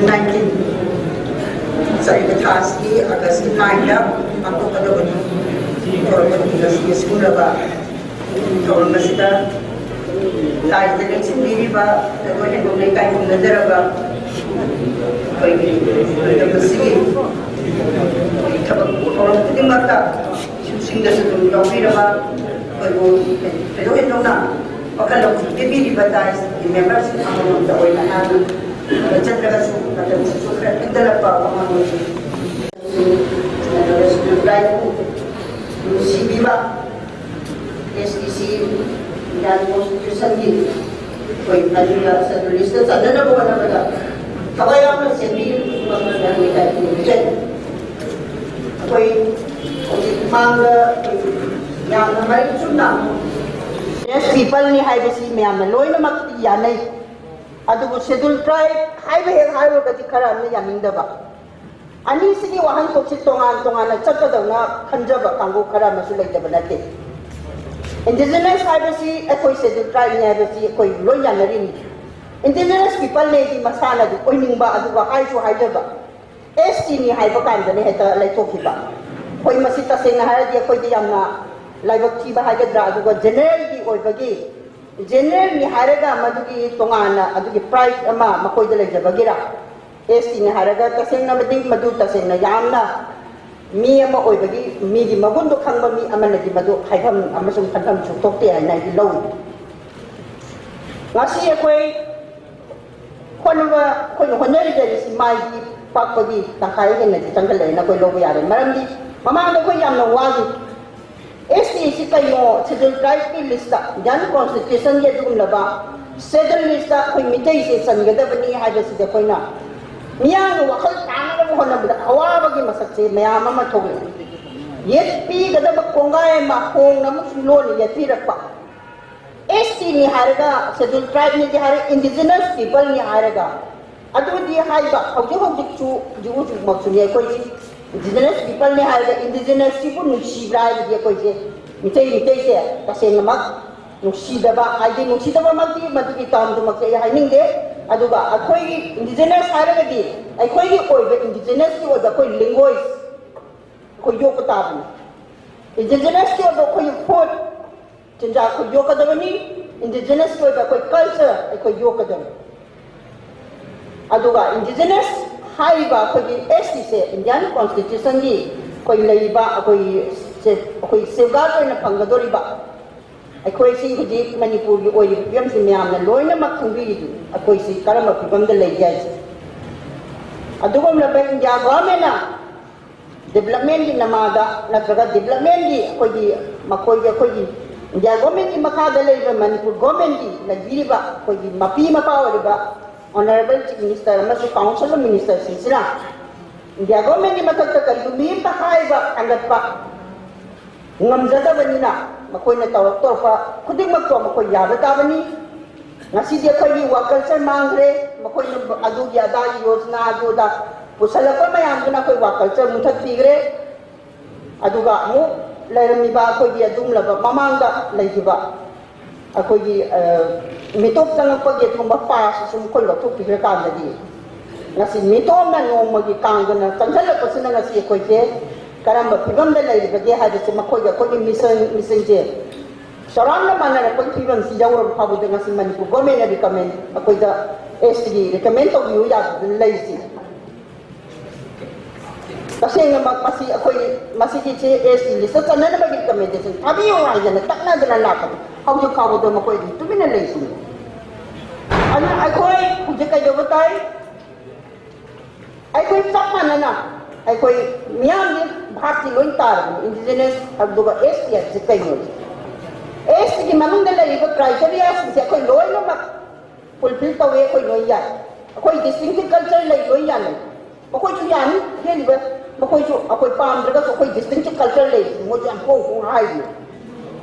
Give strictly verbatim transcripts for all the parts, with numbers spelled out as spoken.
Nineteen ꯆꯠꯂꯤꯕ ꯊꯥ ꯑꯁꯤꯒꯤ ꯑꯥꯒꯁꯀꯤ ꯅꯥꯏꯟꯗ ꯄꯥꯡꯊꯣꯛꯀꯗꯕꯅꯤ꯫ ꯊꯧꯔꯝ ꯑꯗꯨꯒꯤ ꯉꯁꯤ ꯑꯁꯤꯒꯨꯝꯂꯕ ꯊꯧꯔꯝ ꯑꯁꯤꯗ ꯂꯥꯏꯗ ꯂꯦꯡꯁꯤꯟꯕꯤꯔꯤꯕ ꯖꯒꯣꯏ ꯍꯦꯟꯗꯣꯛ ꯂꯩꯀꯥꯏ ꯄꯨꯟꯅꯖꯔꯕ ꯑꯩꯈꯣꯏꯒꯤ ꯂꯝꯗꯝ ꯑꯁꯤꯒꯤ ꯊꯕꯛ ꯊꯧꯔꯝ ꯈꯨꯗꯤꯡꯃꯛꯇ ꯏꯁꯨꯁꯤꯡꯗꯁꯨ ꯑꯗꯨꯝ ꯌꯥꯎꯕꯤꯔꯕ ꯑꯩꯈꯣꯏꯕꯨ ꯊꯣꯏꯗꯣꯛ ꯍꯦꯟꯗꯣꯛꯅ ꯋꯥꯈꯜ ꯂꯧꯁꯤꯡ ꯄꯤꯕꯤꯔꯤꯕ ꯗꯥꯏꯁꯀꯤ ꯃꯦꯝꯕꯔꯁꯤꯡ ꯑꯃꯃꯝꯇ ꯑꯣꯏꯅ ꯑꯩꯍꯥꯛꯅ ꯆꯠꯂꯒꯁꯨ ꯃꯇꯝꯁꯤꯁꯨ ꯈꯔ ꯊꯦꯡꯊꯔꯛꯄ ꯋꯥꯉꯥꯡ ꯑꯣꯏꯈꯤ꯫ ꯅꯨꯡꯁꯤꯕꯤꯕ ꯑꯦꯁ ꯇꯤ ꯁꯤ ꯏꯟꯗꯤꯌꯥꯟ ꯀꯣꯟꯁꯇꯤꯇ꯭ꯌꯨꯁꯟꯒꯤ ꯑꯩꯈꯣꯏ ꯑꯗꯨꯒ ꯁꯦꯟꯇ꯭ꯔꯦꯂꯤꯁꯇ ꯆꯠꯅꯅꯕ ꯍꯣꯠꯅꯕꯗ ꯊꯋꯥꯏ ꯌꯥꯎꯅ ꯆꯦꯟꯕꯤꯔꯤꯕ ꯈꯨꯗꯤꯡꯃꯛꯇ ꯂꯩꯀꯥꯏꯒꯤ ꯃꯤꯡꯆꯠ ꯑꯩꯈꯣꯏ ꯍꯧꯖꯤꯛ ꯃꯥꯡꯗ ꯌꯥꯝꯅ ꯃꯔꯤꯛ ꯆꯨꯝꯅ ꯔꯦꯁ ꯄꯤꯄꯜꯅꯤ ꯍꯥꯏꯕꯁꯤ ꯃꯌꯥꯝꯅ ꯂꯣꯏꯅꯃꯛ ꯌꯥꯅꯩ꯫ ꯑꯗꯨꯕꯨ ꯁꯦꯗꯨꯜ ꯇ꯭ꯔꯥꯏꯕ ꯍꯥꯏꯕ ꯍꯦꯛ ꯍꯥꯏꯔꯨꯔꯒꯗꯤ ꯈꯔ ꯑꯃꯅ ꯌꯥꯅꯤꯡꯗꯕ, ꯑꯅꯤꯁꯤꯒꯤ ꯋꯥꯍꯟꯊꯣꯛꯁꯤ ꯇꯣꯉꯥꯟ ꯇꯣꯉꯥꯟꯅ ꯆꯠꯀꯗꯧꯅ ꯈꯟꯖꯕ ꯀꯥꯡꯕꯨ ꯈꯔ ꯑꯃꯁꯨ ꯂꯩꯇꯕ ꯅꯠꯇꯦ꯫ ꯏꯟꯗꯤꯖꯤꯅꯁ ꯍꯥꯏꯕꯁꯤ ꯑꯩꯈꯣꯏ ꯁꯦꯗꯨꯜ ꯇ꯭ꯔꯥꯏꯕꯅꯤ ꯍꯥꯏꯕꯁꯤ ꯑꯩꯈꯣꯏ ꯂꯣꯏ ꯌꯥꯅꯔꯤꯅꯤ꯫ ꯏꯟꯗꯤꯖꯤꯅꯁ ꯄꯤꯄꯜꯅꯦꯗꯤ ꯃꯁꯥꯅꯗꯤ ꯑꯣꯏꯅꯤꯡꯕ, ꯑꯗꯨꯒ ꯍꯥꯏꯁꯨ ꯍꯥꯏꯖꯕ, ꯑꯦꯁ ꯇꯤꯅꯤ ꯍꯥꯏꯕ ꯀꯥꯟꯗꯅ ꯍꯦꯛꯇ ꯂꯩꯊꯣꯛꯈꯤꯕ꯫ ꯑꯩꯈꯣꯏ ꯃꯁꯤ ꯇꯁꯦꯡꯅ ꯍꯥꯏꯔꯗꯤ ꯑꯩꯈꯣꯏꯗ ꯌꯥꯝꯅ ꯂꯥꯏꯕꯛ ꯊꯤꯕ ꯍꯥꯏꯒꯗ꯭ꯔꯥ, ꯑꯗꯨꯒ ꯖꯦꯅꯔꯦꯜꯒꯤ ꯑꯣꯏꯕꯒꯤ, ꯖꯦꯅꯔꯦꯜꯅꯤ ꯍꯥꯏꯔꯒ ꯃꯗꯨꯒꯤ ꯇꯣꯉꯥꯟꯅ ꯑꯗꯨꯒꯤ ꯄ꯭ꯔꯥꯏꯗ ꯑꯃ ꯃꯈꯣꯏꯗ ꯂꯩꯖꯕꯒꯤꯔ, ꯑꯦꯁ ꯇꯤꯅꯤ ꯍꯥꯏꯔꯒ ꯇꯁꯦꯡꯅ ꯃꯗꯤ ꯃꯗꯨ ꯇꯁꯦꯡꯅ ꯌꯥꯝꯅ ꯃꯤ ꯑꯃ ꯑꯣꯏꯕꯒꯤ ꯃꯤꯒꯤ ꯃꯒꯨꯟꯗꯣ ꯈꯪꯕ ꯃꯤ ꯑꯃꯅꯗꯤ ꯃꯗꯨ ꯍꯥꯏꯐꯝ ꯑꯃꯁꯨꯡ ꯈꯟꯐꯝꯁꯨ ꯊꯣꯛꯇꯦ ꯍꯥꯏꯅ ꯑꯩꯗꯤ ꯂꯧꯏ꯫ ꯉꯁꯤ ꯑꯩꯈꯣꯏ ꯍꯣꯠꯅꯕ, ꯑꯩꯈꯣꯏꯅ ꯍꯣꯠꯅꯔꯤꯕꯁꯤ ꯃꯥꯏꯒꯤ ꯄꯥꯛꯄꯒꯤ ꯇꯪꯈꯥꯏ ꯍꯦꯟꯅꯗꯤ ꯆꯪꯈꯠꯂꯛꯑꯦꯅ ꯑꯩꯈꯣꯏ ꯂꯧꯕ ꯌꯥꯔꯦ꯫ ꯃꯔꯝꯗꯤ ꯃꯃꯥꯡꯗ ꯑꯩꯈꯣꯏ ꯌꯥꯝꯅ ꯋꯥꯈꯤ꯫ ꯑꯦꯁ ꯇꯤ ꯁꯤ ꯀꯩꯅꯣ? ꯁꯦꯗꯨꯜ ꯇ꯭ꯔꯥꯏꯕꯀꯤ ꯂꯤꯁꯇ, ꯏꯟꯗꯤꯌꯥꯟ ꯀꯣꯟꯁꯇꯤꯇ꯭ꯌꯨꯁꯟꯒꯤ ꯑꯗꯨꯒꯨꯝꯂꯕ ꯁꯦꯗꯨꯜ ꯂꯤꯁꯇ ꯑꯩꯈꯣꯏ ꯃꯤꯇꯩꯁꯦ ꯆꯟꯒꯗꯕꯅꯤ ꯍꯥꯏꯕꯁꯤꯗ ꯑꯩꯈꯣꯏꯅ ꯃꯤꯌꯥꯝꯒꯤ ꯋꯥꯈꯜ ꯇꯥꯅꯅꯕ ꯍꯣꯠꯅꯕꯗ ꯑꯋꯥꯕꯒꯤ ꯃꯁꯛꯁꯦ ꯃꯌꯥꯝ ꯑꯃ ꯊꯣꯛꯂꯛꯏ꯫ ꯌꯦꯠꯄꯤꯒꯗꯕ ꯀꯣꯡꯒꯥꯏ ꯑꯃ ꯍꯣꯡꯅ ꯑꯃꯨꯛꯁꯨ ꯂꯣꯟꯅ ꯌꯦꯠꯄꯤꯔꯛꯄ꯫ ꯑꯦꯁ ꯇꯤꯅꯤ ꯍꯥꯏꯔꯒ, ꯁꯦꯗꯨꯜ ꯇ꯭ꯔꯥꯏꯕꯅꯤꯗꯤ ꯍꯥꯏꯔꯒ, ꯏꯟꯗꯤꯖꯤꯅꯁ ꯄꯤꯄꯜꯅꯤ ꯍꯥꯏꯔꯒ, ꯑꯗꯨꯗꯤ ꯍꯥꯏꯕ ꯍꯧꯖꯤꯛ ꯍꯧꯖꯤꯛꯁꯨ, ꯍꯧꯖꯤꯛ ꯍꯧꯖꯤꯛꯃꯛꯁꯨꯅꯤ ꯑꯩꯈꯣꯏꯁꯤ ꯏꯟꯗꯤꯖꯤꯅꯁ ꯄꯤꯄꯜꯅꯤ ꯍꯥꯏꯔꯒ, ꯏꯟꯗꯤꯖꯤꯅꯁꯁꯤꯕꯨ ꯅꯨꯡꯁꯤꯕ꯭ꯔꯥ ꯍꯥꯏꯕꯗꯤ ꯑꯩꯈꯣꯏꯁꯦ ꯃꯤꯇꯩ, ꯃꯤꯇꯩꯁꯦ ꯇꯁꯦꯡꯅꯃꯛ ꯅꯨꯡꯁꯤꯗꯕ, ꯍꯥꯏꯗꯤ ꯅꯨꯡꯁꯤꯗꯕꯃꯛꯇꯤ ꯃꯗꯨꯒꯤ ꯇꯥꯝꯗꯨꯃꯛꯇꯤ ꯑꯩ ꯍꯥꯏꯅꯤꯡꯗꯦ꯫ ꯑꯗꯨꯒ ꯑꯩꯈꯣꯏꯒꯤ ꯏꯟꯗꯤꯖꯤꯅꯁ ꯍꯥꯏꯔꯒꯗꯤ ꯑꯩꯈꯣꯏꯒꯤ ꯑꯣꯏꯕ ꯏꯟꯗꯤꯖꯤꯅꯁꯀꯤ ꯑꯣꯏꯕ ꯑꯩꯈꯣꯏ ꯂꯦꯡꯒ꯭ꯋꯦꯖ ꯑꯩꯈꯣꯏ ꯌꯣꯛꯄ ꯇꯥꯕꯅꯤ꯫ ꯏꯟꯗꯤꯖꯤꯅꯁꯀꯤ ꯑꯣꯏꯕ ꯑꯩꯈꯣꯏꯒꯤ ꯐꯨꯗ, ꯆꯤꯟꯖꯥꯛ ꯑꯩꯈꯣꯏ ꯌꯣꯛꯀꯗꯕꯅꯤ꯫ ꯏꯟꯗꯤꯖꯤꯅꯁꯀꯤ ꯑꯣꯏꯕ ꯑꯩꯈꯣꯏ ꯀꯜꯆꯔ ꯑꯩꯈꯣꯏ ꯌꯣꯛꯀꯗꯕꯅꯤ꯫ ꯑꯗꯨꯒ ꯏꯟꯗꯤꯖꯤꯅꯁ ꯍꯥꯏꯔꯤꯕ ꯑꯩꯈꯣꯏꯒꯤ ꯑꯦꯁ ꯇꯤꯁꯦ ꯏꯟꯗꯤꯌꯥꯟ ꯀꯣꯟꯁꯇꯤꯇ꯭ꯌꯨꯁꯟꯒꯤ ꯑꯩꯈꯣꯏ ꯂꯩꯔꯤꯕ ꯑꯩꯈꯣꯏꯒꯤ ꯁꯦ-, ꯑꯩꯈꯣꯏ ꯁꯦꯐꯒꯥꯔꯗ ꯑꯣꯏꯅ ꯐꯪꯒꯗꯧꯔꯤꯕ ꯑꯩꯈꯣꯏꯁꯤ ꯍꯧꯖꯤꯛ ꯃꯅꯤꯄꯨꯔꯒꯤ ꯑꯣꯏꯔꯤꯕ ꯐꯤꯕꯝꯁꯤ ꯃꯌꯥꯝꯅ ꯂꯣꯏꯅꯃꯛ ꯈꯪꯕꯤꯔꯤꯗꯨꯅꯤ꯫ ꯑꯩꯈꯣꯏꯁꯤ ꯀꯔꯝꯕ ꯐꯤꯕꯝꯗ ꯂꯩꯒꯦ ꯍꯥꯏꯁꯦ꯫ ꯑꯗꯨꯒꯨꯝꯂꯕ ꯏꯟꯗꯤꯌꯥ ꯒꯣꯚꯔꯟꯃꯦꯟꯠꯅ ꯗꯤꯕꯂꯞꯃꯦꯟꯠꯀꯤ ꯅꯃꯥꯗ ꯅꯠꯇ꯭ꯔꯒ ꯗꯤꯕꯂꯞꯃꯦꯟꯠꯀꯤ ꯑꯩꯈꯣꯏꯒꯤ ꯃꯈꯣꯏꯒꯤ ꯑꯩꯈꯣꯏꯒꯤ ꯏꯟꯗꯤꯌꯥ ꯒꯣꯚꯔꯟꯃꯦꯟꯠꯀꯤ ꯃꯈꯥꯗ ꯂꯩꯔꯤꯕ ꯃꯅꯤꯄꯨꯔ ꯒꯣꯚꯔꯟꯃꯦꯟꯠꯀꯤ ꯂꯩꯕꯤꯔꯤꯕ ꯑꯩꯈꯣꯏꯒꯤ ꯃꯄꯤ ꯃꯄꯥ ꯑꯣꯏꯔꯤꯕ ꯑꯣꯅꯔꯦꯕꯜ ꯆꯤꯐ ꯃꯤꯅꯤꯁꯇꯔ ꯑꯃꯁꯨꯡ ꯀꯥꯎꯟꯁꯤꯜ ꯑꯣꯐ ꯃꯤꯅꯤꯁꯇꯔꯁꯤꯡꯁꯤꯅ ꯏꯟꯗꯤꯌꯥ ꯒꯣꯚꯔꯟꯃꯦꯟꯠꯀꯤ ꯃꯊꯛꯇ ꯀꯔꯤꯒꯨꯝꯕꯤ ꯑꯃꯇ ꯍꯥꯏꯕ ꯊꯥꯡꯒꯠꯄ ꯉꯝꯖꯗꯕꯅꯤꯅ ꯃꯈꯣꯏꯅ ꯇꯧꯔꯛ ꯇꯧꯔꯛꯄ ꯈꯨꯗꯤꯡꯃꯛꯇꯣ ꯃꯈꯣꯏ ꯌꯥꯕ ꯇꯥꯕꯅꯤ꯫ ꯉꯁꯤꯗꯤ ꯑꯩꯈꯣꯏꯒꯤ ꯋꯥ ꯀꯜꯆꯔ ꯃꯥꯡꯈ꯭ꯔꯦ, ꯃꯈꯣꯏꯅ ꯑꯗꯨꯒꯤ ꯑꯗꯥꯒꯤ ꯌꯣꯖꯅꯥ ꯑꯗꯨꯗ ꯄꯨꯁꯜꯂꯛꯄ ꯃꯌꯥꯝꯗꯨꯅ ꯑꯩꯈꯣꯏ ꯋꯥ ꯀꯜꯆꯔ ꯃꯨꯊꯠꯄꯤꯈ꯭ꯔꯦ꯫ ꯑꯗꯨꯒ ꯑꯃꯨꯛ ꯂꯩꯔꯝꯃꯤꯕ ꯑꯩꯈꯣꯏꯒꯤ ꯑꯗꯨꯒꯨꯝꯂꯕ ꯃꯃꯥꯡꯗ ꯂꯩꯈꯤꯕ ꯑꯩꯈꯣꯏꯒꯤ, ꯑ, ꯃꯤꯇꯣꯞ ꯆꯪꯉꯛꯄꯒꯤ ꯑꯗꯨꯒꯨꯝꯕ ꯄꯥꯁꯁꯤꯁꯨ ꯃꯈꯣꯏ ꯂꯧꯊꯣꯛꯄꯤꯈ꯭ꯔꯀꯥꯟꯗꯗꯤ ꯉꯁꯤ ꯃꯤꯇꯣꯞꯅ ꯅꯣꯡꯃꯒꯤ ꯀꯥꯡꯗꯅ ꯆꯪꯁꯤꯜꯂꯛꯄꯁꯤꯅ ꯉꯁꯤ ꯑꯩꯈꯣꯏꯁꯦ ꯀꯔꯝꯕ ꯐꯤꯕꯝꯗ ꯂꯩꯔꯤꯕꯒꯦ ꯍꯥꯏꯕꯁꯤ ꯃꯈꯣꯏꯒ ꯑꯩꯈꯣꯏꯒꯤ ꯃꯤꯁꯟ, ꯃꯤꯁꯟꯁꯦ ꯆꯥꯎꯔꯥꯛꯅ ꯃꯥꯟꯅꯔꯛꯄꯒꯤ ꯐꯤꯕꯝꯁꯤ ꯌꯧꯔꯕ ꯐꯥꯎꯕꯗ ꯉꯁꯤ ꯃꯅꯤꯄꯨꯔ ꯒꯣꯔꯃꯦꯟꯅ ꯔꯤꯀꯃꯦꯟ ꯑꯩꯈꯣꯏꯗ ꯑꯦꯁ ꯇꯤꯒꯤ ꯔꯤꯀꯃꯦꯟ ꯇꯧꯕꯤꯌꯨ ꯌꯥꯗꯗꯅ ꯂꯩꯔꯤꯁꯤ꯫ ꯇꯁꯦꯡꯅꯃꯛ ꯃꯁꯤ ꯑꯩꯈꯣꯏ ꯃꯁꯤꯒꯤꯁꯦ ꯑꯦꯁ ꯇꯤ ꯂꯤꯁꯇ ꯆꯟꯅꯅꯕꯒꯤ ꯔꯤꯀꯃꯦꯟꯗꯦꯁꯟ ꯊꯥꯕꯤꯌꯨ ꯍꯥꯏꯗꯅ ꯇꯛꯅꯗꯅ ꯂꯥꯛꯄꯅꯤ꯫ ꯍꯧꯖꯤꯛ ꯐꯥꯎꯕꯗ ꯃꯈꯣꯏ ꯑꯗꯨꯝ ꯇꯨꯃꯤꯟꯅ ꯂꯩꯁꯤꯅꯤ꯫ ꯑꯗꯨꯅ ꯑꯩꯈꯣꯏ ꯍꯧꯖꯤꯛ ꯀꯩꯗꯧꯕ ꯇꯥꯏ? ꯑꯩꯈꯣꯏ ꯆꯞ ꯃꯥꯟꯅꯅ ꯑꯩꯈꯣꯏ ꯃꯤꯌꯥꯝꯒꯤ ꯚꯥꯞꯇꯤ ꯂꯣꯏ ꯇꯥꯔꯕꯅꯤ, ꯏꯟꯗꯤꯖꯤꯅꯁ ꯑꯗꯨꯒ ꯑꯦꯁ ꯇꯤ ꯍꯥꯏꯕꯁꯤ ꯀꯩꯅꯣ? ꯑꯦꯁ ꯇꯤꯒꯤ ꯃꯅꯨꯡꯗ ꯂꯩꯔꯤꯕ ꯀ꯭ꯔꯥꯏꯇꯦꯔꯤꯌꯥꯁꯤꯡꯁꯦ ꯑꯩꯈꯣꯏ ꯂꯣꯏꯅꯃꯛ ꯐꯨꯜꯐꯤꯜ ꯇꯧꯋꯦ, ꯑꯩꯈꯣꯏ ꯂꯣꯏ ꯌꯥꯏ꯫ ꯑꯩꯈꯣꯏ ꯗꯤꯁꯇꯤꯡꯇꯤꯚ ꯀꯜꯆꯔ ꯂꯩ, ꯂꯣꯏ ꯌꯥꯅꯩ꯫ ꯃꯈꯣꯏꯁꯨ ꯌꯥꯅꯤ, ꯍꯦꯜꯂꯤꯕ ꯃꯈꯣꯏꯁꯨ ꯑꯩꯈꯣꯏ ꯄꯥꯝꯗ꯭ꯔꯒꯁꯨ ꯑꯩꯈꯣꯏ ꯗꯤꯁꯇꯤꯡꯇꯤꯚ ꯀꯜꯆꯔ ꯂꯩ, ꯃꯣꯏꯁꯨ ꯌꯥꯝ ꯍꯣꯡ ꯍꯣꯡ ꯍꯥꯏꯔꯤ꯫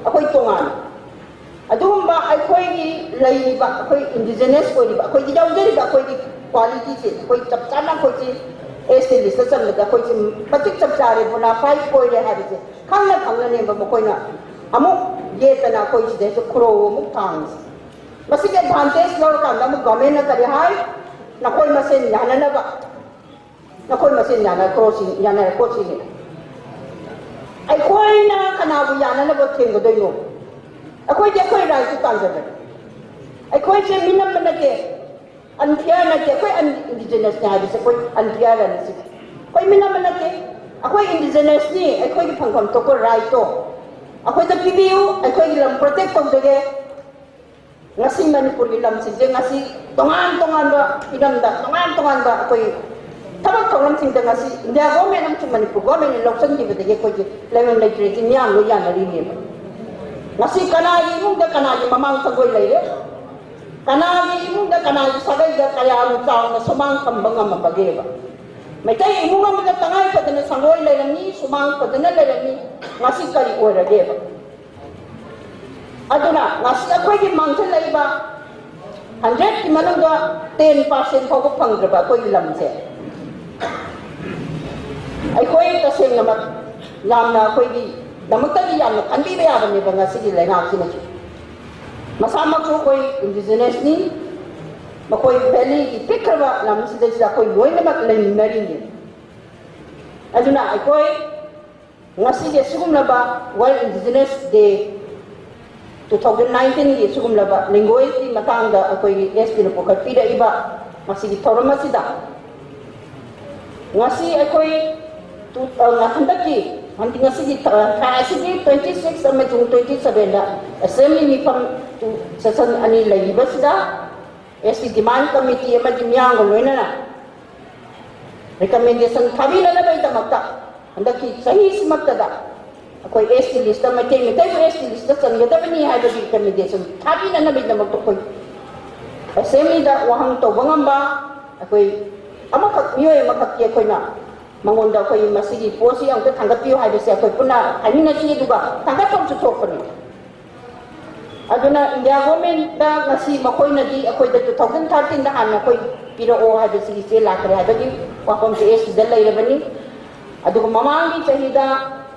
ꯑꯩꯈꯣꯏ ꯇꯣꯉꯥꯟꯅ ꯑꯗꯨꯒꯨꯝꯕ ꯑꯩꯈꯣꯏꯒꯤ ꯂꯩꯔꯤꯕ ꯑꯩꯈꯣꯏ ꯏꯟꯗꯤꯖꯤꯅꯁ ꯑꯣꯏꯔꯤꯕ ꯑꯩꯈꯣꯏꯒꯤ ꯌꯥꯎꯖꯔꯤꯕ ꯑꯩꯈꯣꯏꯒꯤ ꯀ꯭ꯋꯥꯂꯤꯇꯤꯁꯦ ꯑꯩꯈꯣꯏ ꯆꯞ ꯆꯥꯅ ꯑꯩꯈꯣꯏꯁꯤ ꯑꯦꯁ ꯇꯤ ꯂꯤꯁꯇ ꯆꯟꯕꯗ ꯑꯩꯈꯣꯏꯁꯤ ꯃꯇꯤꯛ ꯆꯞ ꯆꯥꯔꯦ, ꯕꯣꯅꯥꯐꯥꯏꯗ ꯑꯣꯏꯔꯦ ꯍꯥꯏꯕꯁꯦ ꯈꯪꯅ ꯈꯪꯅꯅꯦꯕ ꯃꯈꯣꯏꯅ ꯑꯃꯨꯛ ꯌꯦꯠꯇꯅ ꯑꯩꯈꯣꯏ ꯁꯤꯗꯩꯁꯤꯗ ꯈꯨꯔꯧ ꯑꯃꯨꯛ ꯊꯥꯡꯉꯤꯁꯦ꯫ ꯃꯁꯤꯒꯤ ꯑꯦꯗꯚꯥꯟꯇꯦꯖ ꯂꯧꯔꯀꯥꯟꯗ ꯑꯃꯨꯛ ꯒꯚꯔꯟꯃꯦꯟꯅ ꯀꯔꯤ ꯍꯥꯏ? ꯅꯈꯣꯏ ꯃꯁꯦꯟ ꯌꯥꯅꯅꯕ, ꯅꯈꯣꯏ ꯃꯁꯦꯟ ꯌꯥꯅꯈ꯭ꯔꯣ ꯁꯤ, ꯌꯥꯅꯔꯛꯈꯣ ꯁꯤꯅꯤ꯫ ꯑꯩꯈꯣꯏꯅ ꯀꯅꯥꯕꯨ ꯌꯥꯅꯅꯕ ꯊꯦꯡꯒꯗꯣꯏꯅꯣ? ꯑꯩꯈꯣꯏꯗꯤ ꯑꯩꯈꯣꯏ ꯔꯥꯏꯠꯇꯨ ꯇꯥꯟꯖꯕꯅꯤ꯫ ꯑꯩꯈꯣꯏꯁꯦ ꯃꯤꯅꯝꯕ ꯅꯠꯇꯦ, ꯑꯟꯐꯤꯌꯔ ꯅꯠꯇꯦ꯫ ꯑꯩꯈꯣꯏ ꯏꯟꯗꯤꯖꯤꯅꯁꯅꯤ ꯍꯥꯏꯕꯁꯦ ꯑꯩꯈꯣꯏ ꯑꯟꯐꯤꯌꯔ ꯑꯅꯤ ꯁꯤ ꯑꯩꯈꯣꯏ ꯃꯤꯅꯝꯕ ꯅꯠꯇꯦ꯫ ꯑꯩꯈꯣꯏ ꯏꯟꯗꯤꯖꯤꯅꯁꯅꯤ꯫ ꯑꯩꯈꯣꯏꯒꯤ ꯐꯪꯐꯝ ꯊꯣꯛꯄ ꯔꯥꯏꯠꯇꯣ ꯑꯩꯈꯣꯏꯗ ꯄꯤꯕꯤꯌꯨ꯫ ꯑꯩꯈꯣꯏꯒꯤ ꯂꯝ ꯄ꯭ꯔꯣꯇꯦꯛ ꯇꯧꯖꯒꯦ꯫ ꯉꯁꯤ ꯃꯅꯤꯄꯨꯔꯒꯤ ꯂꯝꯁꯤꯡꯁꯦ ꯉꯁꯤ ꯇꯣꯉꯥꯟ ꯇꯣꯉꯥꯟꯕ ꯏꯔꯝꯗ ꯇꯣꯉꯥꯟ ꯇꯣꯉꯥꯟꯕ ꯑꯩꯈꯣꯏ ꯊꯕꯛ ꯊꯧꯔꯝꯁꯤꯡꯗ ꯉꯁꯤ ꯏꯟꯗꯤꯌꯥ ꯒꯣꯔꯃꯦꯟ ꯑꯃꯁꯨꯡ ꯃꯅꯤꯄꯨꯔ ꯒꯣꯔꯃꯦꯟꯅ ꯂꯧꯁꯤꯟꯈꯤꯕꯗꯒꯤ ꯑꯩꯈꯣꯏꯒꯤ ꯂꯩꯐꯝ ꯂꯩꯇ꯭ꯔꯦꯁꯤ ꯃꯤꯌꯥꯝ ꯂꯣꯏ ꯌꯥꯅꯔꯤꯅꯦꯕ꯫ ꯉꯁꯤ ꯀꯅꯥꯒꯤ ꯏꯃꯨꯡꯗ ꯀꯅꯥꯒꯤ ꯃꯃꯥꯡ ꯁꯪꯒꯣꯏ ꯂꯩꯔꯦ? ꯀꯅꯥꯒꯤ ꯏꯃꯨꯡꯗ ꯀꯅꯥꯒꯤ ꯁꯥꯒꯩꯗ ꯀꯌꯥꯝ ꯆꯥꯎꯅ ꯁꯨꯃꯥꯡ ꯐꯝꯕ ꯉꯝꯃꯕꯒꯦꯕ? ꯃꯩꯇꯩ ꯏꯃꯨꯡ ꯑꯃꯗ ꯇꯉꯥꯏ ꯐꯗꯅ ꯁꯪꯒꯣꯏ ꯂꯩꯔꯝꯃꯤ, ꯁꯨꯃꯥꯡ ꯐꯖꯅ ꯂꯩꯔꯝꯃꯤ, ꯉꯁꯤ ꯀꯔꯤ ꯑꯣꯏꯔꯒꯦꯕ? ꯑꯗꯨꯅ ꯉꯁꯤ ꯑꯩꯈꯣꯏꯒꯤ ꯃꯥꯡꯁꯤꯜꯂꯛꯏꯕ ꯍꯟꯗ꯭ꯔꯦꯠꯀꯤ ꯃꯅꯨꯡꯗ ꯇꯦꯟ ꯄꯥꯔꯁꯦꯟ ꯐꯥꯎꯕ ꯐꯪꯗ꯭ꯔꯕ ꯑꯩꯈꯣꯏꯒꯤ ꯂꯝꯁꯦ, ꯑꯩꯈꯣꯏ ꯇꯁꯦꯡꯅꯃꯛ ꯌꯥꯝꯅ ꯑꯩꯈꯣꯏꯒꯤ ꯗꯃꯛꯇꯗꯤ ꯌꯥꯝꯅ ꯈꯟꯕꯤꯕ ꯌꯥꯕꯅꯦꯕ ꯉꯁꯤꯒꯤ ꯂꯩꯉꯥꯛꯁꯤꯅꯁꯨ꯫ ꯃꯁꯥꯃꯛꯁꯨ ꯑꯩꯈꯣꯏ ꯏꯟꯗꯤꯖꯤꯅꯁꯅꯤ, ꯃꯈꯣꯏ ꯚꯦꯂꯤꯒꯤ ꯄꯤꯛꯈ꯭ꯔꯕ ꯂꯝꯁꯤꯗꯩꯁꯤꯗ ꯑꯩꯈꯣꯏ ꯂꯣꯏꯅꯃꯛ ꯂꯩꯃꯤꯟꯅꯔꯤꯅꯤ꯫ ꯑꯗꯨꯅ ꯑꯩꯈꯣꯏ ꯉꯁꯤꯒꯤ ꯑꯁꯤꯒꯨꯝꯂꯕ World Indigenous Day two thousand nineteenꯒꯤ ꯑꯁꯤꯒꯨꯝꯂꯕ languageꯀꯤ ꯃꯇꯥꯡꯗ ꯑꯩꯈꯣꯏꯒꯤ ꯑꯦꯁ ꯇꯤꯅ ꯄꯨꯈꯠꯄꯤꯔꯛꯏꯕ ꯃꯁꯤꯒꯤ ꯊꯧꯔꯝ ꯑꯁꯤꯗ ꯉꯁꯤ ꯑꯩꯈꯣꯏ ꯇꯨ-, ꯑ, ꯍꯟꯗꯛꯀꯤ, ꯍꯟꯗꯛ ꯉꯁꯤꯒꯤ ꯊ-, ꯊꯥ ꯑꯁꯤꯒꯤ twenty six ꯑꯃꯁꯨꯡ twenty sevenꯗ assembly ꯃꯤꯐꯝ ꯇꯨ-, session ꯑꯅꯤ ꯂꯩꯔꯤꯕꯁꯤꯗ ꯑꯦꯁ ꯇꯤ demand committee ꯑꯃꯗꯤ ꯃꯤꯌꯥꯝꯒ ꯂꯣꯏꯅꯅ recommendation ꯊꯥꯕꯤꯅꯅꯕꯒꯤꯗꯃꯛꯇ ꯍꯟꯗꯛꯀꯤ ꯆꯍꯤꯁꯤꯃꯛꯇꯗ ꯑꯩꯈꯣꯏ ꯑꯦꯁ ꯇꯤ listꯇ, ꯃꯩꯇꯩ, ꯃꯩꯇꯩꯕꯨ ꯑꯦꯁ ꯇꯤ listꯇ ꯆꯟꯒꯗꯕꯅꯤ ꯍꯥꯏꯕꯒꯤ recommendation ꯊꯥꯕꯤꯅꯅꯕꯒꯤꯗꯃꯛꯇ ꯑꯩꯈꯣꯏ assemblyꯗ ꯋꯥꯍꯪ ꯇꯧꯕ ꯉꯝꯕ ꯑꯩꯈꯣꯏ ꯑꯃꯈꯛ, ꯃꯤꯑꯣꯏ ꯑꯃꯈꯛꯀꯤ ꯑꯩꯈꯣꯏꯅ ꯃꯉꯣꯟꯗ ꯑꯩꯈꯣꯏ ꯃꯁꯤꯒꯤ ꯄꯣꯠꯁꯤ ꯑꯃꯨꯛꯇ ꯊꯥꯡꯒꯠꯄꯤꯌꯨ ꯍꯥꯏꯕꯁꯦ ꯑꯩꯈꯣꯏ ꯄꯨꯟꯅ ꯍꯥꯏꯃꯤꯟꯅꯁꯤ, ꯑꯗꯨꯒ ꯊꯥꯡꯒꯠꯐꯝꯁꯨ ꯊꯣꯛꯄꯅꯤ꯫ ꯑꯗꯨꯅ ꯏꯟꯗꯤꯌꯥ ꯒꯣꯔꯃꯦꯟꯗ ꯉꯁꯤ ꯃꯈꯣꯏꯅꯗꯤ ꯑꯩꯈꯣꯏꯗ two thousand thirteenꯗ ꯍꯥꯟꯅ ꯑꯩꯈꯣꯏ ꯄꯤꯔꯛꯑꯣ ꯍꯥꯏꯕꯁꯤꯒꯤ ꯆꯦ ꯂꯥꯛꯈ꯭ꯔꯦ ꯍꯥꯏꯕꯒꯤ ꯋꯥꯐꯝꯁꯦ ꯑꯦꯁ ꯇꯤꯗ ꯂꯩꯔꯕꯅꯤ꯫ ꯑꯗꯨꯒ ꯃꯃꯥꯡꯒꯤ ꯆꯍꯤꯗ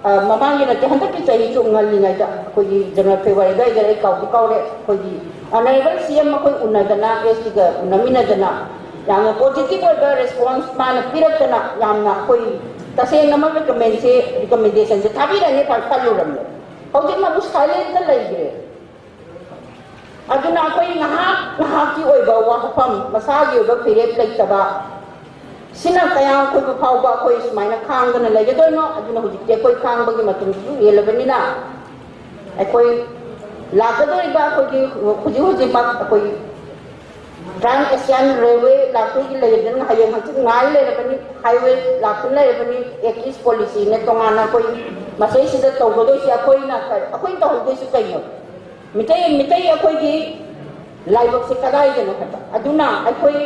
ꯑ, ꯃꯃꯥꯡꯒꯤ ꯅꯠꯇꯦ, ꯍꯟꯗꯛꯀꯤ ꯆꯍꯤꯁꯨ ꯉꯜꯂꯤꯉꯩꯗ ꯑꯩꯈꯣꯏꯒꯤ January February ꯑꯗꯨꯋꯥꯏꯗ, ꯑꯩ ꯀꯥꯎꯗꯤ ꯀꯥꯎꯔꯦ, ꯑꯩꯈꯣꯏꯒꯤ Honourable C M ꯑꯩꯈꯣꯏ ꯎꯅꯗꯅ, S T ꯒ ꯎꯅꯃꯤꯟꯅꯗꯅ ꯌꯥꯝꯅ positive ꯑꯣꯏꯕ response ꯃꯥꯅ ꯄꯤꯔꯛꯇꯅ ꯌꯥꯝꯅ ꯑꯩꯈꯣꯏ ꯇꯁꯦꯡꯅꯃꯛ recommend ꯁꯦ, recommendation ꯁꯦ ꯊꯥꯕꯤꯔꯅꯤ ꯈꯜꯂꯨꯔꯝꯃꯦ꯫ ꯍꯧꯖꯤꯛ ꯃꯥꯕꯨ silent ꯇ ꯂꯩꯈ꯭ꯔꯦ꯫ ꯑꯗꯨꯅ ꯑꯩꯈꯣꯏ ꯉꯥꯏꯍꯥꯛ ꯉꯥꯏꯍꯥꯛꯀꯤ ꯑꯣꯏꯕ ꯋꯥꯐꯝ, ꯃꯁꯥꯒꯤ ꯑꯣꯏꯕ ꯐꯤꯔꯦꯞ ꯂꯩꯇꯕ, ꯁꯤꯅ ꯀꯌꯥꯝ ꯀꯨꯏꯕ ꯐꯥꯎꯕ ꯑꯩꯈꯣꯏ ꯁꯨꯃꯥꯏꯅ ꯈꯥꯡꯗꯅ ꯂꯩꯒꯗꯣꯏꯅꯣ? ꯑꯗꯨꯅ ꯍꯧꯖꯤꯛꯇꯤ ꯑꯩꯈꯣꯏ ꯈꯥꯡꯕꯒꯤ ꯃꯇꯝꯁꯨ ꯍꯦꯜꯂꯕꯅꯤꯅ, ꯑꯩꯈꯣꯏ ꯂꯥꯛꯀꯗꯧꯔꯤꯕ ꯑꯩꯈꯣꯏꯒꯤ ꯍꯧꯖꯤꯛ ꯍꯧꯖꯤꯛꯃꯛ ꯑꯩꯈꯣꯏ Trans Asian Railway ꯂꯥꯛꯇꯣꯏꯒꯤ ꯂꯩꯔꯕꯅꯤꯅ, ꯍꯌꯦꯡ ꯍꯪꯆꯤꯠ ꯉꯥꯏ ꯂꯩꯔꯕꯅꯤ, highway ꯂꯥꯛꯇꯨꯅ ꯂꯩꯔꯕꯅꯤ, Act East policy ꯅ ꯇꯣꯉꯥꯟꯅ ꯑꯩꯈꯣꯏ ꯃꯁꯤꯗꯩꯁꯤꯗ ꯇꯧꯒꯗꯣꯏꯁꯦ꯫ ꯑꯩꯈꯣꯏꯅ, ꯑꯩꯈꯣꯏꯅ ꯇꯧꯍꯧꯗꯣꯏꯁꯤ ꯀꯩꯅꯣ? ꯃꯤꯇꯩ, ꯃꯤꯇꯩ ꯑꯩꯈꯣꯏꯒꯤ ꯂꯥꯏꯕꯛꯁꯦ ꯀꯗꯥꯏꯗꯅꯣ ꯍꯥꯏꯕ꯫ ꯑꯗꯨꯅ ꯑꯩꯈꯣꯏ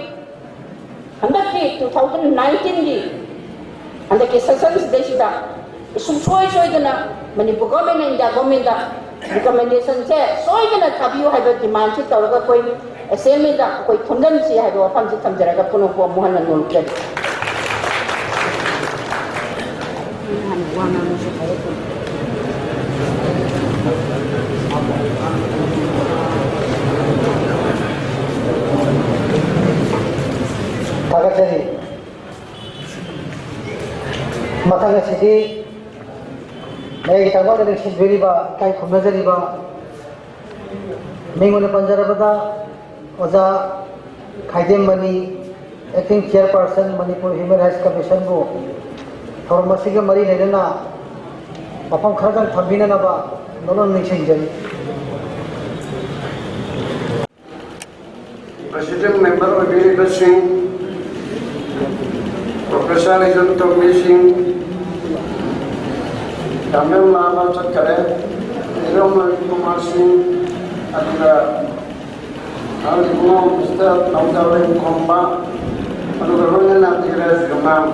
ꯍꯟꯗꯛꯀꯤ two thousand nineteen ꯒꯤ ꯍꯟꯗꯛꯀꯤ session ꯁꯤꯗꯩꯁꯤꯗ ꯁꯨꯡꯁꯣꯏ ꯁꯣꯏꯗꯅ ꯃꯅꯤꯄꯨꯔ government ꯅ India government ꯗ recommendation ꯁꯦ ꯁꯣꯏꯗꯅ ꯊꯥꯕꯤꯌꯨ ꯍꯥꯏꯕ demand ꯁꯤ ꯇꯧꯔꯒ ꯑꯩꯈꯣꯏ assembly ꯗ ꯑꯩꯈꯣꯏ ꯊꯣꯟꯖꯤꯟꯁꯤ ꯍꯥꯏꯕ ꯋꯥꯐꯝꯁꯤ ꯊꯝꯖꯔꯒ ꯄꯨꯝꯅꯃꯛꯄꯨ ꯑꯃꯨꯛ ꯍꯟꯅ ꯅꯣꯛꯆꯔꯤ꯫ ꯊꯥꯒꯠꯆꯔꯤ꯫ ꯃꯊꯪ ꯑꯁꯤꯗꯤ ꯃꯌꯥꯏꯒꯤ ꯇꯥꯡꯀꯛꯇ ꯂꯦꯡꯁꯤꯟꯕꯤꯔꯤꯕ, ꯏꯀꯥꯏ ꯈꯨꯝꯅꯖꯔꯤꯕ, ꯃꯤꯡ ꯑꯣꯏꯅ ꯄꯟꯖꯔꯕꯗ ꯑꯣꯖꯥ ꯈꯥꯏꯗꯦꯝ money, Acting Chairperson, Manipur Human Rights Commission ꯕꯨ ꯊꯧꯔꯝ ꯑꯁꯤꯒ ꯃꯔꯤ ꯂꯩꯅꯅ ꯋꯥꯐꯝ ꯈꯔꯗꯪ ꯊꯝꯕꯤꯅꯅꯕ ꯅꯣꯂꯨꯛꯅ ꯅꯤꯡꯁꯤꯡꯖꯔꯤ꯫ President member ꯑꯣꯏꯕꯤꯔꯤꯕꯁꯤꯡ, Professor ꯏꯆꯟ ꯇꯣꯝꯕꯤꯁꯤꯡ, ꯇꯥꯃꯤꯜ ꯂꯥꯕ ꯆꯠꯈꯔꯦ, ꯏꯔꯣꯝ ꯔꯕꯤꯀꯨꯃꯥꯔ ꯁꯤꯡ, ꯑꯗꯨꯒ ꯍꯧꯖꯤꯛ ꯏꯕꯨꯡꯉꯣ Mister ꯅꯧꯗꯥꯋꯦꯝ ꯈꯣꯝꯕ, ꯑꯗꯨꯒ ꯂꯣꯏꯅꯅ ꯙꯤꯔꯖ ꯒꯝꯂꯥꯡ,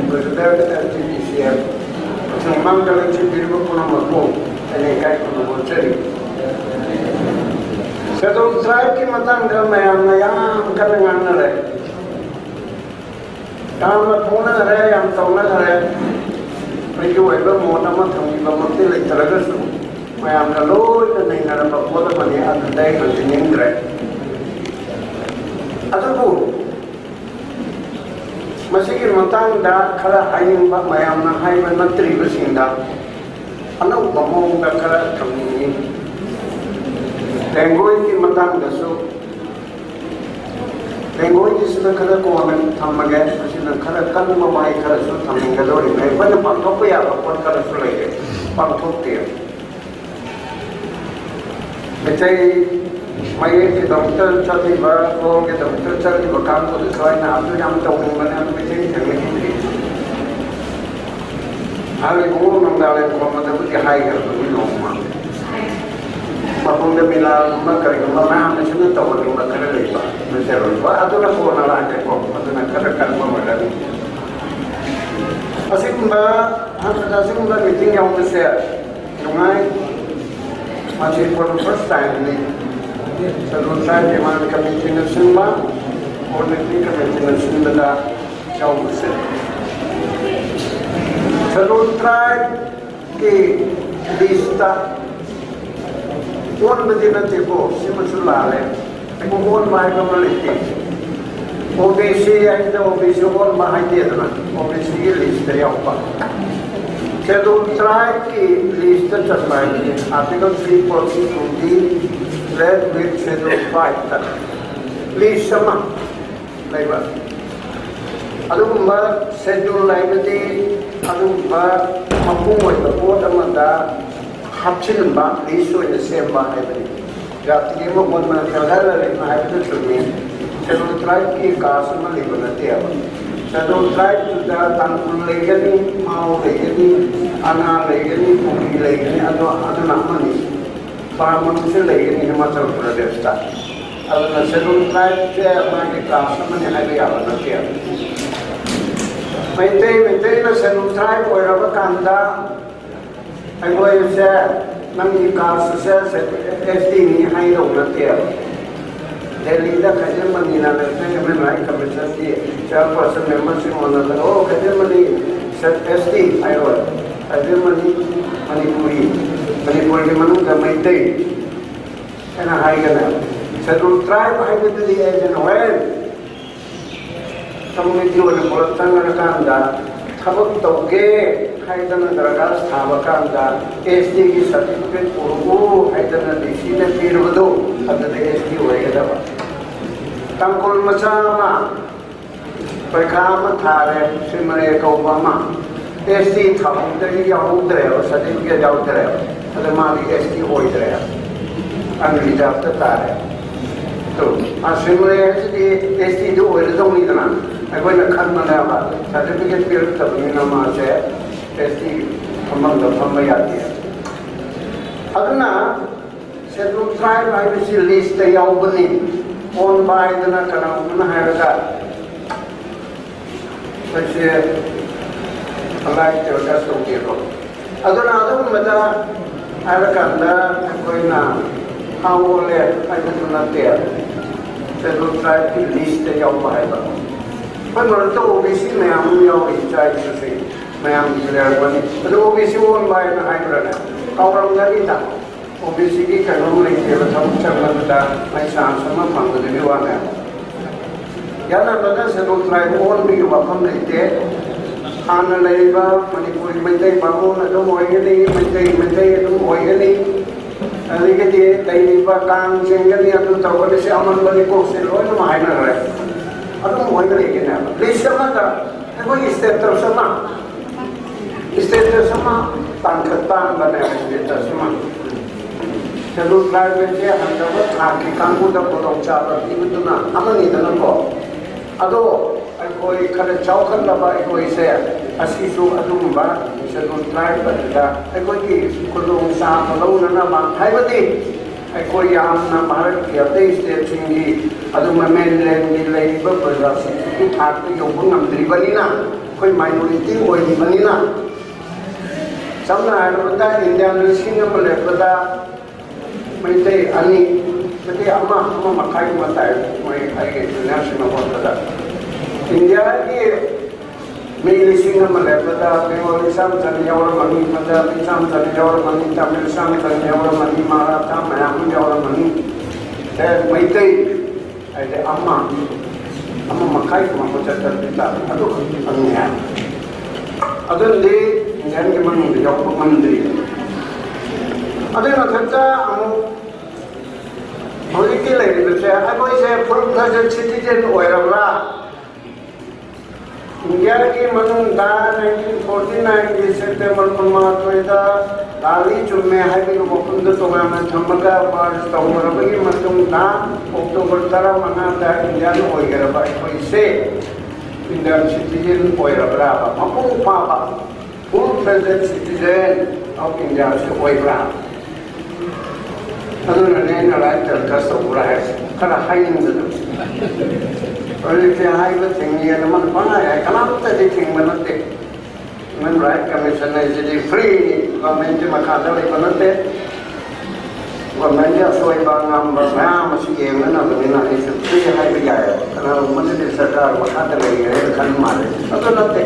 President L G B C F, ꯃꯃꯥꯡꯗ ꯂꯦꯡꯁꯤꯟꯕꯤꯔꯤꯕ ꯄꯨꯝꯅꯃꯛꯄꯨ ꯑꯩꯅ ꯏꯀꯥꯏ ꯈꯨꯝꯅꯕ ꯎꯠꯆꯔꯤ꯫ Scheduled Tribe ꯀꯤ ꯃꯇꯥꯡꯗ ꯃꯌꯥꯝꯅ ꯌꯥꯝ ꯀꯟꯅ ꯉꯥꯡꯅꯔꯦ, ꯌꯥꯝꯅ ꯐꯣꯡꯅꯈ꯭ꯔꯦ, ꯌꯥꯝ ꯇꯧꯅꯈ꯭ꯔꯦ꯫ ꯑꯩꯒꯤ ꯑꯣꯏꯕ ꯃꯣꯠ ꯑꯃ ꯊꯝꯕꯤꯕꯃꯛꯇꯤ ꯂꯩꯇ꯭ꯔꯒꯁꯨ, ꯃꯌꯥꯝꯅ ꯂꯣꯏꯅ ꯅꯩꯅꯔꯕ ꯄꯣꯠ ꯑꯃꯅꯤ, ꯑꯗꯨꯗ ꯑꯩ ꯍꯟꯖꯤꯟꯅꯤꯡꯗ꯭ꯔꯦ꯫ ꯑꯗꯨꯕꯨ ꯃꯁꯤꯒꯤ ꯃꯇꯥꯡꯗ ꯈꯔ ꯍꯥꯏꯅꯤꯡꯕ, ꯃꯌꯥꯝꯅ ꯍꯥꯏꯕ ꯅꯠꯇ꯭ꯔꯤꯕꯁꯤꯡꯗ ꯑꯅꯧꯕ ꯃꯑꯣꯡꯗ ꯈꯔ ꯊꯝꯅꯤꯡꯉꯤ꯫ ꯂꯦꯡꯒ꯭ꯋꯦꯖꯀꯤ ꯃꯇꯥꯡꯗꯁꯨ, ꯂꯦꯡꯒ꯭ꯋꯦꯖꯀꯤꯁꯤꯅ ꯈꯔ ꯀꯣꯟꯅ ꯊꯝꯃꯒꯦ, ꯃꯁꯤꯅ ꯈꯔ ꯀꯟꯕ ꯋꯥꯍꯩ ꯈꯔꯁꯨ ꯊꯝꯅꯤꯡꯒꯗꯧꯔꯤꯕꯅꯤ꯫ ꯑꯩꯈꯣꯏꯅ ꯄꯥꯡꯊꯣꯛꯄ ꯌꯥꯕ ꯄꯣꯠ ꯈꯔꯁꯨ ꯂꯩꯔꯦ, ꯄꯥꯡꯊꯣꯛꯇꯦ꯫ ꯃꯩꯇꯩ ꯃꯌꯦꯛꯀꯤꯗꯃꯛꯇ ꯆꯠꯂꯤꯕ, ꯂꯣꯟꯒꯤꯗꯃꯛꯇ ꯆꯠꯂꯤꯕ ꯀꯥꯡꯕꯨꯗꯨꯁꯨ ꯑꯩꯅ ꯑꯗꯨ ꯌꯥꯝ ꯇꯧꯅꯤꯡꯕꯅꯦ, ꯑꯗꯨ ꯃꯩꯇꯩ ꯊꯦꯡꯅꯈꯤꯗ꯭ꯔꯤ꯫ ꯑꯍꯜ ꯏꯕꯨꯡꯉꯣ ꯅꯣꯡꯗꯥ ꯂꯩꯈꯣꯝ ꯑꯗꯨꯕꯨꯗꯤ ꯍꯥꯏꯈ꯭ꯔꯕꯅꯤ ꯅꯣꯡꯃ꯫ ꯃꯈꯣꯡꯗ ꯃꯤꯂꯥꯜꯒꯨꯝꯕ ꯀꯔꯤꯒꯨꯝꯕ ꯃꯌꯥꯝꯅꯁꯨ ꯇꯧꯍꯟꯅꯤꯡꯕ ꯈꯔ ꯂꯩꯕ, ꯃꯩꯇꯩꯂꯣꯟ꯫ ꯍꯣꯏ, ꯑꯗꯨꯅ ꯀꯣꯟꯅ ꯂꯥꯛꯀꯦꯀꯣ, ꯑꯗꯨꯅ ꯈꯔ ꯀꯟꯕ ꯑꯣꯏꯔꯅꯤ꯫ ꯑꯁꯤꯒꯨꯝꯕ, ꯑꯁꯤꯒꯨꯝꯕ ꯃꯤꯇꯤꯡ ꯌꯥꯎꯕꯁꯦ ꯅꯨꯡꯉꯥꯏ꯫ ꯃꯁꯤ for the first time ꯅꯤ꯫ Scheduled Tribe Demand Committee ꯅ ꯁꯤꯟꯕ, Coordinating Committee ꯅ ꯁꯤꯟꯕꯗ ꯌꯥꯎꯕꯁꯦ꯫ Scheduled Tribe ꯀꯤ list ꯇ ꯑꯣꯟꯕꯗꯤ ꯅꯠꯇꯦꯀꯣ, ꯁꯤꯃꯁꯨ ꯂꯥꯜꯂꯦ꯫ ꯑꯩꯕꯨ ꯑꯣꯟꯕ ꯍꯥꯏꯕ ꯑꯃ ꯂꯩꯇꯦ꯫ ꯑꯣ ꯕꯤ ꯁꯤ ꯍꯥꯏꯁꯤꯅ ꯑꯣ ꯕꯤ ꯁꯤ ꯑꯣꯟꯕ ꯍꯥꯏꯗꯦꯗꯅ, ꯑꯣ ꯕꯤ ꯁꯤ ꯒꯤ list ꯇ ꯌꯥꯎꯕ꯫ Scheduled Tribe ꯀꯤ list ꯇ ꯆꯟꯕ ꯍꯥꯏꯕꯁꯦ Article three forty two D read with Scheduled Tribe ꯇ list ꯑꯃ ꯂꯩꯕ꯫ ꯑꯗꯨꯒꯨꯝꯕ schedule ꯍꯥꯏꯕꯗꯤ ꯑꯗꯨꯒꯨꯝꯕ ꯃꯄꯨꯡ ꯑꯣꯏꯕ ꯄꯣꯠ ꯑꯃꯗ ꯍꯥꯞꯆꯤꯟꯕ, list ꯑꯣꯏꯅ ꯁꯦꯝꯕ ꯍꯥꯏꯕꯅꯤ꯫ ꯖꯥꯇꯤ ꯑꯃ ꯑꯣꯟꯕ ꯅꯠꯇ꯭ꯔꯒ ꯂꯥꯏꯔꯤꯛꯅ ꯍꯥꯏꯕꯗꯨ ꯆꯨꯝꯃꯤ꯫ Scheduled Tribe ꯀꯤ caste ꯑꯃ ꯂꯩꯕ ꯅꯠꯇꯦꯕ꯫ Scheduled Tribe ꯇꯨꯗ ꯇꯥꯡꯈꯨꯜ ꯂꯩꯒꯅꯤ, ꯃꯥꯎ ꯂꯩꯒꯅꯤ, ꯑꯅꯥ ꯂꯩꯒꯅꯤ, ꯀꯨꯀꯤ ꯂꯩꯒꯅꯤ, ꯑꯗꯣ ꯑꯗꯨꯅ ꯑꯃꯅꯤ꯫ ꯕ꯭ꯔꯥꯍꯃꯟꯁꯨ ꯂꯩꯒꯅꯤ ꯍꯤꯃꯥꯆꯜ ꯄ꯭ꯔꯗꯦꯁꯇ꯫ ꯑꯗꯨꯅ Scheduled Tribe ꯁꯦ ꯃꯥꯒꯤ caste ꯑꯃꯅꯤ ꯍꯥꯏꯕ ꯌꯥꯕ ꯅꯠꯇꯦ꯫ ꯃꯩꯇꯩ, ꯃꯩꯇꯩꯅ Scheduled Tribe ꯑꯣꯏꯔꯕ ꯀꯥꯟꯗ ꯑꯩꯈꯣꯏꯁꯦ ꯅꯪꯒꯤ caste ꯁꯦ S T ꯅꯤ ꯍꯥꯏꯗꯧ ꯅꯠꯇꯦꯕ꯫ ꯗꯦꯜꯂꯤꯗ ꯈꯥꯏꯗꯦꯝ ꯃꯅꯤꯅ National Human Rights Commissionꯒꯤ chairperson memberꯁꯤꯡ ꯎꯅꯗꯅ, "ꯑꯣ, ꯈꯥꯏꯗꯦꯝ ꯃꯅꯤ, ꯑꯦꯁ ꯇꯤ ꯍꯥꯏꯔꯣꯏ, ꯈꯥꯏꯗꯦꯝ ꯃꯅꯤ ꯃꯅꯤꯄꯨꯔꯤ, ꯃꯅꯤꯄꯨꯔꯒꯤ ꯃꯅꯨꯡꯗ ꯃꯩꯇꯩ" ꯍꯥꯏꯅ ꯍꯥꯏꯒꯅꯦꯕ꯫ Scheduled tribe ꯍꯥꯏꯕꯗꯨꯗꯤ ꯑꯩꯁꯦ ꯍꯣꯔꯦꯟ community ꯑꯣꯏꯅ ꯄꯨꯂꯞ ꯆꯪꯉꯀꯥꯟꯗ ꯊꯕꯛ ꯇꯧꯒꯦ ꯍꯥꯏꯗꯅ ꯗꯔꯈꯥꯁ ꯊꯥꯕ ꯀꯥꯟꯗ ꯑꯦꯁ ꯇꯤꯒꯤ certificate ꯄꯨꯔꯛꯎ ꯍꯥꯏꯗꯅ ꯗꯤ ꯁꯤꯅ ꯄꯤꯔꯕꯗꯣ, ꯑꯗꯨꯗ ꯑꯦꯁ ꯇꯤ ꯑꯣꯏꯒꯗꯕ꯫ ꯇꯥꯡꯈꯨꯜ ꯃꯆꯥ ꯑꯃ ꯄꯔꯤꯈꯥ ꯑꯃ ꯊꯥꯔꯦ, ꯁꯤꯃꯔꯦ ꯀꯧꯕ ꯑꯃ, ꯑꯦꯁ ꯇꯤ ꯊꯥꯍꯧꯗ꯭ꯔꯗꯤ ꯌꯥꯎꯍꯧꯗ꯭ꯔꯦꯕ, certificate ꯌꯥꯎꯗ꯭ꯔꯦꯕ, ꯑꯗ ꯃꯥꯗꯤ ꯑꯦꯁ ꯇꯤ ꯑꯣꯏꯗ꯭ꯔꯦꯕ, unreservedꯇ ꯇꯥꯔꯦ꯫ ꯑꯗꯨ ꯑꯁꯦꯡꯕꯅꯦ ꯍꯥꯏꯁꯤꯗꯤ ꯑꯦꯁ ꯇꯤꯗꯨ ꯑꯣꯏꯔꯗꯧꯅꯤꯗꯅ, ꯑꯩꯈꯣꯏꯅ ꯈꯟꯕꯅꯦꯕ, certificate ꯄꯤꯔꯛꯇꯕꯅꯤꯅ ꯃꯥꯁꯦ ꯑꯦꯁ ꯇꯤ ꯐꯝꯐꯝꯗ ꯐꯝꯕ ꯌꯥꯗꯦ꯫ ꯑꯗꯨꯅ Scheduled tribe ꯍꯥꯏꯕꯁꯤ listꯇ ꯌꯥꯎꯕꯅꯤ꯫ ꯑꯣꯟꯕ ꯍꯥꯏꯗꯅ ꯀꯅꯥꯒꯨꯝꯕꯅ ꯍꯥꯏꯔꯒ ꯑꯩꯈꯣꯏꯁꯦ ꯑꯂꯥꯏ ꯇꯧꯔꯒ ꯇꯧꯗꯦꯀꯣ꯫ ꯑꯗꯨꯅ ꯑꯗꯨꯒꯨꯝꯕꯗ ꯍꯥꯏꯔꯀꯥꯟꯗ ꯑꯩꯈꯣꯏꯅ ꯍꯥ ꯑꯣꯜꯂꯦ ꯍꯥꯏꯕꯗꯨ ꯅꯠꯇꯦ꯫ Scheduled tribeꯀꯤ listꯇ ꯌꯥꯎꯕ ꯍꯥꯏꯕ꯫ ꯑꯩꯈꯣꯏ ꯃꯔꯛꯇ ꯑꯣ ꯕꯤ ꯁꯤ ꯃꯌꯥꯝ ꯑꯃ ꯌꯥꯎꯔꯤ, ꯏꯆꯥ ꯏꯁꯨꯁꯤꯡ ꯃꯌꯥꯝꯒꯤ ꯂꯩꯔꯛꯄꯅꯤ꯫ ꯑꯗꯨ ꯑꯣ ꯕꯤ ꯁꯤ ꯑꯣꯟꯕ ꯍꯥꯏꯅ ꯍꯥꯏꯕ꯭ꯔꯥꯅꯦ? ꯀꯥꯎꯔꯝꯒꯅꯤꯗ꯫ ꯑꯣ ꯕꯤ ꯁꯤꯒꯤ ꯀꯩꯅꯣꯝ ꯂꯩꯇꯦꯕ, ꯊꯕꯛ ꯆꯪꯕꯗꯨꯗ ꯃꯥꯏ chance ꯑꯃ ꯐꯪꯕꯗꯨꯒꯤ ꯋꯥꯅꯦꯕ꯫ ꯌꯥꯅꯕꯗ Scheduled tribe ꯑꯣꯟꯕꯒꯤ ꯋꯥꯐꯝ ꯂꯩꯇꯦ꯫ ꯍꯥꯟꯅ ꯂꯩꯔꯤꯕ ꯃꯅꯤꯄꯨꯔꯤ ꯃꯩꯇꯩ ꯕꯥꯃꯣꯟ ꯑꯗꯨꯝ ꯑꯣꯏꯒꯅꯤ, ꯃꯩꯇꯩ ꯃꯩꯇꯩ ꯑꯗꯨꯝ ꯑꯣꯏꯒꯅꯤ꯫ ꯑꯗꯒꯤꯗꯤ ꯂꯩꯔꯤꯕ ꯀꯥꯡ ꯆꯤꯡꯒꯅꯤ, ꯑꯗꯨ ꯇꯧꯒꯅꯤ, ꯁꯤ ꯑꯃꯟꯕ ꯂꯩꯀꯣꯛꯁꯦ ꯂꯣꯏꯅꯃꯛ ꯍꯥꯏꯅꯈ꯭ꯔꯦ꯫ ꯑꯗꯨꯝ ꯑꯣꯏꯅ ꯂꯩꯒꯅꯦꯕ꯫ List ꯑꯃꯗ ꯑꯩꯈꯣꯏꯒꯤ status ꯑꯃ, status ꯑꯃ ꯇꯥꯡꯈꯠ ꯇꯥꯡꯕꯅꯦꯕ, status ꯑꯃ꯫ Scheduled tribeꯁꯦ ꯍꯟꯊꯕ ꯊꯥꯛꯀꯤ ꯀꯥꯡꯕꯨꯗ ꯈꯨꯗꯣꯡꯆꯥꯕ ꯄꯤꯕꯗꯨꯅ ꯑꯃꯅꯤꯗꯅꯀꯣ꯫ ꯑꯗꯣ ꯑꯩꯈꯣꯏ ꯈꯔ ꯆꯥꯎꯈꯠꯂꯕ ꯑꯩꯈꯣꯏꯁꯦ ꯑꯁꯤꯁꯨ ꯑꯗꯨꯒꯨꯝꯕ Scheduled tribe ꯑꯗꯨꯗ ꯑꯩꯈꯣꯏꯒꯤ ꯈꯨꯗꯣꯡꯆꯥꯕ ꯂꯧꯅꯅꯕ, ꯍꯥꯏꯕꯗꯤ ꯑꯩꯈꯣꯏ ꯌꯥꯝꯅ ꯚꯥꯔꯠꯀꯤ ꯑꯇꯩ stateꯁꯤꯡꯒꯤ ꯑꯗꯨꯒꯨꯝꯕ mainlandꯒꯤ ꯂꯩꯔꯤꯕ ꯄ꯭ꯔꯖꯥꯁꯤꯡꯒꯤ ꯊꯥꯛꯇ ꯌꯧꯕ ꯉꯝꯗ꯭ꯔꯤꯕꯅꯤꯅ ꯑꯩꯈꯣꯏ minority ꯑꯣꯏꯔꯤꯕꯅꯤꯅ, ꯁꯝꯅ ꯍꯥꯏꯔꯕꯗ Indian ꯂꯤꯁꯤꯡ ꯑꯃ ꯂꯩꯔꯛꯄꯗ ꯃꯩꯇꯩ ꯑꯅꯤ, ꯃꯗꯤ ꯑꯃ, ꯑꯃ ꯃꯈꯥꯏꯒꯨꯝꯕ ꯇꯥꯏ꯫ ꯃꯣꯏ ꯑꯩꯒꯤ ꯖꯨꯅꯤꯌꯔꯁꯤꯡꯅ ꯍꯣꯠꯄꯗ ꯏꯟꯗꯤꯌꯥꯒꯤ ꯃꯤ ꯂꯤꯁꯤꯡ ꯑꯃ ꯂꯦꯞꯄꯗ ꯕꯦꯡꯒꯣꯂꯤ ꯆꯥꯝ ꯆꯅꯤ ꯌꯥꯎꯔꯝꯃꯅꯤ, ꯄꯟꯖꯥꯕꯤ ꯆꯥꯝ ꯆꯅꯤ ꯌꯥꯎꯔꯝꯃꯅꯤ, ꯇꯥꯃꯤꯜ ꯆꯥꯝ ꯆꯅꯤ ꯌꯥꯎꯔꯝꯃꯅꯤ, ꯃꯔꯥꯊꯥ ꯃꯌꯥꯝ ꯑꯃ ꯌꯥꯎꯔꯝꯃꯅꯤ꯫ ꯑꯦ, ꯃꯩꯇꯩ ꯍꯥꯏꯗꯤ ꯑꯃ, ꯑꯃ ꯃꯈꯥꯏ ꯀꯨꯝꯕ ꯆꯠꯇ꯭ꯔꯗꯤ ꯇꯥꯔꯦ꯫ ꯑꯗꯨ ꯈꯛꯇꯪꯅꯦ꯫ ꯑꯗꯨꯅꯗꯤ ꯏꯟꯗꯤꯌꯥꯟꯒꯤ ꯃꯅꯨꯡꯗ ꯌꯥꯎꯕ ꯉꯝꯗ꯭ꯔꯤ꯫ ꯑꯗꯨꯒꯤ ꯃꯊꯛꯇ ꯑꯃꯨꯛ ꯍꯧꯖꯤꯛꯀꯤ ꯂꯩꯔꯤꯕꯁꯦ, ꯑꯩꯈꯣꯏꯁꯦ ꯐꯨꯜ ꯐ꯭ꯂꯦꯖꯦꯗ ꯁꯤꯇꯤꯖꯦꯟ ꯑꯣꯏꯔꯕ꯭ꯔꯥ? ꯏꯟꯗꯤꯌꯥꯒꯤ ꯃꯅꯨꯡꯗ ꯅꯥꯏꯟꯇꯤꯟ ꯐꯣꯔꯇꯤ ꯅꯥꯏꯟꯒꯤ ꯁꯦꯞꯇꯦꯝꯕꯔ ꯀꯨꯟꯃꯥꯊꯣꯏꯗ ꯂꯥꯜꯂꯤ ꯆꯨꯝꯃꯦ ꯍꯥꯏꯕꯒꯤ ꯋꯥꯐꯝꯗ ꯇꯣꯉꯥꯟꯅ ꯊꯝꯃꯒ ꯃꯥꯔꯆ ꯇꯧꯈ꯭ꯔꯕꯒꯤ ꯃꯇꯨꯡꯗ ꯑꯣꯛꯇꯣꯕꯔ ꯇꯔꯥꯃꯉꯥꯗ ꯏꯟꯗꯤꯌꯥꯟ ꯑꯣꯏꯒꯗꯕ ꯑꯩꯈꯣꯏꯁꯦ ꯏꯟꯗꯤꯌꯥꯟ ꯁꯤꯇꯤꯖꯦꯟ ꯑꯣꯏꯔꯕ꯭ꯔꯥꯕ? ꯃꯄꯨꯡ ꯐꯥꯕ full fledged citizen of India ꯁꯤ ꯑꯣꯏꯕ꯭ꯔꯥ? ꯑꯗꯨꯅꯅꯦ ꯑꯩꯅ ꯔꯥꯏꯠ ꯇꯦꯂꯤꯀꯥꯁ ꯇꯧꯕ꯭ꯔꯥ ꯍꯥꯏꯁꯦ ꯈꯔ ꯍꯥꯏꯅꯤꯡꯕꯗꯣ꯫ ꯍꯧꯖꯤꯛꯇꯤ ꯍꯥꯏꯕ ꯊꯤꯡꯉꯦꯅ ꯃꯥꯅ ꯄꯪꯍꯥꯏ ꯍꯥꯏ, ꯀꯅꯥꯝꯇꯗꯤ ꯊꯤꯡꯕ ꯅꯠꯇꯦ꯫ ꯍ꯭ꯌꯨꯃꯦꯟ ꯔꯥꯏꯠ ꯀꯃꯤꯁꯟ ꯍꯥꯏꯁꯤꯗꯤ ꯐ꯭ꯔꯤꯅꯤ, ꯒꯚꯔꯟꯃꯦꯟꯠꯀꯤ ꯃꯈꯥꯗ ꯂꯩꯕ ꯅꯠꯇꯦ꯫ ꯒꯚꯔꯟꯃꯦꯟꯠꯀꯤ ꯑꯁꯣꯏꯕ ꯑꯉꯥꯝꯕ ꯃꯌꯥꯝ ꯑꯁꯤ ꯌꯦꯡꯅꯅꯕꯅꯤꯅ ꯑꯩꯁꯨ ꯐ꯭ꯔꯤ ꯍꯥꯏꯕ ꯌꯥꯏꯑꯕ꯫ ꯀꯅꯥꯒꯨꯝꯕꯅꯗꯤ ꯁꯔꯀꯥꯔ ꯃꯈꯥꯗ ꯂꯩꯔꯦꯅ ꯈꯟꯕ ꯃꯥꯜꯂꯦ꯫ ꯑꯗꯨ ꯅꯠꯇꯦ,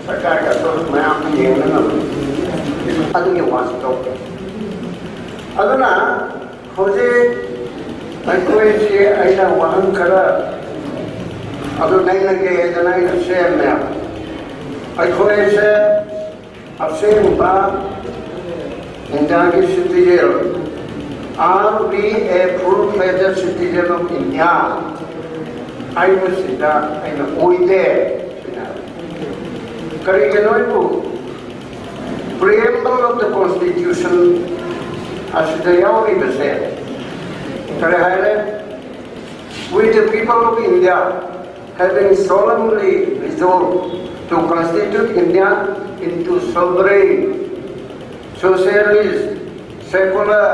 ꯁꯔꯀꯥꯔꯒꯤ ꯑꯁꯣꯏꯕ ꯃꯌꯥꯝ ꯑꯃ ꯌꯦꯡꯅꯅꯕꯅꯤ꯫ ꯑꯗꯨꯒꯤ ꯋꯥꯁꯨ ꯇꯧꯗꯦ꯫ ꯑꯗꯨꯅ ꯍꯧꯖꯤꯛ ꯑꯩꯈꯣꯏꯁꯤ ꯑꯩꯅ ꯋꯥꯍꯪ ꯈꯔ ꯑꯗꯨ ꯅꯩꯅꯒꯦ ꯍꯥꯏꯗꯅ ꯑꯩꯅ ꯁꯦꯝꯃꯦ꯫ ꯑꯩꯈꯣꯏꯁꯦ ꯑꯁꯦꯡꯕ ꯏꯟꯗꯤꯌꯥꯒꯤ citizen, are we a full fledged citizen of India ꯍꯥꯏꯕꯁꯤꯗ ꯑꯩꯅ ꯑꯣꯏꯗꯦ꯫ ꯀꯔꯤꯒꯤꯅꯣ ꯍꯥꯏꯕꯨ preamble of the constitution ꯑꯁꯤꯗ ꯌꯥꯎꯔꯤꯕꯁꯦ ꯀꯔꯤ ꯍꯥꯏꯔꯦ? We the people of India having solemnly resolved to constitute India into sovereign, socialist, secular,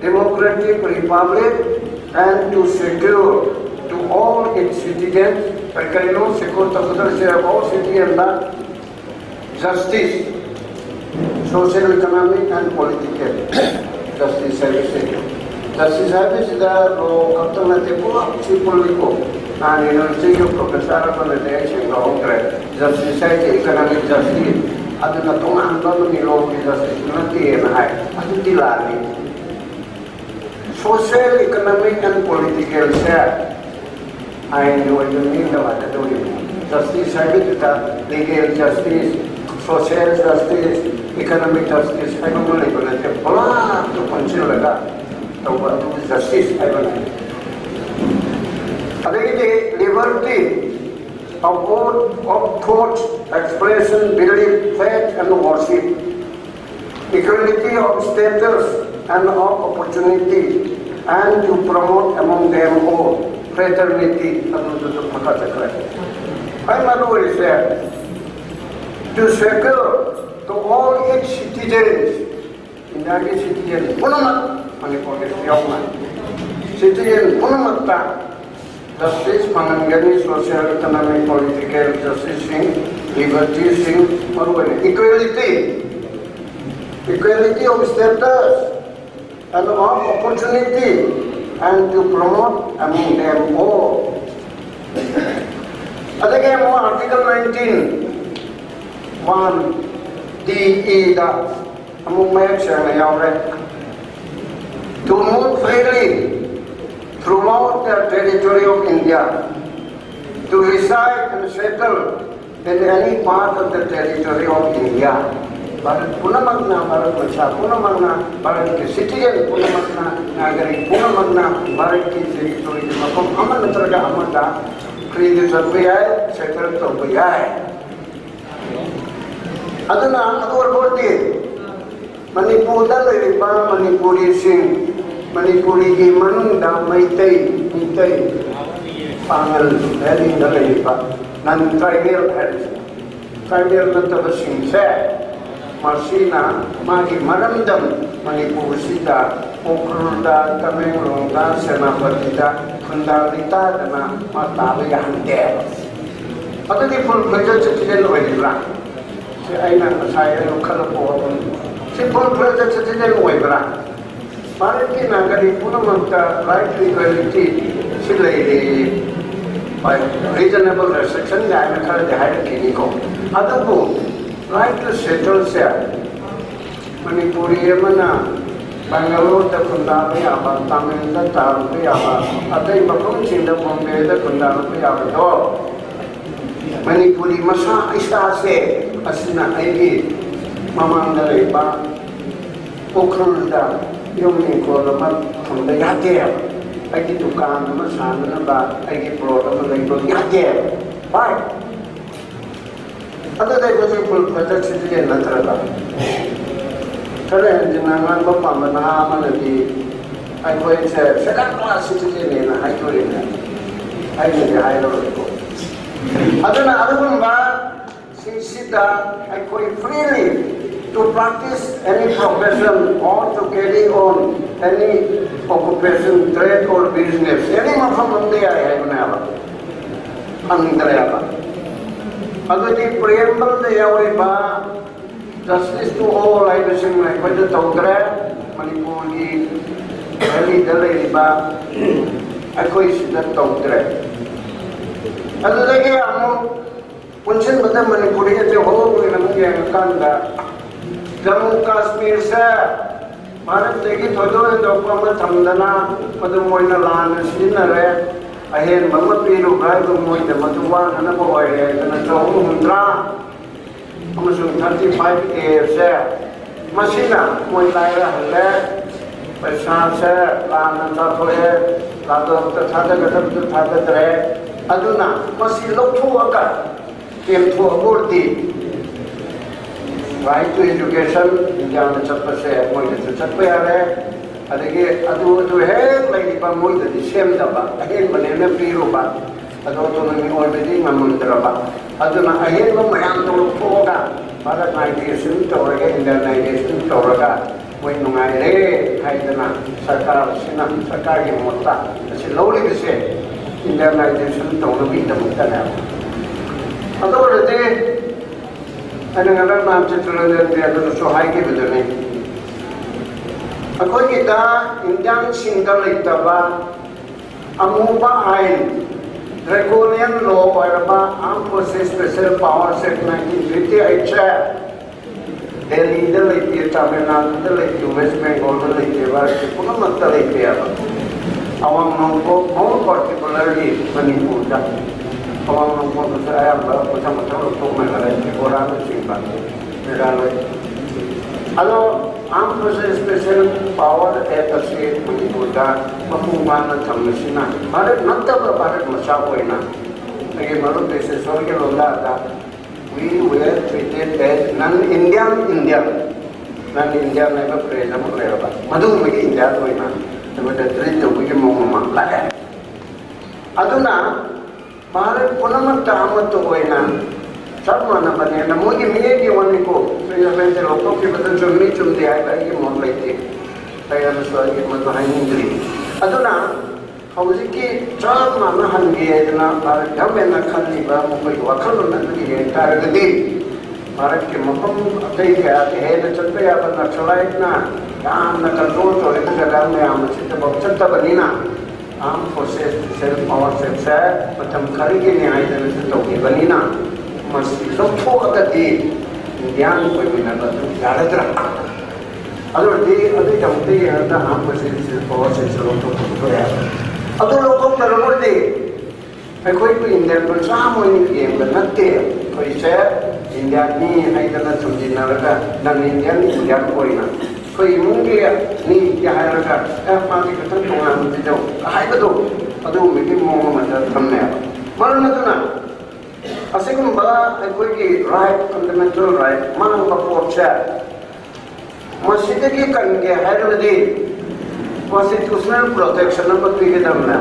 democratic republic and to secure to all its citizens, ꯀꯔꯤ ꯀꯔꯤꯅꯣ secure ꯇꯧꯒꯗꯧꯔꯤꯁꯦ, all citizenꯗ justice, social, economic and political justice ꯍꯥꯏꯕꯁꯦ Justice ꯍꯥꯏꯕꯁꯤꯗ ꯂꯣ ꯈꯛꯇ ꯅꯠꯇꯦ, ꯄꯨꯂꯞꯁꯤ ꯄꯨꯜꯂꯤꯀꯣ꯫ ꯅꯍꯥꯟ ꯌꯨꯅꯤꯚꯔꯁꯤꯇꯤꯒꯤ professor ꯑꯃꯅꯗꯤ ꯑꯩ ꯁꯦꯡꯗꯣꯛꯍꯧꯗ꯭ꯔꯦ, justice ꯍꯥꯏꯁꯦ ꯏꯀꯅꯣꯃꯤꯛ ꯖꯁꯇꯤꯁ, ꯑꯗꯨꯅ ꯇꯣꯉꯥꯟꯕ ꯑꯃꯅꯤ, ꯂꯣꯒꯤ ꯖꯁꯇꯤꯁ ꯅꯠꯇꯦꯅ ꯍꯥꯏ꯫ ꯑꯗꯨꯗꯤ ꯂꯥꯜꯂꯤ꯫ ꯁꯣꯁꯤꯌꯦꯜ, ꯏꯀꯅꯣꯃꯤꯛ ꯑꯦꯟ ꯄꯣꯂꯤꯇꯤꯀꯦꯜꯁꯦ ꯑꯥꯏꯟꯒꯤ ꯑꯣꯏꯕ ꯃꯤꯠꯌꯦꯡꯗ ꯂꯥꯛꯀꯗꯧꯔꯤꯕꯅꯤ꯫ ꯖꯁꯇꯤꯁ ꯍꯥꯏꯕꯗꯨꯗ legal justice, social justice, economic justice ꯍꯥꯏꯕ ꯑꯃ ꯂꯩꯕ ꯅꯠꯇꯦ, ꯄꯨꯂꯞꯇꯨ ꯄꯨꯟꯁꯤꯜꯂꯒ ꯇꯧꯕ ꯑꯗꯨꯕꯨ ꯖꯁꯇꯤꯁ ꯍꯥꯏꯕꯅꯤ꯫ ꯑꯗꯒꯤꯗꯤ liberty of, of thought, expression, belief, faith and worship, equality of status and of opportunity, and to promote among them all fraternity, ꯑꯗꯨꯗꯨꯁꯨ ꯐꯒꯠꯆꯈ꯭ꯔꯦ꯫ ꯈ꯭ꯋꯥꯏ ꯃꯔꯨ ꯑꯣꯏꯔꯤꯁꯦ, to secure to all its citizens, ꯏꯟꯗꯤꯌꯥꯒꯤ ꯁꯤꯇꯤꯖꯦꯟ ꯄꯨꯝꯅꯃꯛ, ꯃꯅꯤꯄꯨꯔꯒꯤꯁꯨ ꯌꯥꯎꯅ, ꯁꯤꯇꯤꯖꯦꯟ ꯄꯨꯝꯅꯃꯛꯇ ꯖꯁꯇꯤꯁ ꯐꯪꯍꯟꯒꯅꯤ꯫ ꯁꯣꯁꯤꯌꯦꯜ, ꯏꯀꯣꯅꯣꯃꯤꯛ, ꯄꯣꯂꯤꯇꯤꯀꯦꯜ ꯖꯁꯇꯤꯁꯁꯤꯡ, ꯂꯤꯕꯔꯇꯤꯁꯤꯡ, ꯃꯔꯨꯑꯣꯏꯅ equality, equality of status and of opportunity, and to promote among them all. ꯑꯗꯒꯤ ꯑꯃꯨꯛ Article nineteen, one D E ꯗ ꯑꯃꯨꯛ ꯃꯌꯦꯛ ꯁꯦꯡꯅ ꯌꯥꯎꯔꯦ, to move freely throughout the territory of India, to reside and settle in any part of the territory of India. Bharat ꯄꯨꯝꯅꯃꯛꯅ, ꯚꯥꯔꯠ ꯃꯆꯥ ꯄꯨꯝꯅꯃꯛꯅ, ꯚꯥꯔꯠꯀꯤ ꯁꯤꯇꯤꯖꯦꯟ ꯄꯨꯝꯅꯃꯛꯅ, ꯅꯥꯒꯔꯤꯛ ꯄꯨꯝꯅꯃꯛꯅ ꯚꯥꯔꯠꯀꯤ ꯇꯦꯔꯤꯇꯣꯔꯤꯒꯤ ꯃꯐꯝ ꯑꯃ ꯅꯠꯇ꯭ꯔꯒ ꯑꯃꯗ ꯐ꯭ꯔꯤꯗ ꯆꯠꯄ ꯌꯥꯏ, ꯁꯦꯇꯜ ꯇꯧꯕ ꯌꯥꯏ꯫ ꯑꯗꯨꯅ ꯑꯗꯨ ꯑꯣꯏꯔꯕꯗꯤ ꯃꯅꯤꯄꯨꯔꯗ ꯂꯩꯔꯤꯕ ꯃꯅꯤꯄꯨꯔꯤꯁꯤꯡ, ꯃꯅꯤꯄꯨꯔꯤꯒꯤ ꯃꯅꯨꯡꯗ ꯃꯩꯇꯩ, ꯃꯤꯇꯩ, ꯄꯥꯉꯜ ꯚꯦꯂꯤꯗ ꯂꯩꯔꯤꯕ ꯅꯟ ꯇ꯭ꯔꯥꯏꯕꯦꯜ ꯍꯥꯏꯔꯤꯁꯦ, ꯇ꯭ꯔꯥꯏꯕꯦꯜ ꯅꯠꯇꯕꯁꯤꯡꯁꯦ, ꯃꯁꯤꯅ ꯃꯥꯒꯤ ꯃꯔꯝꯗꯝ ꯃꯅꯤꯄꯨꯔꯁꯤꯗ ꯎꯈ꯭ꯔꯨꯜꯗ, ꯇꯃꯦꯡꯂꯣꯡꯗ, ꯁꯦꯅꯥꯄꯇꯤꯗ ꯈꯨꯟꯗꯥ ꯂꯩꯇꯥꯗꯅ ꯃꯥ ꯇꯥꯕ ꯌꯥꯍꯟꯗꯦꯕ꯫ ꯑꯗꯨꯗꯤ ꯐꯨꯜ ꯐ꯭ꯂꯦꯖꯦꯗ ꯁꯤꯇꯤꯖꯦꯟ ꯑꯣꯏꯔꯤꯕ꯭ꯔꯥ? ꯁꯤ ꯑꯩꯅ ꯉꯁꯥꯏ ꯑꯌꯨꯛ ꯈꯜꯂꯛꯄ ꯋꯥꯐꯝꯅꯤ꯫ ꯁꯤ ꯐꯨꯜ ꯐ꯭ꯂꯦꯖꯦꯗ ꯁꯤꯇꯤꯖꯦꯟ ꯑꯣꯏꯕ꯭ꯔꯥ? ꯚꯥꯔꯠꯀꯤ ꯅꯥꯒꯔꯤꯛ ꯄꯨꯝꯅꯃꯛꯇ right to equality ꯁꯤ ꯂꯩꯔꯦ, ꯍꯣꯏ, reasonable restriction ꯀꯥꯏꯅ ꯈꯔꯗꯤ ꯍꯥꯏꯔꯛꯈꯤꯅꯤꯀꯣ꯫ ꯑꯗꯨꯕꯨ right to settle ꯁꯦ ꯃꯅꯤꯄꯨꯔꯤ ꯑꯃꯅ ꯕꯦꯡꯒꯂꯣꯔꯗ ꯈꯨꯟꯗꯥꯕ ꯌꯥꯕ, ꯇꯥꯃꯤꯜꯗ ꯇꯥꯔꯨꯕ ꯌꯥꯕ, ꯑꯇꯩ ꯃꯐꯝꯁꯤꯡꯗ, ꯕꯣꯝꯕꯦꯗ ꯈꯨꯟꯗꯥꯔꯨꯕ ꯌꯥꯕꯗꯣ, ꯃꯅꯤꯄꯨꯔꯤ ꯃꯁꯥ ꯏꯁꯥꯁꯦ ꯑꯁꯤꯅ ꯑꯩꯒꯤ ꯃꯃꯥꯡꯗ ꯂꯩꯕ ꯎꯈ꯭ꯔꯨꯜꯗ ꯌꯨꯝ ꯏꯪꯈꯣꯜ ꯑꯃ ꯊꯝꯕ ꯌꯥꯗꯦ, ꯑꯩꯒꯤ ꯗꯨꯀꯥꯟ ꯑꯃ ꯁꯥꯅꯅꯕ ꯑꯩꯒꯤ ꯄ꯭ꯂꯣꯠ ꯑꯃ ꯂꯩꯕ ꯌꯥꯗꯦ꯫ Why? ꯑꯗꯨꯗ ꯑꯩꯈꯣꯏꯁꯨ ꯐꯨꯜ ꯐꯦꯗꯔ ꯁꯤꯇꯤꯖꯦꯟ ꯅꯠꯇ꯭ꯔꯕ? ꯈꯔ ꯍꯦꯟꯖꯤꯟꯅ ꯉꯥꯡꯕ ꯄꯥꯝꯕ ꯅꯍꯥ ꯑꯃꯅꯗꯤ ꯑꯩꯈꯣꯏꯁꯦ ꯁꯦꯀꯦꯟ ꯀ꯭ꯂꯥꯁ ꯁꯤꯇꯤꯖꯦꯟꯅꯦꯅ ꯍꯥꯏꯗꯣꯔꯤꯕꯅꯦ꯫ ꯑꯩꯅꯗꯤ ꯍꯥꯏꯔꯔꯣꯏꯀꯣ꯫ ꯑꯗꯨꯅ ꯑꯗꯨꯒꯨꯝꯕ ꯁꯤꯡꯁꯤꯗ ꯑꯩꯈꯣꯏ freely to practice any profession or to carry on any occupation, trade or business, any ꯃꯐꯝ ꯑꯃꯗ ꯌꯥꯏ ꯍꯥꯏꯕꯅꯦꯕ, ꯐꯪꯗ꯭ꯔꯦꯕ꯫ ꯑꯗꯨꯗꯤ preamble ꯗ ꯌꯥꯎꯔꯤꯕ justice to all ꯍꯥꯏꯕꯁꯤꯡꯅ ꯑꯩꯈꯣꯏꯗ ꯇꯧꯗ꯭ꯔꯦ, ꯃꯅꯤꯄꯨꯔꯒꯤ ꯗꯦꯜꯂꯤꯗ ꯂꯩꯔꯤꯕ ꯑꯩꯈꯣꯏꯁꯤꯗ ꯇꯧꯗ꯭ꯔꯦ꯫ ꯑꯗꯨꯗꯒꯤ ꯑꯃꯨꯛ ꯄꯨꯟꯁꯤꯟꯕꯗ ꯃꯅꯤꯄꯨꯔꯤ ꯑꯁꯦ ꯍꯣꯜ ꯑꯣꯏꯅ ꯑꯃꯨꯛ ꯌꯦꯡꯉꯀꯥꯟꯗ ꯖꯝꯃꯨ ꯀꯥꯁꯃꯤꯔꯁꯦ ꯚꯥꯔꯠꯇꯒꯤ ꯊꯣꯏꯗꯣꯛ ꯍꯦꯟꯗꯣꯛꯄ ꯑꯃ ꯊꯝꯗꯅ ꯃꯗꯨ ꯃꯣꯏꯅ ꯂꯥꯟꯅ ꯁꯤꯖꯤꯟꯅꯔꯦ꯫ ꯑꯍꯦꯟꯕ ꯑꯃ ꯄꯤꯔꯨꯕ꯭ꯔꯥ ꯍꯥꯏꯕ ꯃꯣꯏꯗ ꯃꯗꯨ ꯋꯥꯅꯅꯕ ꯑꯣꯏꯔꯦ ꯍꯥꯏꯗꯅ ꯆꯍꯨꯝ ꯍꯨꯝꯗ꯭ꯔꯥ ꯑꯃꯁꯨꯡ thirty five A ꯁꯦ ꯃꯁꯤꯅ ꯃꯣꯏ ꯂꯥꯏꯔꯍꯜꯂꯦ, ꯄꯩꯁꯥꯁꯦ ꯂꯥꯟꯅ ꯆꯥꯊꯣꯛꯑꯦ, ꯂꯥꯟꯗꯣꯛꯇ ꯊꯥꯗꯒꯗꯕꯗꯨ ꯊꯥꯗꯗ꯭ꯔꯦ꯫ ꯑꯗꯨꯅ ꯃꯁꯤ ꯂꯧꯊꯣꯛꯑꯒ ꯇꯦꯝꯊꯣꯛꯑꯒ ꯑꯣꯏꯔꯗꯤ right to education ꯏꯟꯗꯤꯌꯥꯗ ꯆꯠꯄꯁꯦ ꯃꯣꯏꯗꯁꯨ ꯆꯠꯄ ꯌꯥꯔꯦ꯫ ꯑꯗꯒꯤ ꯑꯗꯨ ꯑꯗꯨ ꯍꯦꯛ ꯂꯩꯔꯤꯕ ꯃꯣꯏꯗꯗꯤ ꯁꯦꯝꯗꯕ, ꯑꯍꯦꯟꯕꯅꯦꯅ ꯄꯤꯔꯨꯕ, ꯑꯗꯣ autonomy ꯑꯣꯏꯕꯗꯤ ꯉꯝꯃꯝꯗ꯭ꯔꯕ꯫ ꯑꯗꯨꯅ ꯑꯍꯦꯟꯕ ꯃꯌꯥꯝꯗꯣ ꯂꯧꯊꯣꯛꯑꯒ ꯚꯥꯔꯠꯅꯥꯏꯖꯦꯁꯟ ꯇꯧꯔꯒ, ꯏꯟꯗꯤꯌꯥꯅꯥꯏꯖꯦꯁꯟ ꯇꯧꯔꯒ ꯃꯣꯏ ꯅꯨꯡꯉꯥꯏꯔꯦ ꯍꯥꯏꯗꯅ ꯁꯔꯀꯥꯔꯁꯤꯅ, ꯁꯔꯀꯥꯔꯒꯤ ꯃꯣꯠꯇ ꯑꯁꯤ ꯂꯧꯔꯤꯕꯁꯦ ꯏꯟꯗꯤꯌꯥꯅꯥꯏꯖꯦꯁꯟ ꯇꯧꯅꯕꯒꯤꯗꯃꯛꯇꯅꯦꯕ꯫ ꯑꯗꯨ ꯑꯣꯏꯔꯗꯤ ꯑꯩꯅ ꯉꯔꯥꯡ ꯅꯍꯥꯟ ꯆꯤꯇ꯭ꯔꯔꯟꯖꯟ ꯗꯦ ꯑꯗꯨꯗꯁꯨ ꯍꯥꯏꯈꯤꯕꯗꯨꯅꯤ꯫ ꯑꯩꯈꯣꯏꯒꯤꯗ ꯏꯟꯗꯤꯌꯥꯟꯁꯤꯡꯗ ꯂꯩꯇꯕ ꯑꯃꯨꯕ ꯑꯥꯏꯟ, draconian law ꯑꯣꯏꯔꯕ Armed Forces Special Powers Act nineteen fifty eight ꯁꯦ ꯗꯦꯜꯂꯤꯗ ꯂꯩꯇꯦ, ꯇꯥꯃꯤꯜ ꯅꯥꯗꯨꯗ ꯂꯩꯇꯦ, ꯋꯦꯁ ꯕꯦꯡꯒꯣꯜꯗ ꯂꯩꯇꯦ, ꯚꯥꯔꯠꯀꯤ ꯄꯨꯝꯅꯃꯛꯇ ꯂꯩꯇꯦꯕ꯫ ꯑꯋꯥꯡ ꯅꯣꯡꯄꯣꯛ, more particularly ꯃꯅꯤꯄꯨꯔꯗ, ꯑꯋꯥꯡ ꯅꯣꯡꯄꯣꯛꯇꯁꯨ ꯑꯌꯥꯝꯕ ꯃꯊꯪ ꯃꯊꯪ ꯂꯧꯊꯣꯛꯅꯈꯔꯦ, ꯇ꯭ꯔꯤꯄꯨꯔꯥꯅꯆꯤꯡꯕ, ꯃꯦꯘꯥꯂꯌꯥ꯫ ꯑꯗꯣ Armed Forces Special Power Act ꯑꯁꯤ ꯃꯅꯤꯄꯨꯔꯗ ꯃꯄꯨꯡ ꯐꯥꯅ ꯊꯝꯕꯁꯤꯅ ꯚꯥꯔꯠ ꯅꯠꯇꯕ ꯚꯥꯔꯠ ꯃꯆꯥ ꯑꯣꯏꯅ ꯑꯩꯒꯤ ꯃꯔꯨꯞ ꯕꯤꯁꯦꯁꯣꯔꯒꯤ ꯂꯣꯟꯗꯥꯗ "We were treated as non-Indian Indian", non-Indian ꯍꯥꯏꯕ phrase ꯑꯃ ꯂꯩꯔꯕ, ꯃꯗꯨꯒꯨꯝꯕꯒꯤ ꯏꯟꯗꯤꯌꯥꯟ ꯑꯣꯏꯅ ꯑꯩꯈꯣꯏꯗ treat ꯇꯧꯕꯒꯤ ꯃꯑꯣꯡ ꯑꯃ ꯂꯥꯛꯑꯦ꯫ ꯑꯗꯨꯅ ꯚꯥꯔꯠ ꯄꯨꯝꯅꯃꯛꯇ ꯑꯃꯠꯇ ꯑꯣꯏꯅ ꯆꯞ ꯃꯥꯟꯅꯕꯅꯦꯅ ꯃꯣꯏꯒꯤ ꯃꯤꯌꯦꯡꯒꯤ ꯋꯥꯅꯤꯀꯣ꯫ ꯁ꯭ꯔꯤ ꯑꯔꯕꯤꯟꯗ ꯂꯧꯊꯣꯛꯈꯤꯕꯗ ꯆꯨꯝꯃꯤ ꯆꯨꯝꯗꯦ ꯍꯥꯏꯕ ꯑꯩꯒꯤ ꯃꯣꯠ ꯂꯩꯇꯦ꯫ ꯀꯌꯥꯗꯁꯨ ꯑꯩꯒꯤ ꯃꯗꯨ ꯍꯥꯏꯅꯤꯡꯗ꯭ꯔꯤ꯫ ꯑꯗꯨꯅ ꯍꯧꯖꯤꯛꯀꯤ ꯆꯞ ꯃꯥꯟꯅꯍꯟꯒꯦ ꯍꯥꯏꯗꯅ ꯚꯥꯔꯠ ꯒꯚꯔꯟꯃꯦꯟꯅ ꯈꯜꯂꯤꯕ ꯃꯈꯣꯏꯒꯤ ꯋꯥꯈꯜꯂꯣꯟ ꯑꯗꯨ ꯌꯦꯡ ꯇꯥꯔꯒꯗꯤ, ꯚꯥꯔꯠꯀꯤ ꯃꯐꯝ ꯑꯇꯩ ꯀꯌꯥꯗ ꯍꯦꯟꯅ ꯆꯠꯄ ꯌꯥꯕ ꯅꯛꯁꯂꯥꯏꯠꯅ ꯌꯥꯝꯅ control ꯇꯧꯔꯤꯕ ꯖꯒꯥ ꯃꯌꯥꯝ ꯑꯁꯤꯗꯐꯥꯎ ꯆꯠꯇꯕꯅꯤꯅ, Armed Forces Special Powers Act ꯁꯦ ꯃꯇꯝ ꯈꯔꯒꯤꯅꯤ ꯍꯥꯏꯗꯅꯁꯨ ꯇꯧꯈꯤꯕꯅꯤꯅ, ꯃꯁꯤ ꯂꯧꯊꯣꯛꯑꯒꯗꯤ ꯏꯟꯗꯤꯌꯥꯟ ꯑꯣꯏꯃꯤꯟꯅꯕ ꯑꯗꯨ ꯌꯥꯔꯗ꯭ꯔꯥ? ꯑꯗꯨ ꯑꯣꯏꯔꯗꯤ ꯑꯗꯨꯒꯤꯗꯃꯛꯇ ꯌꯦꯡꯉꯒ Armed Forces Special Powers Act ꯁꯦ ꯂꯧꯊꯣꯛꯄ ꯊꯣꯛꯑꯦ꯫ ꯑꯗꯨ ꯂꯧꯊꯣꯛꯇ꯭ꯔꯒꯗꯤ ꯑꯩꯈꯣꯏꯕꯨ ꯏꯟꯗꯤꯌꯥꯟ ꯃꯆꯥ ꯑꯃ ꯑꯣꯏꯅ ꯌꯦꯡꯕ ꯅꯠꯇꯦ꯫ ꯑꯩꯈꯣꯏꯁꯦ ꯏꯟꯗꯤꯌꯥꯟꯅꯤ ꯍꯥꯏꯗꯅ ꯊꯝꯖꯤꯟꯅꯔꯒ, "ꯅꯪ ꯏꯟꯗꯤꯌꯥꯟ, ꯏꯟꯗꯤꯌꯥꯟ ꯑꯣꯏꯅ ꯑꯩꯈꯣꯏ ꯏꯃꯨꯡꯒꯤ ꯃꯤꯒꯤ" ꯍꯥꯏꯔꯒ, "ꯑꯦ, ꯃꯥꯗꯤ ꯈꯤꯇꯪ ꯇꯣꯉꯥꯟꯕꯤꯗꯣ" ꯍꯥꯏꯕꯗꯣ, ꯑꯗꯨꯒꯨꯝꯕꯒꯤ ꯃꯑꯣꯡ ꯑꯃꯗ ꯊꯝꯃꯦꯕ꯫ ꯃꯔꯝ ꯑꯗꯨꯅ ꯑꯁꯤꯒꯨꯝꯕ ꯑꯩꯈꯣꯏꯒꯤ right, fundamental right ꯃꯥꯡꯕ ꯄꯣꯠꯁꯦ, ꯃꯁꯤꯗꯒꯤ ꯀꯟꯒꯦ ꯍꯥꯏꯔꯕꯗꯤ constitutional protection ꯑꯃ ꯄꯤꯒꯗꯕꯅꯦ꯫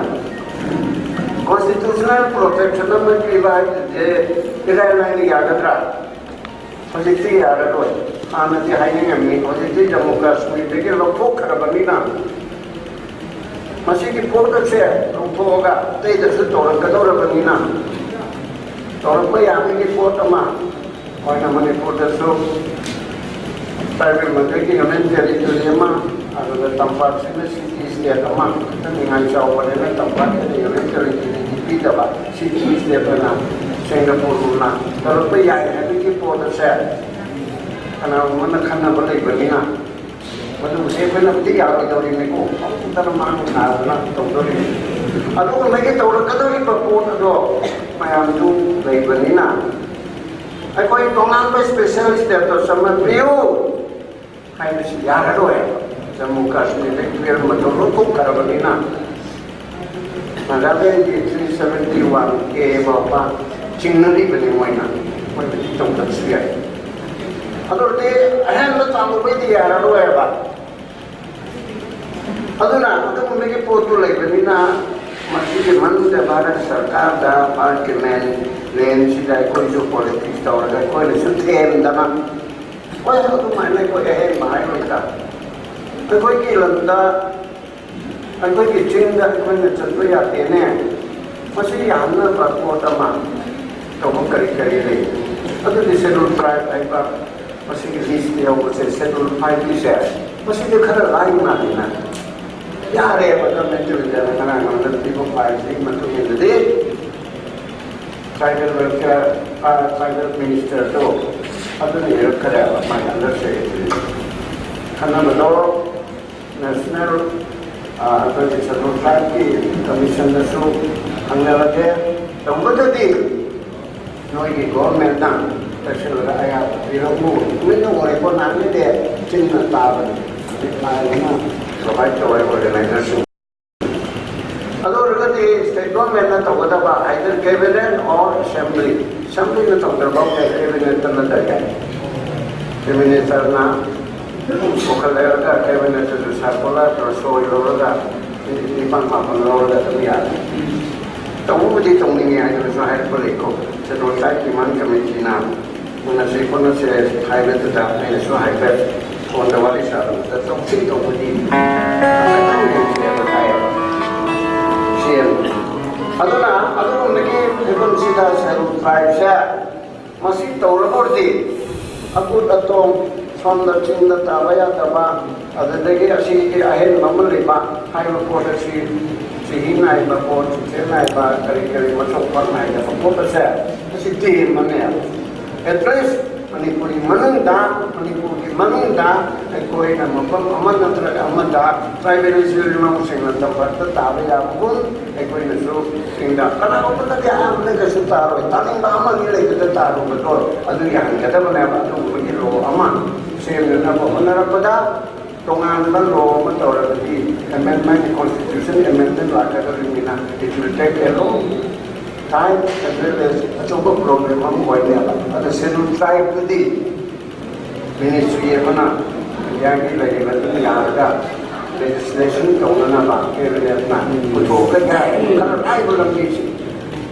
Constitutional protection ꯑꯃ ꯄꯤꯕ ꯍꯥꯏꯕꯁꯦ ꯏꯔꯥꯏ ꯂꯥꯏꯅ ꯌꯥꯒꯗ꯭ꯔꯥ? ꯍꯧꯖꯤꯛꯇꯤ ꯌꯥꯔꯔꯣꯏ꯫ ꯍꯥꯟꯅꯗꯤ ꯍꯥꯏꯅꯤꯡꯉꯝꯃꯤ, ꯍꯧꯖꯤꯛꯇꯤ ꯖꯝꯃꯨ ꯀꯥꯁꯃꯤꯔꯗꯒꯤ ꯂꯧꯊꯣꯛꯈ꯭ꯔꯕꯅꯤꯅ, ꯃꯁꯤꯒꯤ ꯄꯣꯠ ꯑꯁꯦ ꯂꯧꯊꯣꯛꯑꯒ ꯑꯇꯩꯗꯁꯨ ꯇꯧꯔꯛꯀꯗꯧꯔꯕꯅꯤꯅ, ꯇꯧꯔꯛꯄ ꯌꯥꯕꯒꯤ ꯄꯣꯠ ꯑꯃ ꯑꯣꯏꯅ ꯃꯅꯤꯄꯨꯔꯗꯁꯨ tribal ꯃꯈꯩꯒꯤ union territory ꯑꯃ ꯑꯗꯨꯒ ꯇꯝꯄꯥꯛꯁꯤꯅ ꯁꯤꯇꯤ ꯁ꯭ꯇꯦꯠ ꯑꯃ ꯈꯤꯇꯪ ꯅꯤꯡꯉꯥꯏ ꯆꯥꯎꯕꯅꯤꯅ ꯇꯝꯄꯥꯛꯇ ꯂꯩꯕ ꯅꯠꯇ꯭ꯔꯒꯗꯤ ꯄꯤꯗꯕ ꯁꯤꯇꯤ ꯁ꯭ꯇꯦꯠ ꯑꯣꯏꯅ ꯁꯤꯡꯒꯥꯄꯨꯔꯒꯨꯝꯅ ꯇꯧꯔꯛꯄ ꯌꯥꯏ ꯍꯥꯏꯕꯒꯤ ꯄꯣꯠ ꯑꯁꯦ ꯀꯅꯥꯒꯨꯝꯕꯅ ꯈꯟꯅꯕ ꯂꯩꯕꯅꯤꯅ ꯃꯗꯨꯕꯨꯗꯤ ꯑꯩꯈꯣꯏꯅꯕꯨꯗꯤ ꯌꯥꯔꯣꯏꯗꯧꯔꯤꯕꯅꯤꯀꯣ, ꯑꯃꯨꯛꯇꯅ ꯃꯥꯡ ꯊꯥꯗꯅ ꯇꯧꯗꯣꯔꯤꯕꯅꯤ꯫ ꯑꯗꯨꯒꯨꯝꯕꯒꯤ ꯇꯧꯔꯛꯀꯗꯧꯔꯤꯕ ꯄꯣꯠ ꯑꯗꯣ ꯃꯌꯥꯝꯁꯨ ꯂꯩꯕꯅꯤꯅ ꯑꯩꯈꯣꯏ ꯇꯣꯉꯥꯟꯕ ꯁ꯭ꯄꯦꯁꯦꯜ ꯁ꯭ꯇꯦꯇꯁ ꯑꯃ ꯄꯤꯌꯨ ꯍꯥꯏꯕꯁꯤ ꯌꯥꯔꯔꯣꯏ꯫ ꯖꯝꯃꯨ ꯀꯥꯁꯃꯤꯔꯗ ꯌꯨ ꯑꯦꯟ ꯃꯇꯧ ꯂꯧꯊꯣꯛꯈ꯭ꯔꯕꯅꯤꯅ ꯅꯥꯒꯥꯂꯦꯟꯒꯤ ꯊ꯭ꯔꯤ ꯁꯚꯦꯟꯇꯤ ꯋꯥꯟ ꯑꯦ ꯐꯥꯎꯕ ꯆꯤꯡꯅꯔꯤꯕꯅꯤ ꯃꯣꯏꯅ꯫ ꯃꯣꯏꯅꯗꯤ ꯇꯧꯗꯕꯁꯨ ꯌꯥꯏ꯫ ꯑꯗꯨ ꯑꯣꯏꯔꯗꯤ ꯑꯍꯦꯟꯕ ꯇꯥꯜꯂꯨꯕꯩꯗꯤ ꯌꯥꯔꯔꯣꯏꯕ꯫ ꯑꯗꯨꯅ ꯑꯗꯨꯒꯨꯝꯕꯒꯤ ꯄꯣꯠꯇꯨ ꯂꯩꯕꯅꯤꯅ ꯃꯁꯤꯒꯤ ꯃꯅꯨꯡꯗ ꯚꯥꯔꯠ ꯁꯔꯀꯥꯔꯗ ꯚꯥꯔꯠꯀꯤ ꯃꯦꯟ ꯂꯦꯟꯁꯤꯗ ꯑꯩꯈꯣꯏꯁꯨ ꯄꯣꯂꯤꯇꯤꯛꯁ ꯇꯧꯔꯒ ꯑꯩꯈꯣꯏꯅꯁꯨ ꯊꯦꯝꯗꯅ ꯍꯣꯏ ꯑꯗꯨꯃꯥꯏꯅ ꯑꯩꯈꯣꯏ ꯑꯍꯦꯟꯕ ꯍꯥꯏꯔꯣꯏꯗ꯫ ꯑꯩꯈꯣꯏꯒꯤ ꯂꯝꯗ ꯑꯩꯈꯣꯏꯒꯤ ꯆꯤꯡꯗ ꯑꯩꯈꯣꯏꯅ ꯆꯠꯄ ꯌꯥꯗꯦꯅꯦ꯫ ꯃꯁꯤ ꯌꯥꯍꯟꯅꯕ ꯄꯣꯠ ꯑꯃ ꯇꯧꯕ ꯀꯔꯤ ꯀꯔꯤ ꯂꯩ? ꯑꯗꯨꯗꯤ ꯁꯦꯗꯨꯜ ꯇ꯭ꯔꯥꯏꯕ ꯍꯥꯏꯕ ꯃꯁꯤꯒꯤ ꯂꯤꯁꯇ ꯌꯥꯎꯕꯁꯦ ꯁꯦꯗꯨꯜ ꯐꯥꯏꯚꯀꯤꯁꯦ ꯃꯁꯤꯗꯤ ꯈꯔ ꯂꯥꯏ ꯃꯥꯜꯂꯤꯅ ꯌꯥꯔꯦꯕ꯫ ꯒꯃꯦꯟ ꯇꯨꯔꯤꯖꯝꯅ ꯉꯔꯥꯡ ꯅꯉꯣꯟꯗ ꯄꯤꯕ ꯐꯥꯏꯜꯁꯤꯒꯤ ꯃꯇꯨꯡ ꯏꯟꯅꯗꯤ ꯇ꯭ꯔꯥꯏꯕꯦꯜ ꯋꯦꯜꯐꯤꯌꯔ ꯇ꯭ꯔꯥꯏꯕꯦꯜ ꯃꯤꯅꯤꯁꯇꯔꯗꯣ ꯑꯗꯨꯅ ꯏꯔꯛꯈ꯭ꯔꯦꯕ ꯃꯥꯒꯤ ꯑꯟꯗꯔ ꯁꯦꯀ꯭ꯔꯦꯇꯔꯤ ꯈꯟꯅꯕꯗꯣ ꯅꯦꯁꯅꯦꯜ ꯑꯩꯈꯣꯏꯒꯤ ꯁꯦꯗꯨꯜ ꯇ꯭ꯔꯥꯏꯕꯀꯤ ꯀꯃꯤꯁꯟꯗꯁꯨ ꯍꯪꯅꯔꯒꯦ꯫ ꯇꯧꯕꯗꯗꯤ ꯅꯣꯏꯒꯤ ꯒꯣꯔꯃꯦꯟꯅ ꯇꯛꯁꯤꯜꯂꯒ ꯑꯌꯥꯕ ꯄꯤꯔꯛꯎ꯫ ꯇꯨꯃꯤꯟꯅ ꯑꯣꯏꯔꯦꯀꯣ, ꯅꯍꯥꯟꯒꯩꯗꯤ ꯆꯤꯟꯅ ꯇꯥꯕꯅꯤ꯫ ꯍꯧꯖꯤꯛ ꯐꯥꯏꯜ ꯑꯃ ꯄ꯭ꯔꯣꯚꯥꯏꯠ ꯇꯧꯔꯦ ꯑꯣꯔꯒꯅꯥꯏꯖꯔꯁꯤꯡ꯫ ꯑꯗꯨ ꯑꯣꯏꯔꯒꯗꯤ ꯁ꯭ꯇꯦꯠ ꯒꯣꯔꯃꯦꯟꯅ ꯇꯧꯒꯗꯕ either cabinet or assembly, assemblyꯅ ꯇꯧꯗ꯭ꯔꯐꯥꯎ ꯌꯥꯏ, cabinetꯇ ꯅꯠꯇ꯭ꯔꯒ cabinetꯇꯅ ꯄꯨꯈꯠꯂꯛꯂꯒ cabinetꯇꯁꯨ circular ꯁꯣꯏ ꯂꯧꯔꯒ ꯅꯤꯄꯥꯟ ꯃꯥꯄꯟ ꯂꯧꯔꯒ ꯑꯗꯨꯝ ꯌꯥꯔꯦ꯫ ꯇꯧꯕꯕꯨꯗꯤ ꯇꯧꯅꯤꯡꯉꯦ ꯍꯥꯏꯗꯨꯅꯁꯨ ꯍꯥꯏꯔꯛꯄ ꯂꯩꯀꯣ꯫ ꯁꯦꯗꯨꯜ ꯇ꯭ꯔꯥꯏꯕꯀꯤ ꯃꯥꯟ ꯀꯃꯤꯇꯤꯅ ꯎꯅꯁꯤ ꯈꯣꯠꯅꯁꯤ ꯍꯥꯏꯕꯗꯨꯗ ꯑꯩꯅꯁꯨ ꯍꯥꯏꯐꯦꯠ ꯐꯣꯟꯗ ꯋꯥꯔꯤ ꯁꯥꯕꯗ ꯇꯧꯁꯤ ꯇꯧꯕꯗꯤ ꯁꯦꯝꯕ ꯍꯥꯏꯌꯦꯕ꯫ ꯁꯦꯝ-, ꯑꯗꯨꯅ ꯑꯗꯨꯒꯨꯝꯕꯒꯤ ꯐꯤꯕꯝꯁꯤꯗ ꯁꯦꯗꯨꯜ ꯇ꯭ꯔꯥꯏꯕꯁꯦ ꯃꯁꯤ ꯇꯧꯔꯒꯗꯤ ꯑꯀꯨꯠ ꯑꯇꯣꯡ ꯁꯣꯝꯗ ꯆꯤꯡꯗ ꯇꯥꯕ ꯌꯥꯗꯕ, ꯑꯗꯨꯗꯒꯤ ꯑꯁꯤꯒꯤ ꯑꯍꯦꯟꯕ ꯑꯃ ꯂꯩꯕ ꯍꯥꯏꯕ ꯄꯣꯠ ꯑꯁꯤ, ꯆꯍꯤ ꯅꯥꯏꯕ ꯄꯣꯠ, ꯆꯤꯊꯦ ꯅꯥꯏꯕ, ꯀꯔꯤ ꯀꯔꯤ ꯃꯊꯧ ꯄꯥꯛ ꯅꯥꯏꯗꯕ ꯄꯣꯠ ꯑꯁꯦ, ꯑꯁꯤ ꯇꯦꯟꯕꯅꯦꯕ꯫ At least ꯃꯅꯤꯄꯨꯔꯒꯤ ꯃꯅꯨꯡꯗ, ꯃꯅꯤꯄꯨꯔꯒꯤ ꯃꯅꯨꯡꯗ ꯑꯩꯈꯣꯏꯅ ꯃꯐꯝ ꯑꯃ ꯅꯠꯇ꯭ꯔꯒ ꯑꯃꯗ tribal ꯏꯆꯤꯜ ꯏꯅꯥꯎꯁꯤꯡꯅ ꯇꯝꯄꯥꯛꯇ ꯇꯥꯕ ꯌꯥꯕꯒꯨꯝ, ꯑꯩꯈꯣꯏꯅꯁꯨ ꯆꯤꯡꯗ ꯀꯅꯥꯒꯨꯝꯕꯅꯗꯤ ꯑꯌꯥꯝꯕꯅ ꯀꯩꯁꯨ ꯇꯥꯔꯣꯏ, ꯇꯥꯅꯤꯡꯕ ꯑꯃꯅꯤ ꯂꯩꯕꯗ ꯇꯥꯔꯨꯕꯗꯣ ꯑꯗꯨ ꯌꯥꯍꯟꯒꯗꯕꯅꯦꯕ꯫ ꯑꯗꯨꯒꯨꯝꯕꯒꯤ ꯂꯣ ꯑꯃ ꯁꯦꯝꯅꯅꯕ ꯍꯣꯠꯅꯔꯛꯄꯗ ꯇꯣꯉꯥꯟꯕ ꯂꯣ ꯑꯃ ꯇꯧꯔꯕꯗꯤ amendment, constitution amendment ꯂꯥꯛꯀꯗꯧꯔꯤꯕꯅꯤꯅ it will take a long time as well as ꯑꯆꯧꯕ problem ꯑꯃ ꯑꯣꯏꯅꯦꯕ꯫ ꯑꯗ Scheduled Tribeꯇꯨꯗꯤ ministry ꯑꯃꯅ ꯏꯟꯗꯤꯌꯥꯒꯤ ꯂꯩꯔꯤꯕ ꯑꯗꯨꯝ ꯌꯥꯔꯒ legislation ꯇꯧꯅꯅꯕ cabinetꯅ ꯄꯨꯊꯣꯛꯄ ꯌꯥꯏ꯫ ꯈꯔ ꯂꯥꯏꯕ ꯂꯝꯕꯤꯁꯤ꯫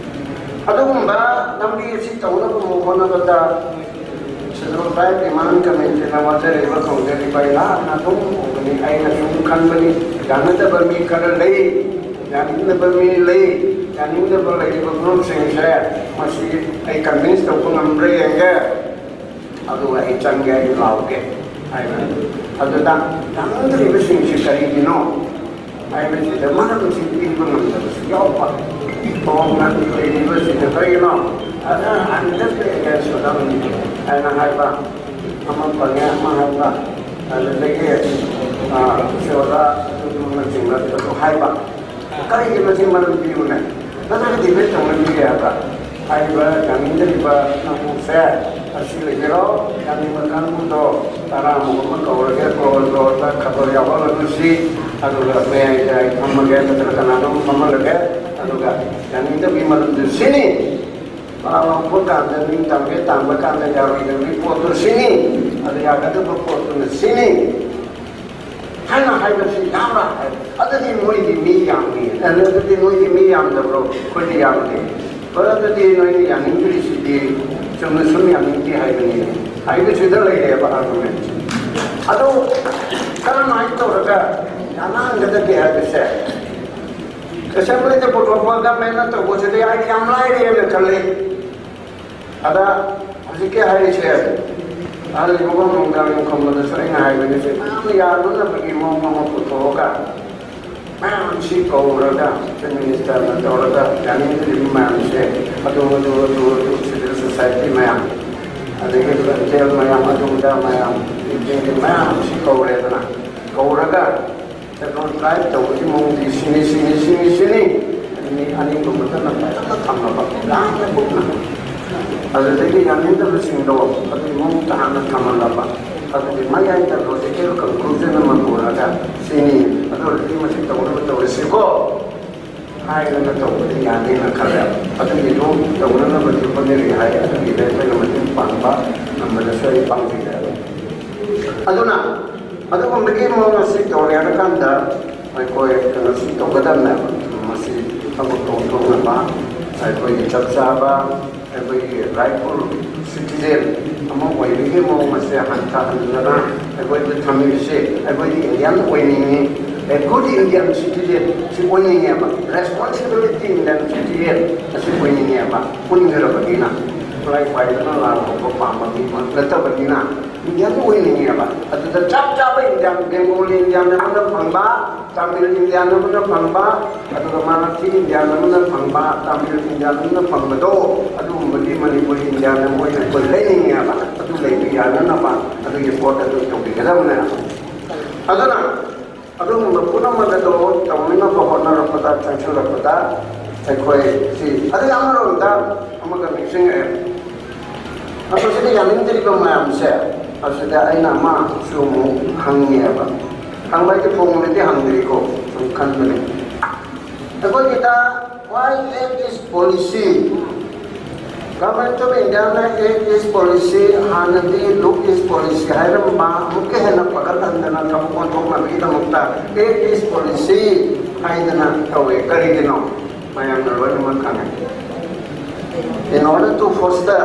ꯑꯗꯨꯒꯨꯝꯕ ꯂꯝꯕꯤ ꯑꯁꯤ ꯇꯧꯅꯕ ꯍꯣꯠꯅꯕꯗ Scheduled Tribe Demand Committeeꯅ ꯋꯥꯖꯔꯤꯕ ꯈꯣꯡꯖꯔꯤꯕ ꯏꯂꯥꯅ ꯑꯗꯨꯝ ꯎꯕꯅꯤ꯫ ꯑꯩꯅ ꯁꯨꯝ ꯈꯟꯕꯅꯤ, ꯌꯥꯅꯗꯕ ꯃꯤ ꯈꯔ ꯂꯩ, ꯌꯥꯅꯤꯡꯗꯕ ꯃꯤ ꯂꯩ, ꯌꯥꯅꯤꯡꯗꯕ ꯂꯩꯔꯤꯕ groupꯁꯤꯡꯁꯦ ꯃꯁꯤ ꯑꯩ convince ꯇꯧꯕ ꯉꯝꯕ꯭ꯔꯥ ꯌꯦꯡꯒꯦ꯫ ꯑꯗꯨꯒ ꯑꯩ ꯆꯪꯒꯦ, ꯑꯩ ꯂꯥꯎꯒꯦ ꯍꯥꯏꯕ꯫ ꯑꯗꯨꯗ ꯌꯥꯅꯤꯡꯗ꯭ꯔꯤꯕꯁꯤꯡꯁꯤ ꯀꯔꯤꯒꯤꯅꯣ ꯍꯥꯏꯕꯁꯤꯗ ꯃꯔꯝꯁꯤ ꯄꯤꯕ ꯉꯝꯗꯕꯁꯨ ꯌꯥꯎꯕ꯫ ꯇꯣꯉꯥꯟꯅ ꯂꯩꯔꯤꯕꯁꯤꯗ ꯀꯔꯤꯒꯤꯅꯣ? ꯑꯗ ꯑꯟꯗꯔ ꯑꯦꯒꯦꯟꯁ ꯑꯣꯏꯔꯝꯃꯤ ꯍꯥꯏꯅ ꯍꯥꯏꯕ ꯑꯃ ꯐꯪꯉꯦ, ꯑꯃ ꯍꯥꯏꯕ, ꯑꯗꯨꯗꯒꯤ, ꯑ, ꯁꯤ ꯑꯣꯖꯥ ꯑꯗꯨꯅꯆꯤꯡꯕ ꯑꯗꯨ ꯍꯥꯏꯕ꯫ ꯀꯔꯤꯒꯤ ꯃꯁꯤ ꯃꯔꯝ ꯄꯤꯕꯅꯦ? ꯅꯠꯇ꯭ꯔꯒ debate ꯇꯧꯅꯕꯤꯒꯦ ꯍꯥꯏꯕ? ꯍꯥꯏꯔꯤꯕ ꯌꯥꯅꯤꯡꯗ꯭ꯔꯤꯕ ꯀꯥꯡꯕꯨꯁꯦ ꯑꯁꯤ ꯂꯩꯕꯤꯔꯣ꯫ ꯌꯥꯅꯤꯡꯕ ꯀꯥꯡꯕꯨꯗꯣ ꯇꯔꯥꯃꯨꯛ ꯑꯃ ꯀꯧꯔꯒ ꯀꯣꯔ ꯀꯣꯔꯗ ꯈꯕꯔ ꯌꯥꯎꯍꯜꯂꯒꯨꯁꯤ꯫ ꯑꯗꯨꯒ ꯃꯌꯥꯏꯗ ꯑꯩ ꯐꯝꯃꯒꯦ, ꯅꯠꯇ꯭ꯔꯒ ꯀꯅꯥꯅꯣꯝ ꯐꯝꯍꯜꯂꯒꯦ꯫ ꯑꯗꯨꯒ ꯌꯥꯅꯤꯡꯗꯕꯒꯤ ꯃꯔꯝꯗꯨ ꯁꯤꯅꯤ꯫ ꯄꯥꯎ ꯍꯧꯕ ꯀꯥꯟꯗ ꯃꯤ ꯇꯝꯒꯦ ꯇꯝꯕ ꯀꯥꯟꯗ ꯌꯥꯔꯣꯏꯗꯕꯒꯤ ꯄꯣꯠꯇꯨ ꯁꯤꯅꯤ꯫ ꯑꯗꯨ ꯌꯥꯒꯗꯕ ꯄꯣꯠꯇꯨꯅ ꯁꯤꯅꯤ꯫ ꯍꯥꯏꯅ ꯍꯥꯏꯕꯁꯤ ꯌꯥꯝꯅ ꯍꯥꯏ꯫ ꯑꯗꯨꯗꯤ ꯃꯣꯏꯗꯤ ꯃꯤ ꯌꯥꯝꯃꯤ꯫ ꯑꯗꯨꯗꯤ ꯅꯣꯏꯗꯤ ꯃꯤ ꯌꯥꯝꯗꯕ꯭ꯔꯣ? ꯑꯩꯈꯣꯏꯗꯤ ꯌꯥꯝꯗꯦ꯫ ꯍꯣꯏ, ꯑꯗꯨꯗꯤ ꯅꯣꯏꯅ ꯌꯥꯅꯤꯡꯗ꯭ꯔꯤꯁꯤꯗꯤ ꯆꯨꯝꯅ ꯁꯨꯝ ꯌꯥꯅꯤꯡꯗꯦ ꯍꯥꯏꯕꯅꯤ ꯍꯥꯏꯕꯁꯤꯗ ꯂꯩꯔꯦꯕ argument꯫ ꯑꯗꯨ ꯀꯔꯝꯍꯥꯏꯅ ꯇꯧꯔꯒ ꯌꯥꯅꯍꯟꯒꯗꯒꯦ ꯍꯥꯏꯕꯁꯦ ꯑꯦꯁꯦꯝꯕ꯭ꯂꯤꯗ ꯄꯨꯊꯣꯛꯄ ꯒꯃꯦꯟꯅ ꯇꯧꯕꯁꯤꯗꯤ ꯑꯩ ꯌꯥꯝ ꯂꯥꯏꯔꯦꯅ ꯈꯜꯂꯤ꯫ ꯑꯗ ꯍꯧꯖꯤꯛꯀꯤ ꯍꯥꯏꯔꯤꯁꯦ ꯑꯍꯜ ꯂꯃꯟ ꯅꯨꯡꯗꯥꯡ ꯈꯨꯝꯕꯗꯁꯨ ꯑꯩꯅ ꯍꯥꯏꯕꯅꯤ, ꯁꯤ ꯃꯌꯥꯝ ꯌꯥꯗꯅꯕꯒꯤ ꯃꯑꯣꯡ ꯑꯃ ꯄꯨꯊꯣꯛꯑꯒ ꯃꯌꯥꯝꯁꯤ ꯀꯧꯔꯒ ꯆꯤꯐ ꯃꯤꯅꯤꯁꯇꯔꯅ ꯇꯧꯔꯒ ꯌꯥꯅꯤꯡꯗ꯭ꯔꯤꯕ ꯃꯌꯥꯝꯁꯦ, ꯑꯗꯨ ꯑꯗꯨ ꯑꯗꯨ ꯑꯗꯨ ꯁꯤꯚꯤꯜ ꯁꯣꯁꯥꯏꯇꯤ ꯃꯌꯥꯝ, ꯑꯗꯒꯤ ꯐ꯭ꯔꯟꯇꯤꯌꯔ ꯃꯌꯥꯝ, ꯑꯗꯨ ꯑꯗꯥ ꯃꯌꯥꯝ, ꯃꯌꯥꯝꯁꯤ ꯀꯧꯔꯦꯗꯅ, ꯀꯧꯔꯒ ꯇꯦꯛꯅꯣꯀ꯭ꯔꯥꯏꯠ ꯇꯧꯕꯒꯤ ꯃꯑꯣꯡꯗꯤ ꯁꯤꯅꯤ, ꯁꯤꯅꯤ, ꯁꯤꯅꯤ, ꯁꯤꯅꯤ꯫ ꯃꯤ ꯑꯅꯤꯒꯨꯝꯕꯗꯅ ꯐꯖꯅ ꯊꯝꯃꯕ, ꯌꯥꯝꯅ ꯀꯨꯞꯅ꯫ ꯑꯗꯨꯗꯒꯤ ꯌꯥꯅꯤꯡꯗꯕꯁꯤꯡꯗꯣ ꯑꯗꯨꯒꯤ ꯃꯑꯣꯡꯗ ꯍꯥꯟꯅ ꯊꯝꯍꯜꯂꯕ꯫ ꯑꯗꯨꯒꯤ ꯃꯌꯥꯏꯗ ꯂꯣꯖꯤꯀꯦꯜ ꯀꯟꯀ꯭ꯂꯨꯖꯟ ꯑꯃ ꯄꯨꯔꯒ, "ꯁꯤꯅꯤ, ꯑꯗꯨ ꯑꯣꯏꯔꯗꯤ ꯃꯁꯤ ꯇꯧꯅꯕ ꯇꯧꯔꯁꯤꯀꯣ" ꯍꯥꯏꯗꯅ ꯇꯧꯕꯗꯤ ꯌꯥꯅꯤꯅ ꯈꯜꯂꯦ꯫ ꯑꯗꯨꯒꯤꯗꯨ ꯇꯧꯅꯅꯕꯗꯤ ꯍꯣꯠꯅꯔꯤ ꯍꯥꯏ꯫ ꯑꯗꯨꯒꯤꯗ ꯑꯩꯈꯣꯏꯅ ꯃꯇꯦꯡ ꯄꯥꯡꯕ ꯉꯝꯕꯗꯁꯨ ꯑꯩ ꯄꯥꯡꯖꯩ꯫ ꯑꯗꯨꯅ ꯑꯗꯨꯒꯨꯝꯕꯒꯤ ꯃꯑꯣꯡ ꯑꯁꯤ ꯇꯧꯔꯦ ꯍꯥꯏꯔꯀꯥꯟꯗ ꯑꯩꯈꯣꯏ ꯀꯩꯅꯣꯁꯤ ꯇꯧꯒꯗꯕꯅꯦꯕ꯫ ꯃꯁꯤ ꯊꯕꯛ ꯇꯧꯊꯣꯛꯅꯕ, ꯑꯩꯈꯣꯏꯒꯤ ꯆꯞ ꯆꯥꯕ, ꯑꯩꯈꯣꯏꯒꯤ ꯔꯥꯏꯠꯐꯨꯜ ꯁꯤꯇꯤꯖꯦꯟ ꯑꯃ ꯑꯣꯏꯕꯒꯤ ꯃꯑꯣꯡ ꯑꯁꯦ ꯍꯟꯊꯍꯟꯗꯅ ꯑꯩꯈꯣꯏꯗ ꯊꯝꯃꯤꯕꯁꯦ, ꯑꯩꯈꯣꯏꯗꯤ Indian ꯑꯣꯏꯅꯤꯡꯉꯤ, a good Indian citizen ꯁꯤ ꯑꯣꯏꯅꯤꯡꯉꯦꯕ, ꯔꯦꯁꯄꯣꯟꯁꯤꯕꯤꯂꯤꯇꯤ ꯏꯟꯗꯤꯌꯥꯟ ꯁꯤꯇꯤꯖꯦꯟ ꯑꯁꯤ ꯑꯣꯏꯅꯤꯡꯉꯦꯕ꯫ ꯄꯨꯟꯈ꯭ꯔꯕꯅꯤꯅ, ꯈꯨꯠꯂꯥꯏ ꯄꯥꯏꯗꯅ ꯂꯥꯟ ꯍꯧꯕ ꯄꯥꯝꯕ ꯃꯤ ꯅꯠꯇꯕꯅꯤꯅ, ꯏꯟꯗꯤꯌꯥꯟ ꯑꯣꯏꯅꯤꯡꯉꯦꯕ꯫ ꯑꯗꯨꯗ ꯆꯞ ꯆꯥꯕ ꯏꯟꯗꯤꯌꯥꯟ, ꯕꯦꯡꯒꯣꯂꯤ ꯏꯟꯗꯤꯌꯥꯟ ꯑꯃꯅ ꯐꯪꯕ, ꯇꯥꯃꯤꯜ ꯏꯟꯗꯤꯌꯥꯟ ꯑꯃꯅ ꯐꯪꯕ, ꯑꯗꯨꯒ ꯃꯔꯥꯊꯤ ꯏꯟꯗꯤꯌꯥꯟ ꯑꯃꯅ ꯐꯪꯕ, ꯇꯥꯃꯤꯜ ꯏꯟꯗꯤꯌꯥꯟ ꯑꯃꯅ ꯐꯪꯕꯗꯣ, ꯑꯗꯨꯒꯨꯝꯕꯒꯤ ꯃꯅꯤꯄꯨꯔꯤ ꯏꯟꯗꯤꯌꯥꯟ ꯑꯃ ꯑꯣꯏꯅ ꯑꯩꯈꯣꯏ ꯂꯩꯅꯤꯡꯉꯦꯕ꯫ ꯑꯗꯨ ꯂꯩꯕ ꯌꯥꯅꯅꯕ ꯑꯗꯨꯒꯤ ꯄꯣꯠ ꯑꯗꯨ ꯇꯧꯕꯤꯒꯗꯕꯅꯦ꯫ ꯑꯗꯨꯅ ꯑꯗꯨꯒꯨꯝꯕ ꯄꯨꯝꯅꯃꯛ ꯑꯗꯨ ꯇꯧꯅꯅꯕ ꯍꯣꯠꯅꯔꯛꯄꯗ, ꯆꯪꯁꯤꯜꯂꯛꯄꯗ ꯑꯩꯈꯣꯏ ꯁꯤ, ꯑꯗꯨꯒꯤ ꯑꯃꯔꯣꯝꯗ ꯑꯃꯒ ꯅꯤꯡꯁꯤꯡꯉꯛꯑꯦ꯫ ꯑꯗꯣ ꯁꯤꯗ ꯌꯥꯅꯤꯡꯗ꯭ꯔꯤꯕ ꯃꯌꯥꯝꯁꯦ, ꯑꯁꯤꯗ ꯑꯩꯅ ꯑꯃꯁꯨ ꯑꯃꯨꯛ ꯍꯪꯉꯦꯕ꯫ ꯍꯪꯕ ꯍꯥꯏꯗꯤ ꯐꯣꯡꯕꯗꯗꯤ ꯍꯪꯗ꯭ꯔꯤꯀꯣ, ꯁꯨꯝ ꯈꯟꯕꯅꯦ꯫ ꯑꯩꯈꯣꯏꯒꯤꯗ why act is policy? Government of Indiaꯅ act is policy, ꯍꯥꯟꯅꯗꯤ look is policy ꯍꯥꯏꯔꯝꯕ, ꯑꯃꯨꯛꯀ ꯍꯦꯟꯅ ꯐꯒꯠꯍꯟꯗꯅ ꯊꯕꯛ ꯑꯣꯟꯊꯣꯛꯅꯕꯒꯤꯗꯃꯛꯇ act is policy ꯍꯥꯏꯗꯅ ꯇꯧꯋꯦ꯫ ꯀꯔꯤꯒꯤꯅꯣ? ꯃꯌꯥꯝꯅ ꯂꯣꯏꯅꯃꯛ ꯈꯪꯉꯦ꯫ In order to foster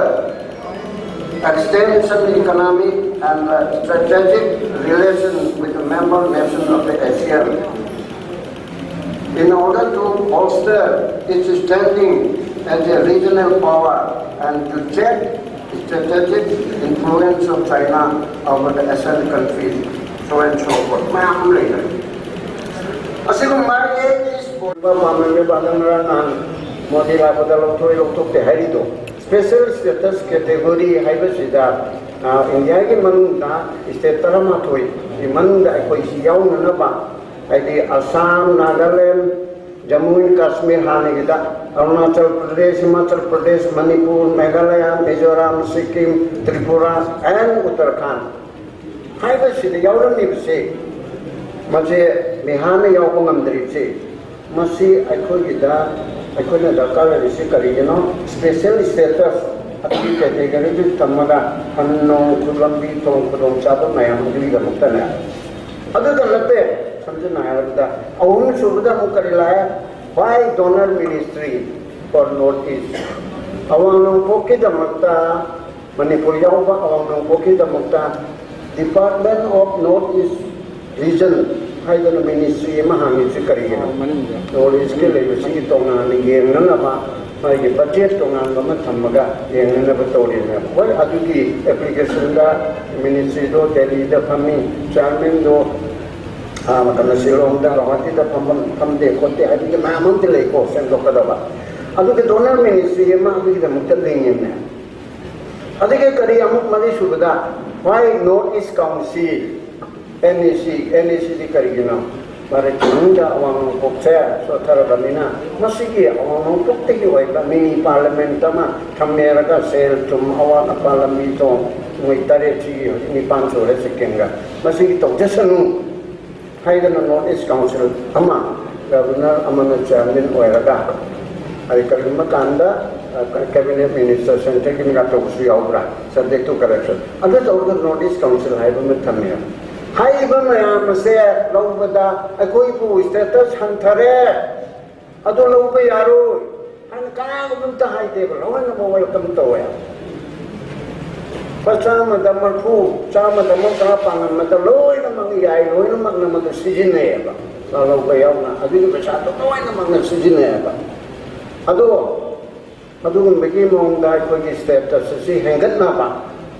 extension economic and uh, strategic relation with the member nation of the ASEAN, in order to bolster its standing as a regional power and to check strategic influence of China over the ASEAN countries, so and so forth. ꯃꯌꯥꯝ ꯑꯃ ꯂꯩꯈ꯭ꯔꯦ꯫ ꯑꯁꯤꯒꯨꯝꯕ ꯄꯥꯝꯂꯝꯃꯤꯕ ꯑꯗꯨꯝ ꯉꯔꯥꯡ ꯅꯍꯥꯟ ꯃꯣꯗꯤ ꯂꯥꯛꯄꯗ ꯂꯧꯊꯣꯛꯏ ꯂꯧꯊꯣꯛꯇꯦ ꯍꯥꯏꯔꯤꯗꯣ, special status category ꯍꯥꯏꯕꯁꯤꯗ ꯏꯟꯗꯤꯌꯥꯒꯤ ꯃꯅꯨꯡꯗ state ꯇꯔꯥꯃꯥꯊꯣꯏꯒꯤ ꯃꯅꯨꯡꯗ ꯑꯩꯈꯣꯏꯁꯤ ꯌꯥꯎꯅꯅꯕ, ꯍꯥꯏꯗꯤ ꯑꯁꯥꯝ, ꯅꯥꯒꯥꯂꯦꯟ, ꯖꯃꯨ ꯑꯦꯟ ꯀꯥꯁꯃꯤꯔ ꯍꯥꯟꯅꯒꯤꯗ, ꯑꯔꯨꯅꯥꯆꯜ ꯄ꯭ꯔꯗꯦꯁ, ꯍꯤꯃꯥꯆꯜ ꯄ꯭ꯔꯗꯦꯁ, ꯃꯅꯤꯄꯨꯔ, ꯃꯦꯘꯥꯂꯌꯥ, ꯃꯤꯖꯣꯔꯥꯝ, ꯁꯤꯛꯀꯤꯝ, ꯇ꯭ꯔꯤꯄꯨꯔꯥ and ꯎꯠꯇꯔꯈꯥꯟ ꯍꯥꯏꯕꯁꯤꯗ ꯌꯥꯎꯔꯝꯃꯤꯕꯁꯦ, ꯃꯁꯦ ꯃꯦꯍꯥꯅ ꯌꯥꯎꯕ ꯉꯝꯗ꯭ꯔꯤꯕꯁꯦ, ꯃꯁꯤ ꯑꯩꯈꯣꯏꯒꯤꯗ ꯑꯩꯈꯣꯏꯅ ꯗꯔꯀꯥꯔ ꯑꯣꯏꯔꯤꯁꯤ ꯀꯔꯤꯒꯤꯅꯣ? Special status ꯑꯗꯨꯒꯤ category ꯗꯨ ꯊꯝꯃꯒ ꯈꯨꯟ ꯅꯣꯡ ꯂꯝꯕꯤ ꯊꯣꯡ ꯈꯨꯗꯣꯡꯆꯥꯕ ꯃꯌꯥꯝ ꯑꯗꯨꯒꯤꯗꯃꯛꯇꯅꯦ꯫ ꯑꯗꯨꯗ ꯅꯠꯇꯦ, ꯁꯝꯖꯤꯟꯅ ꯍꯥꯏꯔꯕꯗ ꯑꯍꯨꯝꯁꯨꯕꯗ ꯑꯃꯨꯛ ꯀꯔꯤ ꯂꯥꯛꯑꯦ? Why donor ministry for North East? ꯑꯋꯥꯡ ꯅꯣꯡꯄꯣꯛꯀꯤꯗꯃꯛꯇ, ꯃꯅꯤꯄꯨꯔ ꯌꯥꯎꯕ ꯑꯋꯥꯡ ꯅꯣꯡꯄꯣꯛꯀꯤꯗꯃꯛꯇ Department of North East Region ꯍꯥꯏꯗꯅ ministry ꯑꯃ ꯍꯥꯡꯉꯤꯁꯤ ꯀꯔꯤꯒꯤꯅꯣ? ꯃꯅꯨꯡꯗ꯫ North East ꯀꯤ ꯂꯩꯕꯁꯤꯒꯤ ꯇꯣꯉꯥꯟꯅ ꯌꯦꯡꯅꯅꯕ ꯃꯥꯒꯤ budget ꯇꯣꯉꯥꯟꯕ ꯑꯃ ꯊꯝꯃꯒ ꯌꯦꯡꯅꯅꯕ ꯇꯧꯔꯤꯅꯦꯕ꯫ ꯍꯣꯏ, ꯑꯗꯨꯒꯤ application ꯗ ministry ꯗꯣ ꯗꯦꯜꯂꯤꯗ ꯐꯝꯃꯤ, chairman ꯗꯣ, ꯑꯥ, ꯃꯇꯝꯗ ꯁꯤꯂꯣꯡꯗ, ꯒꯧꯍꯥꯇꯤꯗ ꯐꯝꯐꯝ, ꯐꯝꯗꯦ ꯈꯣꯠꯇꯦ ꯍꯥꯏꯕꯒꯤ ꯃꯌꯥꯝ ꯑꯃꯗꯤ ꯂꯩꯀꯣ, ꯁꯦꯝꯗꯣꯛꯀꯗꯕ꯫ ꯑꯗꯨꯒꯤ donor ministry ꯑꯃ ꯑꯗꯨꯒꯤꯗꯃꯛꯇ ꯂꯤꯡꯉꯤꯕꯅꯦ꯫ ꯑꯗꯨꯒ ꯀꯔꯤ ꯑꯃꯨꯛ ꯃꯔꯤꯁꯨꯕꯗ, why North East Council, NEC, NEC ꯗꯤ ꯀꯔꯤꯒꯤꯅꯣ? ꯚꯥꯔꯠꯀꯤ ꯃꯅꯨꯡꯗ ꯑꯋꯥꯡ ꯅꯣꯡꯄꯣꯛꯁꯦ ꯁꯣꯠꯊꯔꯕꯅꯤꯅ, ꯃꯁꯤꯒꯤ ꯑꯋꯥꯡ ꯅꯣꯡꯄꯣꯛꯇꯒꯤ ꯑꯣꯏꯕ mini parliament ꯑꯃ ꯊꯝꯃꯦꯔꯒ ꯁꯦꯜ ꯊꯨꯝ, ꯑꯋꯥꯠ ꯑꯄꯥ, ꯂꯝꯕꯤ ꯊꯣꯡ, ꯃꯣꯏ ꯇꯔꯦꯠꯁꯤꯒꯤ ꯍꯧꯖꯤꯛ ꯅꯤꯄꯥꯟ ꯁꯨꯔꯦ ꯁꯤꯛꯀꯤꯝꯒ, ꯃꯁꯤꯒꯤ ꯇꯧꯖꯁꯅꯨ ꯍꯥꯏꯗꯅ North East Council ꯑꯃ governor ꯑꯃꯅ chairman ꯑꯣꯏꯔꯒ, ꯑꯩ ꯀꯔꯤꯒꯨꯝꯕ ꯀꯥꯟꯗ, ꯑ, cabinet minister centre ꯒꯤ ꯃꯤꯒ ꯇꯧꯕꯁꯨ ꯌꯥꯎꯕ꯭ꯔꯥ, subject to correction, ꯑꯗꯨ ꯇꯧꯔꯒ North East Council ꯍꯥꯏꯕ ꯑꯃ ꯊꯝꯃꯦ꯫ ꯍꯥꯏꯔꯤꯕ ꯃꯌꯥꯝ ꯑꯁꯦ ꯂꯧꯕꯗ ꯑꯩꯈꯣꯏꯕꯨ status ꯍꯟꯊꯔꯦ, ꯑꯗꯨ ꯂꯧꯕ ꯌꯥꯔꯣꯏ ꯍꯥꯏꯅ ꯀꯅꯥꯒꯨꯝꯕ ꯑꯝꯇ ꯍꯥꯏꯗꯦꯕ, ꯂꯣꯏꯅꯃꯛ welcome ꯇꯧꯋꯦ꯫ ꯂꯨꯄꯥ ꯆꯥꯝꯃꯗ ꯃꯔꯐꯨ, ꯆꯥꯝꯃꯗ ꯃꯧꯗ꯭ꯔꯥ ꯄꯥꯡꯉꯝꯕꯗ ꯂꯣꯏꯅꯃꯛ ꯌꯥꯏ, ꯂꯣꯏꯅꯃꯛꯅ ꯃꯗꯨ ꯁꯤꯖꯤꯟꯅꯩꯌꯦꯕ꯫ ꯆꯥ ꯂꯧꯕ ꯌꯥꯎꯅ ꯑꯗꯨꯒꯤ ꯄꯩꯁꯥꯗꯣ ꯂꯣꯏꯅꯃꯛꯅ ꯁꯤꯖꯤꯟꯅꯩꯌꯦꯕ꯫ ꯑꯗꯣ ꯑꯗꯨꯒꯨꯝꯕꯒꯤ ꯃꯑꯣꯡꯗ ꯑꯩꯈꯣꯏꯒꯤ ꯁ꯭ꯇꯦꯇꯁ ꯑꯁꯤ ꯍꯦꯟꯒꯠꯅꯕ,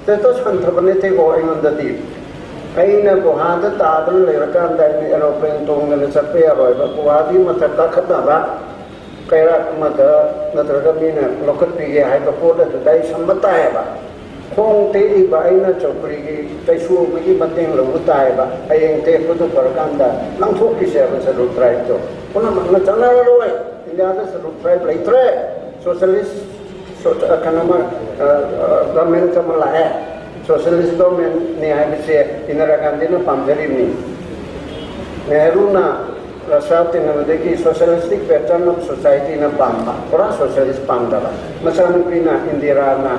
ꯁ꯭ꯇꯦꯇꯁ ꯍꯟꯊꯕ ꯅꯠꯇꯦꯀꯣ ꯑꯩꯉꯣꯟꯗꯗꯤ꯫ ꯑꯩꯅ ꯒꯨꯍꯥꯗ ꯇꯥꯗꯨꯅ ꯂꯩꯔꯀꯥꯟꯗ ꯑꯩꯅ ꯑꯦꯔꯣꯄ꯭ꯂꯦꯟ ꯇꯣꯡꯗꯅ ꯆꯠꯄ ꯌꯥꯔꯣꯏꯕ꯫ ꯒꯨꯍꯥꯗꯨꯒꯤ ꯃꯊꯛ ꯀꯥꯈꯠꯅꯕ ꯀꯩꯔꯥꯛ ꯑꯃꯗ ꯅꯠꯇ꯭ꯔꯒ ꯃꯤꯅ ꯂꯧꯈꯠꯄꯤꯒꯦ ꯍꯥꯏꯕ ꯄꯣꯠ ꯑꯗꯨꯗ ꯑꯩ ꯁꯝꯕ ꯇꯥꯏꯌꯦꯕ꯫ ꯈꯣꯡ ꯇꯦꯛꯏꯕ ꯑꯩꯅ ꯆꯧꯀ꯭ꯔꯤꯒꯤ ꯆꯩꯁꯨ ꯑꯃꯒꯤ ꯃꯇꯦꯡ ꯂꯧꯕ ꯇꯥꯏꯌꯦꯕ꯫ ꯍꯌꯦꯡ ꯇꯦꯛꯄꯗꯨ ꯐꯔꯀꯥꯟꯗ ꯂꯪꯊꯣꯛꯈꯤꯁꯦꯕ ꯁꯦꯗꯨꯜ ꯇ꯭ꯔꯥꯏꯕꯇꯣ꯫ ꯄꯨꯝꯅꯃꯛꯅ ꯆꯠꯅꯔꯔꯣꯏ꯫ ꯏꯟꯗꯤꯌꯥꯗ ꯁꯦꯗꯨꯜ ꯇ꯭ꯔꯥꯏꯕ ꯂꯩꯇ꯭ꯔꯦ꯫ ꯁꯣꯁꯤꯌꯦꯂꯤꯁ ꯁꯣ-, ꯀꯩꯅꯣꯃ, ꯑ, ꯑ, ꯒꯚꯔꯟꯃꯦꯟꯠ ꯑꯃ ꯂꯥꯛꯑꯦ꯫ ꯁꯣꯁꯤꯌꯦꯂꯤꯁ ꯒꯚꯔꯟꯃꯦꯟꯠꯅꯤ ꯍꯥꯏꯕꯁꯦ ꯏꯟꯗꯤꯔꯥ ꯒꯥꯟꯙꯤꯅ ꯄꯥꯝꯖꯔꯤꯕꯅꯤ꯫ ꯅꯦꯍꯔꯨꯅ ꯔꯁꯤꯌꯥ ꯇꯤꯟꯅꯕꯗꯒꯤ socialistic pattern of societyꯅ ꯄꯥꯝꯕ, ꯄꯨꯔꯥ ꯁꯣꯁꯤꯌꯦꯂꯤꯁ ꯄꯥꯝꯗꯕ꯫ ꯃꯆꯥꯅꯨꯄꯤꯅ ꯏꯟꯗꯤꯔꯥꯅ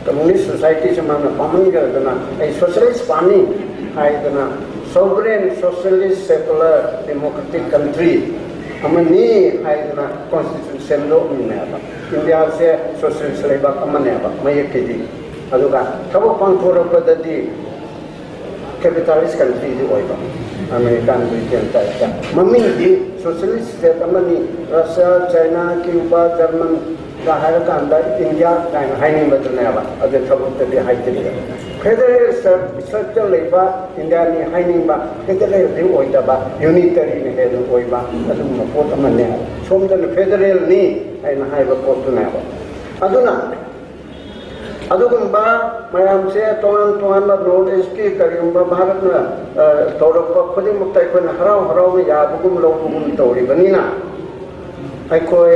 ꯀꯝꯃꯨꯅꯤꯁ ꯁꯣꯁꯥꯏꯇꯤꯁꯦ ꯃꯥꯅ ꯄꯥꯝꯍꯟꯈ꯭ꯔꯗꯅ ꯑꯩ ꯁꯣꯁꯤꯌꯦꯂꯤꯁ ꯄꯥꯝꯃꯤ ꯍꯥꯏꯗꯅ sovereign socialist secular democratic country ꯑꯃꯅꯤ ꯍꯥꯏꯗꯅ ꯀꯣꯟꯁꯇꯤꯇ꯭ꯌꯨꯁꯟ ꯁꯦꯝꯗꯣꯛꯑꯝꯃꯤꯅꯦꯕ꯫ ꯏꯟꯗꯤꯌꯥꯁꯦ ꯁꯣꯁꯤꯌꯦꯂꯤꯁ ꯂꯩꯕꯥꯛ ꯑꯃꯅꯦꯕ ꯃꯌꯦꯛꯀꯤꯗꯤ꯫ ꯑꯗꯨꯒ ꯊꯕꯛ ꯄꯥꯡꯊꯣꯔꯛꯄꯗꯗꯤ ꯀꯦꯄꯤꯇꯥꯂꯤꯁ ꯀꯟꯇ꯭ꯔꯤꯗꯤ ꯑꯣꯏꯕ, ꯑꯃꯦꯔꯤꯀꯥꯟ ꯕ꯭ꯔꯤꯇꯦꯟ ꯇꯥꯏꯞꯇ꯫ ꯃꯃꯤꯡꯗꯤ ꯁꯣꯁꯤꯌꯦꯂꯤꯁ ꯁ꯭ꯇꯦꯠ ꯑꯃꯅꯤ, ꯔꯁꯤꯌꯥ, ꯆꯥꯏꯅꯥ, ꯀ꯭ꯌꯨꯕꯥ, ꯖꯔꯃꯟꯒ ꯍꯥꯏꯔꯀꯥꯟꯗ ꯏꯟꯗꯤꯌꯥ ꯀꯥꯏꯅ ꯍꯥꯏꯅꯤꯡꯕꯗꯨꯅꯦꯕ꯫ ꯑꯗꯨ ꯊꯕꯛꯇꯗꯤ ꯍꯥꯏꯗ꯭ꯔꯤꯕ꯫ ꯐꯦꯗꯔꯦꯜ ꯁ꯭ꯇ꯭ꯔꯛꯆꯔ ꯂꯩꯕ ꯏꯟꯗꯤꯌꯥꯅꯤ ꯍꯥꯏꯅꯤꯡꯕ, ꯐꯦꯗꯔꯦꯜꯗꯤ ꯑꯣꯏꯗꯕ, ꯌꯨꯅꯤꯇꯔꯤꯅ ꯍꯦꯟꯅ ꯑꯣꯏꯕ ꯑꯗꯨꯒꯨꯝꯕ ꯄꯣꯠ ꯑꯃꯅꯦ꯫ ꯁꯣꯝꯗꯅ ꯐꯦꯗꯔꯦꯜꯅꯤ ꯍꯥꯏꯅ ꯍꯥꯏꯕ ꯄꯣꯠꯇꯨꯅꯦꯕ꯫ ꯑꯗꯨꯅ ꯑꯗꯨꯒꯨꯝꯕ ꯃꯌꯥꯝꯁꯦ ꯇꯣꯉꯥꯟ ꯇꯣꯉꯥꯟꯕ ꯅꯣꯔꯠ ꯏꯁꯀꯤ ꯀꯔꯤꯒꯨꯝꯕ ꯚꯥꯔꯠꯅ, ꯑ, ꯇꯧꯔꯛꯄ ꯈꯨꯗꯤꯡꯃꯛꯇ ꯑꯩꯈꯣꯏꯅ ꯍꯔꯥꯎ ꯍꯔꯥꯎꯅ ꯌꯥꯕꯒꯨꯝ ꯂꯧꯕꯒꯨꯝ ꯇꯧꯔꯤꯕꯅꯤꯅ, ꯑꯩꯈꯣꯏ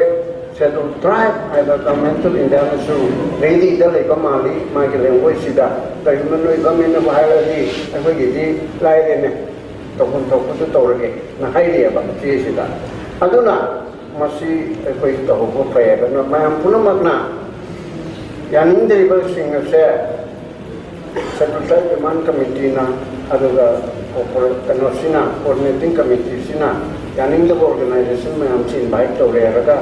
ꯁꯦꯗꯨꯜ ꯇ꯭ꯔꯥꯏꯕ ꯍꯥꯏꯕ ꯒꯚꯔꯟꯃꯦꯟꯠ ꯑꯣꯐ ꯏꯟꯗꯤꯌꯥꯅꯁꯨ ꯔꯦꯗꯤꯗ ꯂꯩꯕ ꯃꯥꯜꯂꯤ ꯃꯥꯒꯤ ꯂꯦꯡꯒ꯭ꯋꯦꯖꯁꯤꯗ꯫ ꯀꯔꯤꯒꯨꯝꯕ ꯅꯣꯏ ꯒꯚꯔꯟꯃꯦꯟꯠꯅꯕꯨ ꯍꯥꯏꯔꯛꯑꯗꯤ ꯑꯩꯈꯣꯏꯒꯤꯗꯤ ꯂꯥꯏꯔꯦꯅꯦ, ꯇꯧꯐꯝ ꯊꯣꯛꯄꯗꯨ ꯇꯧꯔꯒꯦꯅ ꯍꯥꯏꯔꯤꯑꯕ ꯆꯦꯁꯤꯗ꯫ ꯑꯗꯨꯅ ꯃꯁꯤ ꯑꯩꯈꯣꯏ ꯇꯧꯍꯧꯕ ꯐꯩ꯫ ꯑꯗꯨꯅ ꯃꯌꯥꯝ ꯄꯨꯝꯅꯃꯛꯅ ꯌꯥꯅꯤꯡꯗ꯭ꯔꯤꯕꯁꯤꯡ ꯑꯁꯦ ꯁꯦꯗꯨꯜ ꯇ꯭ꯔꯥꯏꯕ ꯗꯤꯃꯥꯟ ꯀꯃꯤꯇꯤꯅ, ꯑꯗꯨꯒ ꯀꯣꯔꯄꯣꯔꯦꯠ ꯀꯩꯅꯣꯁꯤꯅ, ꯀꯣꯑꯣꯔꯗꯤꯅꯦꯇꯤꯡ ꯀꯃꯤꯇꯤꯁꯤꯅ ꯌꯥꯅꯤꯡꯗꯕ ꯑꯣꯔꯒꯅꯥꯏꯖꯦꯁꯟ ꯃꯌꯥꯝꯁꯤ ꯏꯟꯚꯥꯏꯠ ꯇꯧꯔꯦ ꯍꯥꯏꯔꯒ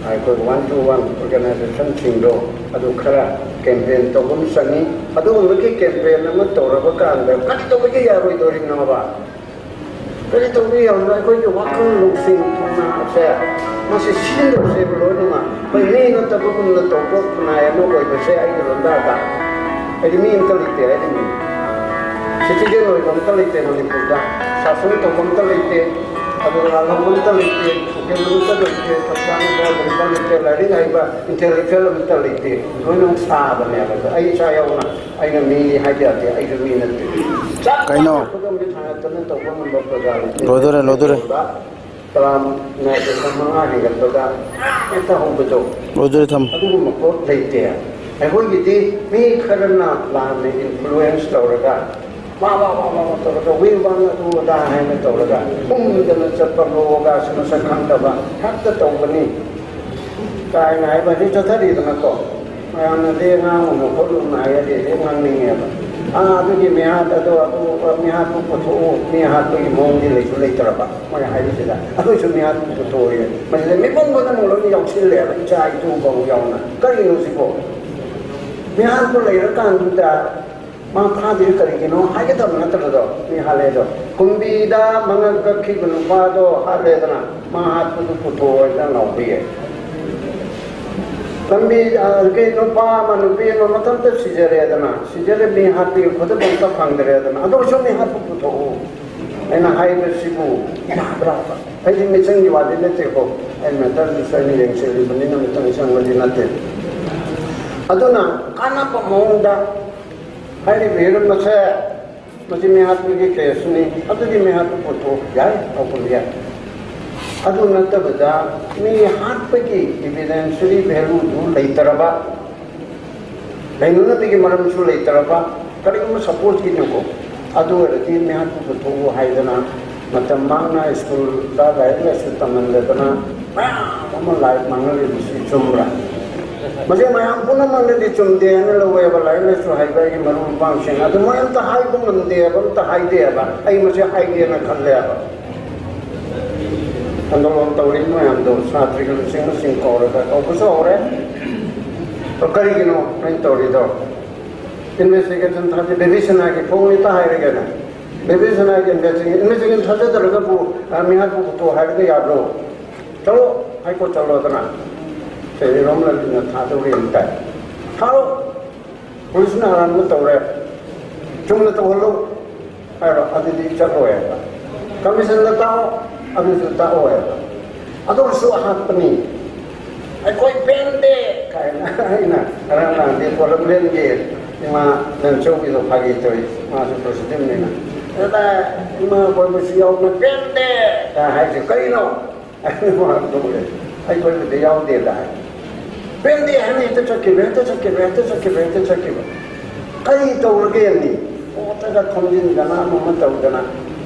ꯑꯩꯈꯣꯏ ꯋꯥꯟ ꯇꯨ ꯋꯥꯟ ꯑꯣꯔꯒꯅꯥꯏꯖꯦꯁꯟꯁꯤꯡꯗꯣ ꯑꯗꯨ ꯈꯔ ꯀꯦꯝꯄꯦꯟ ꯇꯧꯕ ꯑꯃ ꯆꯪꯉꯤ꯫ ꯑꯗꯨꯒꯨꯝꯕꯒꯤ ꯀꯦꯝꯄꯦꯟ ꯑꯃ ꯇꯧꯔꯕ ꯀꯥꯟꯗ ꯀꯔꯤ ꯇꯧꯕꯒꯤ ꯌꯥꯔꯣꯏꯗꯣꯔꯤꯅꯣꯕ? ꯀꯔꯤ ꯇꯧꯕ ꯌꯥꯝꯅ ꯑꯩꯈꯣꯏꯒꯤ ꯋꯥꯈꯜ ꯂꯧꯁꯤꯡ ꯊꯧꯅꯥꯁꯦ ꯃꯁꯤ ꯁꯤꯖꯤꯟꯅꯕꯁꯦꯕ ꯂꯣꯏꯅꯃꯛ ꯑꯩꯈꯣꯏ ꯃꯤ ꯅꯠꯇꯕꯒꯨꯝꯅ ꯇꯧꯕ ꯈꯨꯟꯅꯥꯏ ꯑꯃ ꯑꯣꯏꯕꯁꯦ ꯑꯩꯒꯤ ꯂꯣꯟꯗꯥꯗ ꯑꯩꯗꯤ ꯃꯤ ꯑꯝꯇ ꯂꯩꯇꯦ ꯍꯥꯏꯗꯤ ꯃꯤ ꯁꯤꯇꯤꯖꯦꯟ ꯑꯣꯏꯕ ꯑꯝꯇ ꯂꯩꯇꯦ ꯃꯅꯤꯄꯨꯔꯗ ꯁꯥꯁꯟ ꯇꯧꯕ ꯑꯝꯇ ꯂꯩꯇꯦ ꯑꯗꯨꯒ ꯂꯥꯜꯍꯧꯕ ꯑꯝꯇ ꯂꯩꯇꯦ ꯁꯣꯁꯦꯜ ꯑꯝꯇ ꯂꯩꯇꯦ ꯆꯞ ꯆꯥꯅ ꯑꯝꯇ ꯂꯩꯇꯦ ꯂꯥꯏꯔꯤꯛ ꯍꯩꯕ ꯏꯟꯇꯦꯂꯦꯛꯆꯨꯋꯦꯜ ꯑꯝꯇ ꯂꯩꯇꯦ ꯂꯣꯏꯅꯃꯛ ꯁꯥꯕꯅꯦꯕ ꯑꯩ ꯏꯁꯥ ꯌꯥꯎꯅ ꯑꯩꯅ ꯃꯤꯅꯤ ꯍꯥꯏꯕ ꯌꯥꯗꯦ ꯑꯩꯁꯨ ꯃꯤ ꯅꯠꯇꯦ ꯆꯞ ꯀꯩꯅꯣ? ꯃꯥꯟꯅ ꯈꯨꯗꯣꯝꯕꯤ ꯊꯥꯡꯒꯠꯇꯅ ꯇꯧꯕ ꯉꯝꯕ ꯄ꯭ꯔꯖꯥ ꯂꯩꯇꯦ ꯂꯣꯏꯗꯣꯔꯦ, ꯂꯣꯏꯗꯣꯔꯦ꯫ ꯇꯔꯥ ꯃꯉꯥ ꯍꯦꯟꯒꯠꯄꯗ ꯍꯦꯛꯇ ꯍꯧꯕꯗꯣ ꯂꯣꯏꯗꯣꯔꯦ, ꯊꯝꯃꯣ꯫ ꯑꯗꯨꯒꯨꯝꯕ ꯄꯣꯠ ꯂꯩꯇꯦ ꯑꯩꯈꯣꯏꯒꯤꯗꯤ ꯃꯤ ꯈꯔꯅ ꯂꯥꯟꯅ ꯏꯟꯐ꯭ꯂꯨꯋꯦꯟꯁ ꯇꯧꯔꯒ ꯃꯥ ꯃꯥ ꯃꯥ ꯃꯥ ꯃꯥ ꯇꯧꯔꯒ ꯋꯤꯡ ꯋꯥꯡ ꯑꯗꯨ ꯑꯗꯥ ꯍꯥꯏꯅ ꯇꯧꯔꯒ ꯍꯨꯝꯗꯅ ꯆꯠꯄ ꯂꯣꯒꯁꯨ ꯃꯁꯛ ꯈꯪꯗꯕ ꯍꯦꯛꯇ ꯇꯧꯕꯅꯤ ꯀꯥꯏꯅ ꯍꯥꯏꯕ ꯍꯧꯖꯤꯛ ꯆꯠꯊꯔꯤꯗꯅꯀꯣ ꯃꯌꯥꯝꯅꯗꯤ ꯉꯥꯡꯉꯨꯅꯨ ꯈꯣꯠꯂꯨꯅ ꯍꯥꯏꯔꯗꯤ ꯍꯦꯛ ꯉꯥꯡꯅꯤꯡꯉꯦꯕ ꯑꯥ ꯑꯗꯨꯒꯤ ꯃꯤꯍꯥꯠ ꯑꯗꯣ ꯑꯗꯨ ꯃꯤꯍꯥꯠꯄꯨ ꯄꯨꯊꯣꯛꯎ ꯃꯤ ꯍꯥꯠꯄꯒꯤ ꯃꯑꯣꯡꯗꯤ ꯂꯩꯁꯨ ꯂꯩꯇ꯭ꯔꯕ ꯃꯣꯏ ꯍꯥꯏꯔꯤꯁꯤꯗ ꯑꯩꯈꯣꯏꯁꯨ ꯃꯤꯍꯥꯠ ꯄꯨꯊꯣꯛꯑꯣꯏ ꯃꯁꯤꯗ ꯃꯤꯄꯨꯝ ꯈꯨꯗꯤꯡꯃꯛ ꯂꯣꯏꯅ ꯌꯥꯎꯁꯤꯜꯂꯦꯕ ꯏꯆꯥ ꯏꯇꯨꯐꯥꯎ ꯌꯥꯎꯅ ꯀꯔꯤꯅꯣ ꯁꯤꯕꯣ ꯃꯤꯍꯥꯠꯄꯨ ꯂꯩꯔꯀꯥꯟꯗ ꯃꯥ ꯐꯥꯗꯣꯏꯁꯦ ꯀꯔꯤꯒꯤꯅꯣ ꯍꯥꯏꯒꯗꯕ ꯅꯠꯇ꯭ꯔꯗꯣ ꯃꯤ ꯍꯥꯠꯂꯦꯗꯣ ꯀꯨꯝꯕꯤꯗ ꯃꯉꯛ ꯀꯛꯈꯤꯕ ꯅꯨꯄꯥꯗꯣ ꯍꯥꯠꯂꯦꯗꯅ ꯃꯥ ꯍꯥꯠꯄꯗꯨ ꯄꯨꯊꯣꯛꯑꯣꯏꯅ ꯂꯥꯎꯕ ꯌꯥꯏ ꯂꯝꯕꯤ ꯑꯗꯒꯤ ꯅꯨꯄꯥ ꯑꯃ ꯅꯨꯄꯤ ꯑꯃ ꯃꯊꯟꯇ ꯁꯤꯖꯔꯦꯗꯅ ꯁꯤꯖꯔꯦ ꯃꯤ ꯍꯥꯠꯄꯤꯌꯨ ꯈꯨꯗꯝ ꯑꯝꯇ ꯐꯪꯗ꯭ꯔꯦꯗꯅ ꯑꯗꯨ ꯑꯣꯏꯔꯁꯨ ꯃꯤ ꯍꯥꯠꯄ ꯄꯨꯊꯣꯛꯎ ꯑꯩꯅ ꯍꯥꯏꯕꯁꯤꯕꯨ ꯌꯥꯕ꯭ꯔꯥ ꯑꯩꯗꯤ ꯃꯤꯆꯪꯒꯤ ꯋꯥꯗꯤ ꯅꯠꯇꯦꯀꯣ ꯑꯩ ꯃꯦꯇꯔꯗꯨꯁꯨ ꯑꯩꯅ ꯌꯦꯡꯁꯤꯜꯂꯤꯕꯅꯤꯅ ꯃꯤꯆꯪ ꯆꯪꯕꯗꯤ ꯅꯠꯇꯦ ꯑꯗꯨꯅ ꯀꯥꯟꯅꯕ ꯃꯑꯣꯡꯗ ꯍꯥꯏꯔꯤꯕ ꯍꯤꯔꯝ ꯑꯁꯦ ꯃꯁꯤ ꯃꯤꯍꯥꯠꯄꯒꯤ ꯀꯦꯁꯅꯤ ꯑꯗꯨꯗꯤ ꯃꯤꯍꯥꯠꯄ ꯄꯨꯊꯣꯛ ꯌꯥꯏ ꯂꯧꯈꯠꯄ ꯌꯥꯏ ꯑꯗꯨ ꯅꯠꯇꯕꯗ ꯃꯤ ꯍꯥꯠꯄꯒꯤ ꯏꯚꯤꯗꯦꯟꯁꯔꯤ ꯚꯦꯂꯨꯗꯨ ꯂꯩꯇ꯭ꯔꯕ ꯂꯩꯅꯅꯕꯒꯤ ꯃꯔꯝꯁꯨ ꯂꯩꯇ꯭ꯔꯕ ꯀꯔꯤꯒꯨꯝꯕ ꯁꯄꯣꯖꯀꯤꯅꯤꯀꯣ ꯑꯗꯨ ꯑꯣꯏꯔꯗꯤ ꯃꯤꯍꯥꯠꯄ ꯄꯨꯊꯣꯛꯎ ꯍꯥꯏꯗꯅ ꯃꯇꯝ ꯃꯥꯡꯅ ꯁ꯭ꯀꯨꯜꯗ ꯂꯥꯏꯔꯤꯛ ꯂꯥꯏꯁꯨ ꯇꯝꯍꯟꯗꯗꯅ ꯃꯌꯥꯝ ꯑꯃ ꯂꯥꯏꯔꯤꯛ ꯃꯥꯡꯍꯜꯂꯤꯕꯁꯤ ꯆꯨꯝꯕ꯭ꯔꯥ ꯃꯁꯤ ꯃꯌꯥꯝ ꯄꯨꯝꯅꯃꯛꯅꯗꯤ ꯆꯨꯝꯗꯦ ꯍꯥꯏꯅ ꯂꯧꯋꯦꯕ ꯂꯥꯏꯔꯤꯛ ꯂꯥꯏꯁꯨ ꯍꯩꯕ ꯑꯩꯒꯤ ꯃꯔꯨꯞ ꯃꯄꯥꯡꯁꯤꯡ ꯑꯗꯨ ꯃꯣꯏ ꯑꯝꯇ ꯍꯥꯏꯕ ꯉꯝꯗꯦꯕ ꯑꯝꯇ ꯍꯥꯏꯗꯦꯕ ꯑꯩ ꯃꯁꯤ ꯍꯥꯏꯒꯦꯅ ꯈꯜꯂꯦꯕ ꯑꯟꯗꯣꯂꯣꯟ ꯇꯧꯔꯤꯕ ꯃꯌꯥꯝꯗꯣ ꯁꯥꯇ꯭ꯔꯒ ꯂꯨꯆꯤꯡꯕꯁꯤꯡ ꯀꯧꯔꯒ ꯀꯧꯕꯁꯨ ꯍꯧꯔꯦ ꯑꯗꯣ ꯀꯔꯤꯒꯤꯅꯣ ꯅꯣꯏꯅ ꯇꯧꯔꯤꯗꯣ ꯏꯟꯚꯦꯁꯇꯤꯒꯦꯁꯟ ꯊꯥꯗꯦ ꯕꯦꯕꯤꯁꯅꯥꯒꯤ ꯐꯧꯅꯤꯇ ꯍꯥꯏꯔꯒꯦꯅ ꯕꯤꯕꯦꯆꯅꯥꯒꯤ ꯏꯟꯚꯦꯁꯇꯤꯒꯦꯁꯟ, ꯏꯟꯚꯦꯁꯇꯤꯒꯦꯁꯟ ꯊꯥꯖꯗ꯭ꯔꯒꯕꯨ, ꯑ, ꯃꯤꯍꯥꯠꯄꯨ ꯄꯨꯊꯣꯛ ꯍꯥꯏꯔꯒ ꯌꯥꯕ꯭ꯔꯣ? ꯆꯠꯂꯣ, ꯍꯥꯏ ꯀꯣꯔꯠ ꯆꯠꯂꯣꯗꯅ꯫ ꯁꯦ, ꯔꯣꯝ ꯂꯟꯗꯟꯅ ꯊꯥꯗꯧꯔꯤ ꯑꯃ ꯇꯥꯏ꯫ ꯊꯥꯔꯣ꯫ ꯄꯨꯂꯤꯁꯅ ꯑꯔꯥꯟꯕ ꯇꯧꯔꯦ꯫ ꯆꯨꯝꯅ ꯇꯧꯍꯜꯂꯨ ꯍꯥꯏꯔꯣ, ꯑꯗꯨꯗꯤ ꯆꯠꯂꯣꯏ ꯍꯥꯏꯕ꯫ ꯀꯃꯤꯁꯟꯗ ꯇꯥꯛꯑꯣ, ꯑꯗꯨꯁꯨ ꯇꯥꯛꯑꯣꯏ ꯍꯥꯏꯕ꯫ ꯑꯗꯨ ꯑꯣꯏꯔꯁꯨ ꯑꯍꯥꯠꯄꯅꯤ꯫ ꯑꯩꯈꯣꯏ ꯄꯦꯟꯗꯦ ꯀꯥꯏꯅ ꯑꯩꯅ ꯉꯔꯥꯡ ꯅꯍꯥꯟꯗꯤ ꯀꯣꯂꯝꯕꯤꯌꯟꯒꯤ ꯏꯃꯥ ꯅꯟꯆꯧꯕꯤꯗꯣ ꯐꯥꯒꯤ ꯇꯧꯏ, ꯃꯥꯁꯨ ꯄ꯭ꯔꯦꯁꯤꯗꯦꯟꯅꯤꯅ꯫ ꯑꯗ ꯏꯃꯥ ꯑꯩꯈꯣꯏ ꯃꯁꯤ ꯌꯥꯎꯅ ꯄꯦꯟꯗꯦ ꯀꯥꯏ ꯍꯥꯏꯁꯦ ꯀꯩꯅꯣ? ꯑꯩꯅ ꯃꯥ ꯅꯣꯛꯑꯦ꯫ ꯑꯩꯈꯣꯏꯕꯨꯗꯤ ꯌꯥꯎꯗꯦꯗ ꯍꯥꯏ꯫ ꯄꯦꯟꯗꯦ ꯍꯥꯏꯅ ꯍꯦꯛꯇ ꯆꯠꯈꯤꯕ, ꯍꯦꯛꯇ ꯆꯠꯈꯤꯕ, ꯍꯦꯛꯇ ꯆꯠꯈꯤꯕ, ꯍꯦꯛꯇ ꯆꯠꯈꯤꯕ꯫ ꯀꯔꯤ ꯇꯧꯔꯒꯦ ꯃꯤ? ꯄꯣꯠꯇꯒ ꯊꯣꯝꯖꯤꯟꯗꯅ ꯑꯃ ꯑꯃ ꯇꯧꯗꯅ꯫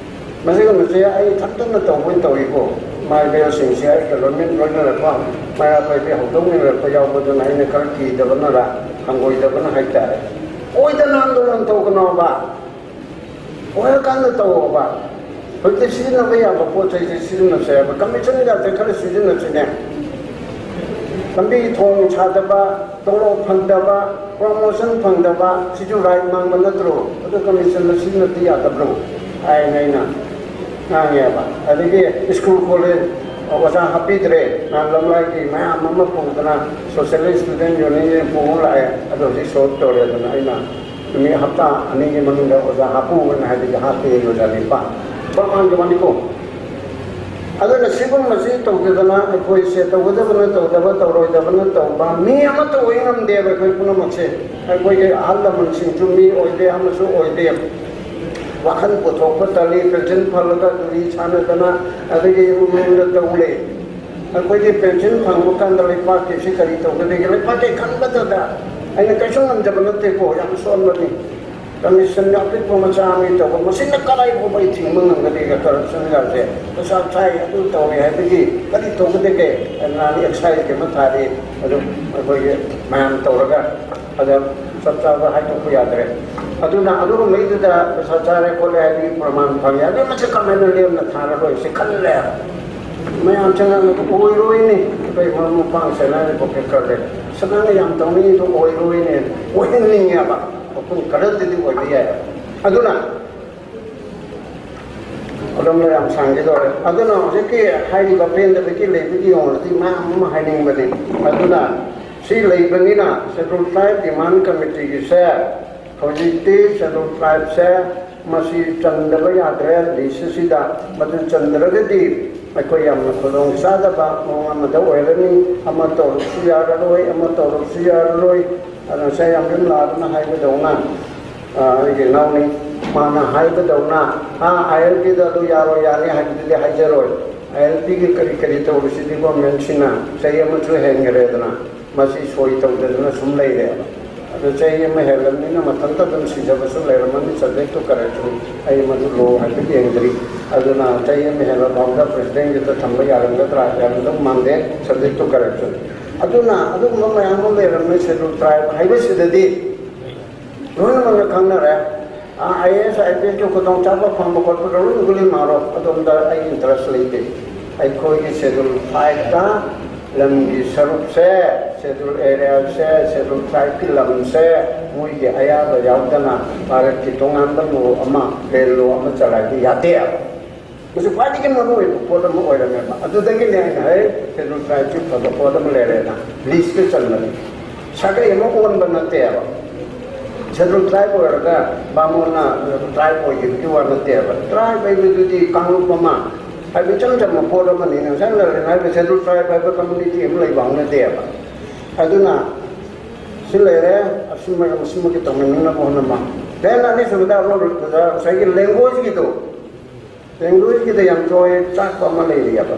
ꯃꯁꯤꯒꯨꯝꯕꯁꯦ ꯑꯩ ꯏꯊꯟꯇꯅ ꯇꯧꯕ ꯑꯣꯏꯅ ꯇꯧꯏꯀꯣ꯫ ꯏꯃꯥ ꯏꯕꯦꯜꯁꯤꯡꯁꯦ ꯑꯩꯒ ꯂꯣꯏꯅ ꯂꯣꯏꯅꯔꯛꯄ ꯃꯩꯔꯥ ꯄꯥꯏꯕꯤ ꯍꯧꯗꯣꯛꯃꯤꯟꯅꯔꯛꯄ ꯌꯥꯎꯕꯗꯨꯅ ꯑꯩꯅ ꯈꯔ ꯀꯤꯗꯕꯅꯔ, ꯍꯪꯒꯣꯏꯗꯕꯅ ꯍꯥꯏꯇꯥꯔꯦ꯫ ꯑꯣꯏꯗꯅ ꯑꯥꯟꯗꯣꯂꯟ ꯇꯧꯒꯅꯣꯕ꯫ ꯑꯣꯏꯔꯀꯥꯟꯗ ꯇꯧꯑꯣꯕ꯫ ꯍꯧꯖꯤꯛꯇꯤ ꯁꯤꯖꯤꯟꯅꯕ ꯌꯥꯕ ꯄꯣꯠ ꯆꯩꯁꯦ ꯁꯤꯖꯤꯟꯅꯁꯦ ꯍꯥꯏꯕ꯫ ꯀꯃꯤꯁꯟꯒꯁꯦ ꯈꯔ ꯁꯤꯖꯤꯟꯅꯁꯤꯅꯦ꯫ ꯂꯝꯕꯤ ꯊꯣꯡ ꯁꯥꯗꯕ, ꯇꯣꯂꯣꯞ ꯐꯪꯗꯕ, ꯄ꯭ꯔꯣꯃꯣꯁꯟ ꯐꯪꯗꯕ, ꯁꯤꯁꯨ ꯔꯥꯏꯠ ꯃꯥꯡꯕ ꯅꯠꯇ꯭ꯔꯣ? ꯑꯗꯨ ꯀꯃꯤꯁꯟꯗ ꯁꯤꯖꯤꯟꯅꯕꯗꯤ ꯌꯥꯗꯕ꯭ꯔꯣ? ꯍꯥꯏꯅ ꯑꯩꯅ ꯉꯥꯡꯉꯦꯕ꯫ ꯑꯗꯒꯤ ꯁ꯭ꯀꯨꯜ ꯀꯣꯂꯦꯖ ꯑꯣꯖꯥ ꯍꯥꯞꯄꯤꯗ꯭ꯔꯦ꯫ ꯅꯍꯥꯟ ꯂꯝꯂꯥꯏꯒꯤ ꯃꯌꯥꯝ ꯑꯃ ꯄꯨꯗꯅ ꯁꯣꯁꯤꯌꯦꯂꯤꯁ ꯁ꯭ꯇꯨꯗꯦꯟ ꯌꯨꯅꯤꯌꯟ ꯄꯨꯕ ꯂꯥꯛꯑꯦ꯫ ꯑꯗꯣ ꯍꯧꯖꯤꯛ ꯁꯣꯜꯕ ꯇꯧꯔꯦ꯫ ꯑꯗꯨꯅ ꯑꯩꯅ ꯅꯨꯃꯤꯠ ꯍꯞꯇꯥ ꯑꯅꯤꯒꯤ ꯃꯅꯨꯡꯗ ꯑꯣꯖꯥ ꯍꯥꯞꯄꯨ ꯍꯥꯏꯅ ꯍꯥꯏꯕꯒꯤ ꯍꯥꯞꯄꯦ ꯑꯣꯖꯥ ꯅꯤꯄꯥꯟ꯫ ꯄ꯭ꯔꯃꯥꯟꯒꯤ ꯋꯥꯅꯤꯀꯣ꯫ ꯑꯗꯨꯅ ꯁꯤꯒꯨꯝꯕꯁꯤ ꯇꯧꯗꯗꯅ ꯑꯩꯈꯣꯏꯁꯦ ꯇꯧꯒꯗꯕꯅ ꯇꯧꯗꯕ, ꯇꯧꯔꯣꯏꯗꯕꯅ ꯇꯧꯕ, ꯃꯤ ꯑꯃꯠꯇ ꯑꯣꯏ ꯉꯝꯗꯦꯕ ꯑꯩꯈꯣꯏ ꯄꯨꯝꯅꯃꯛꯁꯦ꯫ ꯑꯩꯈꯣꯏꯒꯤ ꯑꯍꯜ ꯂꯃꯟꯁꯤꯡꯁꯨ ꯃꯤ ꯑꯣꯏꯗꯦ, ꯑꯃꯁꯨ ꯑꯣꯏꯗꯦ꯫ ꯋꯥꯈꯜ ꯄꯨꯊꯣꯛꯄ ꯇꯜꯂꯤ, ꯄꯦꯟꯁꯤꯟ ꯐꯪꯂꯒ ꯌꯨꯔꯤ ꯁꯥꯟꯅꯗꯅ ꯑꯗꯒꯤ ꯏꯃꯨꯡ ꯃꯅꯨꯡꯗ ꯇꯧ ꯂꯩ꯫ ꯑꯩꯈꯣꯏꯒꯤ ꯄꯦꯟꯁꯤꯟ ꯐꯪꯕ ꯀꯥꯟꯗ ꯂꯩꯄꯥꯛꯀꯤꯁꯤ ꯀꯔꯤ ꯇꯧꯒꯗꯒꯦ? ꯂꯩꯄꯥꯛꯀꯤ ꯈꯟꯕꯗꯗ ꯑꯩꯅ ꯀꯩꯁꯨ ꯉꯝꯖꯕ ꯅꯠꯇꯦꯀꯣ, ꯌꯥꯝ ꯁꯣꯟꯕꯅꯤ꯫ ꯀꯃꯤꯁꯟ ꯑꯄꯤꯛꯄ ꯃꯆꯥ ꯑꯃꯒꯤ ꯇꯧꯕ, ꯃꯁꯤꯅ ꯀꯗꯥꯏ ꯐꯥꯎꯕ ꯑꯩ ꯊꯤꯡꯕ ꯉꯝꯒꯗꯒꯦ? ꯀꯔꯞꯁꯟꯒꯁꯦ ꯄꯩꯁꯥ ꯊꯥꯏ, ꯑꯗꯨ ꯇꯧꯏ ꯍꯥꯏꯕꯒꯤ ꯀꯔꯤ ꯇꯧꯒꯗꯒꯦ? ꯅꯍꯥꯟ ꯑꯦꯛꯁꯥꯏꯖꯀꯤ ꯑꯃ ꯊꯥꯔꯤ, ꯑꯗꯨꯝ ꯑꯩꯈꯣꯏꯒꯤ ꯃꯌꯥꯝ ꯇꯧꯔꯒ ꯑꯗ ꯆꯞ ꯆꯥꯕ ꯍꯥꯏꯗꯣꯛꯄ ꯌꯥꯗ꯭ꯔꯦ꯫ ꯑꯗꯨꯅ ꯑꯗꯨꯒꯨꯝꯕꯩꯗꯨꯗ ꯄꯩꯁꯥ ꯆꯥꯔꯦ ꯈꯣꯠꯂꯦ ꯍꯥꯏꯕꯒꯤ ꯄ꯭ꯔꯃꯥꯟ ꯐꯪꯉꯦ꯫ ꯑꯗꯨ ꯃꯁꯤ ꯀꯃꯥꯏꯅ ꯂꯦꯝꯅ ꯊꯥꯔꯔꯣꯏ ꯁꯤ ꯈꯜꯂꯦ꯫ ꯃꯌꯥꯝ ꯆꯪꯉꯛꯑꯒ ꯑꯣꯏꯔꯣꯏꯅꯦ꯫ ꯑꯩꯈꯣꯏ ꯃꯔꯨꯞ ꯃꯄꯥꯡ ꯁꯦꯟꯅꯔꯦ ꯄꯣꯀꯦꯠ ꯈꯔ ꯂꯩ꯫ ꯁꯨꯃꯥꯏꯅ ꯌꯥꯝ ꯇꯧꯅꯤꯡꯉꯤꯗꯣ ꯑꯣꯏꯔꯣꯏꯅꯦ꯫ ꯑꯣꯏꯍꯟꯅꯤꯡꯉꯦꯕ꯫ ꯃꯐꯝ ꯈꯔꯗꯗꯤ ꯑꯣꯏꯕ ꯌꯥꯏ꯫ ꯑꯗꯨꯅ ꯑꯗꯨꯝꯅ ꯌꯥꯝ ꯁꯥꯡꯈꯤꯗꯧꯔꯦ꯫ ꯑꯗꯨꯅ ꯍꯧꯖꯤꯛꯀꯤ ꯍꯥꯏꯔꯤꯕ ꯄꯦꯟꯗꯕꯒꯤ ꯂꯩꯕꯒꯤ ꯃꯑꯣꯡꯗꯗꯤ ꯃꯌꯥꯝ ꯑꯃ ꯍꯥꯏꯅꯤꯡꯕꯅꯤ꯫ ꯑꯗꯨꯅ ꯁꯤ ꯂꯩꯕꯅꯤꯅ Scheduled Tribe Demand Committeeꯒꯤꯁꯦ ꯍꯧꯖꯤꯛꯇꯤ Scheduled Tribeꯁꯦ ꯃꯁꯤ ꯆꯟꯗꯕ ꯌꯥꯗ꯭ꯔꯦ ꯂꯤꯁꯁꯤꯗ꯫ ꯃꯗꯨ ꯆꯟꯗ꯭ꯔꯒꯗꯤ ꯑꯩꯈꯣꯏ ꯌꯥꯝꯅ ꯈꯨꯗꯣꯡ ꯆꯥꯗꯕ ꯃꯑꯣꯡ ꯑꯃꯗ ꯑꯣꯏꯔꯅꯤ꯫ ꯑꯃ ꯇꯧꯔꯁꯨ ꯌꯥꯔꯔꯣꯏ, ꯑꯃ ꯇꯧꯔꯁꯨ ꯌꯥꯔꯔꯣꯏ꯫ ꯑꯗꯨꯅ ꯉꯁꯥꯏ ꯌꯥꯝꯕꯦꯝ ꯂꯥꯗꯨꯅ ꯍꯥꯏꯕꯗꯧꯅ, ꯑ, ꯑꯩꯒꯤ ꯏꯅꯥꯎꯅꯤ, ꯃꯥꯅ ꯍꯥꯏꯕꯗꯧꯅ, ꯑꯥ, ꯑꯥꯏ ꯑꯦꯜ ꯄꯤꯗ ꯑꯗꯨ ꯌꯥꯔꯣꯏ ꯌꯥꯅꯤ ꯍꯥꯏꯕꯗꯨꯗꯤ ꯍꯥꯏꯖꯔꯣꯏ꯫ ꯑꯥꯏ ꯑꯦꯜ ꯄꯤꯒꯤ ꯀꯔꯤ ꯀꯔꯤ ꯇꯧꯔꯤꯁꯤꯗꯤ ꯒꯣꯔꯃꯦꯟꯁꯤꯅ ꯆꯍꯤ ꯑꯃꯁꯨ ꯍꯦꯟꯈꯔꯦꯗꯅ, ꯃꯁꯤ ꯁꯣꯏ ꯇꯧꯗꯗꯅ ꯁꯨꯝ ꯂꯩꯔꯦꯕ꯫ ꯑꯗꯨ ꯆꯍꯤ ꯑꯃ ꯍꯦꯜꯂꯕꯅꯤꯅ ꯃꯊꯟꯇ ꯑꯗꯨꯝ ꯁꯤꯖꯕꯁꯨ ꯂꯩꯔꯝꯃꯅꯤ, subject to correction꯫ ꯑꯩ ꯃꯗꯨ ꯂꯣ ꯍꯥꯏꯐꯦꯠ ꯌꯦꯡꯗ꯭ꯔꯤ꯫ ꯑꯗꯨꯅ ꯆꯍꯤ ꯑꯃ ꯍꯦꯜꯂ ꯐꯥꯎꯕꯗ ꯄ꯭ꯔꯦꯁꯤꯗꯦꯟꯒꯤꯗ ꯊꯝꯕ ꯌꯥꯔꯝꯒꯗ꯭ꯔꯥ? ꯌꯥꯔꯝꯗꯧ ꯃꯥꯟꯗꯦ, subject to correction꯫ ꯑꯗꯨꯅ ꯑꯗꯨꯒꯨꯝꯕ ꯃꯌꯥꯝ ꯑꯃ ꯂꯩꯔꯝꯃꯦ꯫ Scheduled Tribe ꯍꯥꯏꯕꯁꯤꯗꯗꯤ ꯂꯣꯏꯅꯃꯛꯅ ꯈꯪꯅꯔꯦ꯫ I A S, I P ꯑꯦꯁꯀꯤ ꯈꯨꯗꯣꯡꯆꯥꯕ ꯐꯪꯕ ꯈꯣꯠꯄꯗ ꯂꯣꯏꯅ ꯒꯨꯂꯤ ꯃꯥꯔꯣ꯫ ꯑꯗꯣꯝꯗ ꯑꯩ interest ꯂꯩꯇꯦ꯫ ꯑꯩꯈꯣꯏꯒꯤ Scheduled Tribeꯇ ꯂꯝꯒꯤ ꯁꯔꯨꯛꯁꯦ, Scheduled Areaꯁꯦ, Scheduled Tribeꯀꯤ ꯂꯝꯁꯦ, ꯃꯣꯏꯒꯤ ꯑꯌꯥꯕ ꯌꯥꯎꯗꯅ ꯚꯥꯔꯠꯀꯤ ꯇꯣꯉꯥꯟꯕ ꯂꯣ ꯑꯃ, land law ꯑꯃ ꯆꯂꯥꯏꯕ ꯌꯥꯗꯦ꯫ ꯃꯁꯤ ꯈ꯭ꯋꯥꯏꯗꯒꯤ ꯃꯔꯨꯑꯣꯏꯕ ꯄꯣꯠ ꯑꯃ ꯑꯣꯏꯔꯝꯃꯦꯕ꯫ ꯑꯗꯨꯗꯒꯤꯅꯦ ꯑꯩꯅ, "ꯍꯦ, Scheduled Tribeꯁꯤ ꯐꯕ ꯄꯣꯠ ꯑꯃ ꯂꯩꯔꯦꯅ" ꯂꯤꯁꯇ ꯆꯟꯕꯅꯤ꯫ ꯁꯥꯒꯩ ꯑꯃ ꯑꯣꯟꯕ ꯅꯠꯇꯦꯕ꯫ Scheduled Tribe ꯑꯣꯏꯔꯒ ꯕꯥꯃꯣꯟꯅ Scheduled Tribe ꯑꯣꯏꯈꯤꯕꯒꯤ ꯋꯥ ꯅꯠꯇꯦꯕ꯫ Tribe ꯍꯥꯏꯕꯗꯨꯗꯤ ꯀꯥꯡꯂꯨꯞ ꯑꯃ ꯍꯥꯏꯕ ꯏꯆꯝ ꯆꯝꯕ ꯄꯣꯠ ꯑꯃꯅꯤ꯫ ꯉꯁꯥꯏ ꯂꯩꯔꯦ ꯍꯥꯏꯕ Scheduled Tribe ꯍꯥꯏꯕ community ꯑꯃ ꯂꯩꯕ ꯍꯧꯅꯗꯦꯕ꯫ ꯑꯗꯨꯅ ꯁꯤ ꯂꯩꯔꯦ, ꯑꯁꯤꯃ ꯑꯁꯤꯃꯒꯤ ꯇꯧꯃꯤꯟꯅꯅꯕ ꯍꯣꯠꯅꯕ꯫ Then ꯑꯅꯤꯁꯨꯕꯗ ꯑꯔꯣꯏꯕꯗ ꯉꯁꯥꯏꯒꯤ languageꯀꯤꯗꯣ, languageꯀꯤꯗ ꯌꯥꯝ ꯊꯣꯏ ꯆꯥꯛꯄ ꯑꯃ ꯂꯩꯔꯤꯑꯕ꯫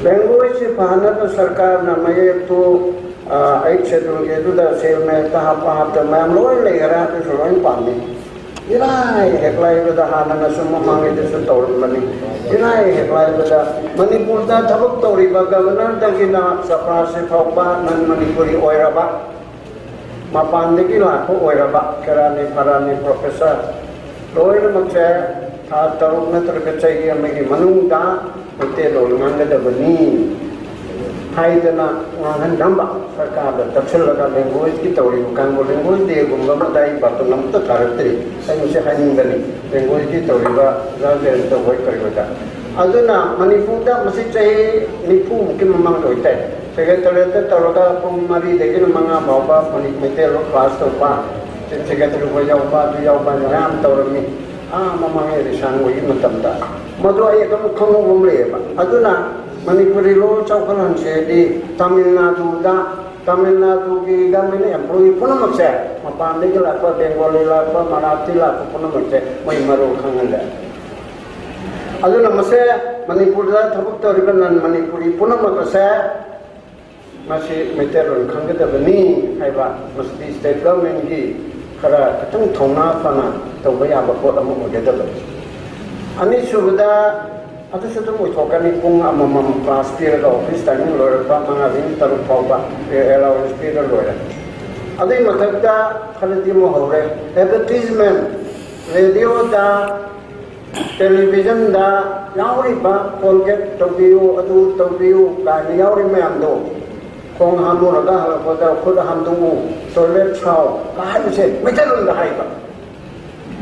Languageꯁꯤ ꯐꯍꯟꯅꯕ ꯁꯔꯀꯥꯔꯅ ꯃꯌꯦꯛꯇꯨ, ꯑ, Eighth Schedule ꯑꯗꯨꯗ ꯁꯦꯜ ꯃꯌꯦꯛꯇ ꯍꯥꯞꯄ ꯍꯥꯞꯇꯕ ꯃꯌꯥꯝ ꯂꯣꯏ ꯂꯩꯈꯔꯦ, ꯑꯗꯨꯁꯨ ꯂꯣꯏ ꯄꯥꯝꯃꯤ꯫ ꯏꯔꯥꯏ ꯍꯦꯛ ꯂꯥꯏꯕꯗ ꯍꯥꯟꯅꯅꯁꯨ ꯃꯃꯥꯡꯉꯩꯗꯁꯨ ꯇꯧꯔꯝꯕꯅꯤ꯫ ꯏꯔꯥꯏ ꯍꯦꯛ ꯂꯥꯏꯕꯗ ꯃꯅꯤꯄꯨꯔꯗ ꯊꯕꯛ ꯇꯧꯔꯤꯕ governorꯗꯒꯤꯅ ꯆꯄ꯭ꯔꯥꯁꯤ ꯐꯥꯎꯕ non Manipuri ꯑꯣꯏꯔꯕ, ꯃꯄꯥꯟꯗꯒꯤ ꯂꯥꯛꯄ ꯑꯣꯏꯔꯕ ꯀꯦꯔꯥꯅꯤ ꯐꯔꯥꯅꯤ professor ꯂꯣꯏꯅꯃꯛꯁꯦ ꯊꯥ ꯇꯔꯨꯛ ꯅꯠꯇ꯭ꯔꯒ ꯆꯍꯤ ꯑꯃꯒꯤ ꯃꯅꯨꯡꯗ ꯃꯩꯇꯩꯂꯣꯟ ꯉꯥꯡꯒꯗꯕꯅꯤ꯫ ꯍꯥꯏꯗꯅ ꯉꯥꯡꯍꯟꯔꯝꯕ ꯁꯔꯀꯥꯔꯗ ꯇꯛꯁꯤꯜꯂꯒ languageꯀꯤ ꯇꯧꯔꯤꯕ ꯀꯥꯡꯕꯨ, language dayꯒꯨꯝꯕ ꯑꯃꯗ ꯑꯩ ꯕꯥꯇꯣꯟ ꯑꯃꯠꯇ ꯊꯥꯔꯛꯇ꯭ꯔꯤ꯫ ꯑꯩ ꯃꯁꯤ ꯍꯥꯏꯅꯤꯡꯕꯅꯤ꯫ Languageꯀꯤ ꯇꯧꯔꯤꯕ ꯖꯥ ꯖꯌꯟꯇ ꯍꯣꯏ ꯀꯔꯤ ꯍꯣꯏꯗ꯫ ꯑꯗꯨꯅ ꯃꯅꯤꯄꯨꯔꯗ ꯃꯁꯤ ꯆꯍꯤ ꯅꯤꯐꯨꯃꯨꯛꯀꯤ ꯃꯃꯥꯡꯗ ꯑꯣꯏꯇꯥꯏ, Secretariatꯇ ꯇꯧꯔꯒ ꯄꯨꯡ ꯃꯔꯤꯗꯒꯤꯅ ꯃꯉꯥ ꯐꯥꯎꯕ ꯃꯅꯤ-, ꯃꯩꯇꯩꯂꯣꯟ class ꯇꯧꯕ, chief secretary ꯍꯣꯏ ꯌꯥꯎꯕ, ꯑꯗꯨ ꯌꯥꯎꯕ ꯃꯌꯥꯝ ꯇꯧꯔꯝꯃꯤ꯫ ꯑꯥ, ꯃꯃꯥꯡ ꯏꯔꯤꯁꯥꯡ ꯍꯣꯏꯒꯤ ꯃꯇꯝꯗ꯫ ꯃꯗꯨ ꯑꯩ ꯑꯗꯨꯝ ꯈꯪꯍꯧꯕ ꯑꯃ ꯂꯩꯌꯦꯕ꯫ ꯑꯗꯨꯅ ꯃꯅꯤꯄꯨꯔꯤ ꯂꯣꯟ ꯆꯥꯎꯈꯠꯍꯟꯁꯦꯗꯤ ꯇꯥꯃꯤꯜ ꯅꯥꯗꯨꯗ, ꯇꯥꯃꯤꯜ ꯅꯥꯗꯨꯒꯤ government employee ꯄꯨꯝꯅꯃꯛꯁꯦ, ꯃꯄꯥꯟꯗꯒꯤ ꯂꯥꯛꯄ, ꯕꯦꯡꯒꯣꯂꯤ ꯂꯥꯛꯄ, ꯃꯔꯥꯊꯤ ꯂꯥꯛꯄ ꯄꯨꯝꯅꯃꯛꯁꯦ ꯃꯣꯏ ꯃꯔꯣꯜ ꯈꯪꯍꯜꯂꯦ꯫ ꯑꯗꯨꯅ ꯃꯁꯦ ꯃꯅꯤꯄꯨꯔꯗ ꯊꯕꯛ ꯇꯧꯔꯤꯕ non Manipuri ꯄꯨꯝꯅꯃꯛ ꯑꯁꯦ ꯃꯁꯤ ꯃꯩꯇꯩꯂꯣꯟ ꯈꯪꯒꯗꯕꯅꯤ ꯍꯥꯏꯕ, ꯃꯁꯤꯗꯤ state governmentꯀꯤ ꯈꯔ ꯈꯤꯇꯪ ꯊꯧꯅꯥ ꯐꯅ ꯇꯧꯕ ꯌꯥꯕ ꯄꯣꯠ ꯑꯃ ꯑꯣꯏꯒꯗꯕꯅꯤ꯫ ꯑꯅꯤꯁꯨꯕꯗ, ꯑꯗꯨꯁꯨ ꯑꯗꯨꯝ ꯑꯣꯏꯊꯣꯛꯀꯅꯤ, ꯄꯨꯡ ꯑꯃꯃꯝ class ꯄꯤꯔꯒ office timing ꯂꯣꯏꯔꯛꯄ ꯃꯉꯥꯗꯒꯤ ꯇꯔꯨꯛ ꯐꯥꯎꯕ allowance ꯄꯤꯔ ꯂꯣꯏꯔꯦ꯫ ꯑꯗꯨꯒꯤ ꯃꯊꯛꯇ ꯈꯔꯗꯤ ꯑꯃꯨꯛ ꯍꯧꯔꯦ, advertisement, radioꯗ, televisionꯗ ꯌꯥꯎꯔꯤꯕ Colgate ꯇꯧꯕꯤꯌꯨ, ꯑꯗꯨ ꯇꯧꯕꯤꯌꯨ ꯀꯥꯏꯅ ꯌꯥꯎꯔꯤ ꯃꯌꯥꯝꯗꯣ, ꯈꯣꯡ ꯍꯥꯝꯃꯨꯔꯒ ꯍꯜꯂꯛꯄꯗ ꯈꯨꯠ ꯍꯥꯝꯗꯣꯛꯎ, toilet ꯁꯥꯎ ꯀꯥꯏꯕꯁꯦ ꯃꯩꯇꯩꯂꯣꯟꯗ ꯍꯥꯏꯕ,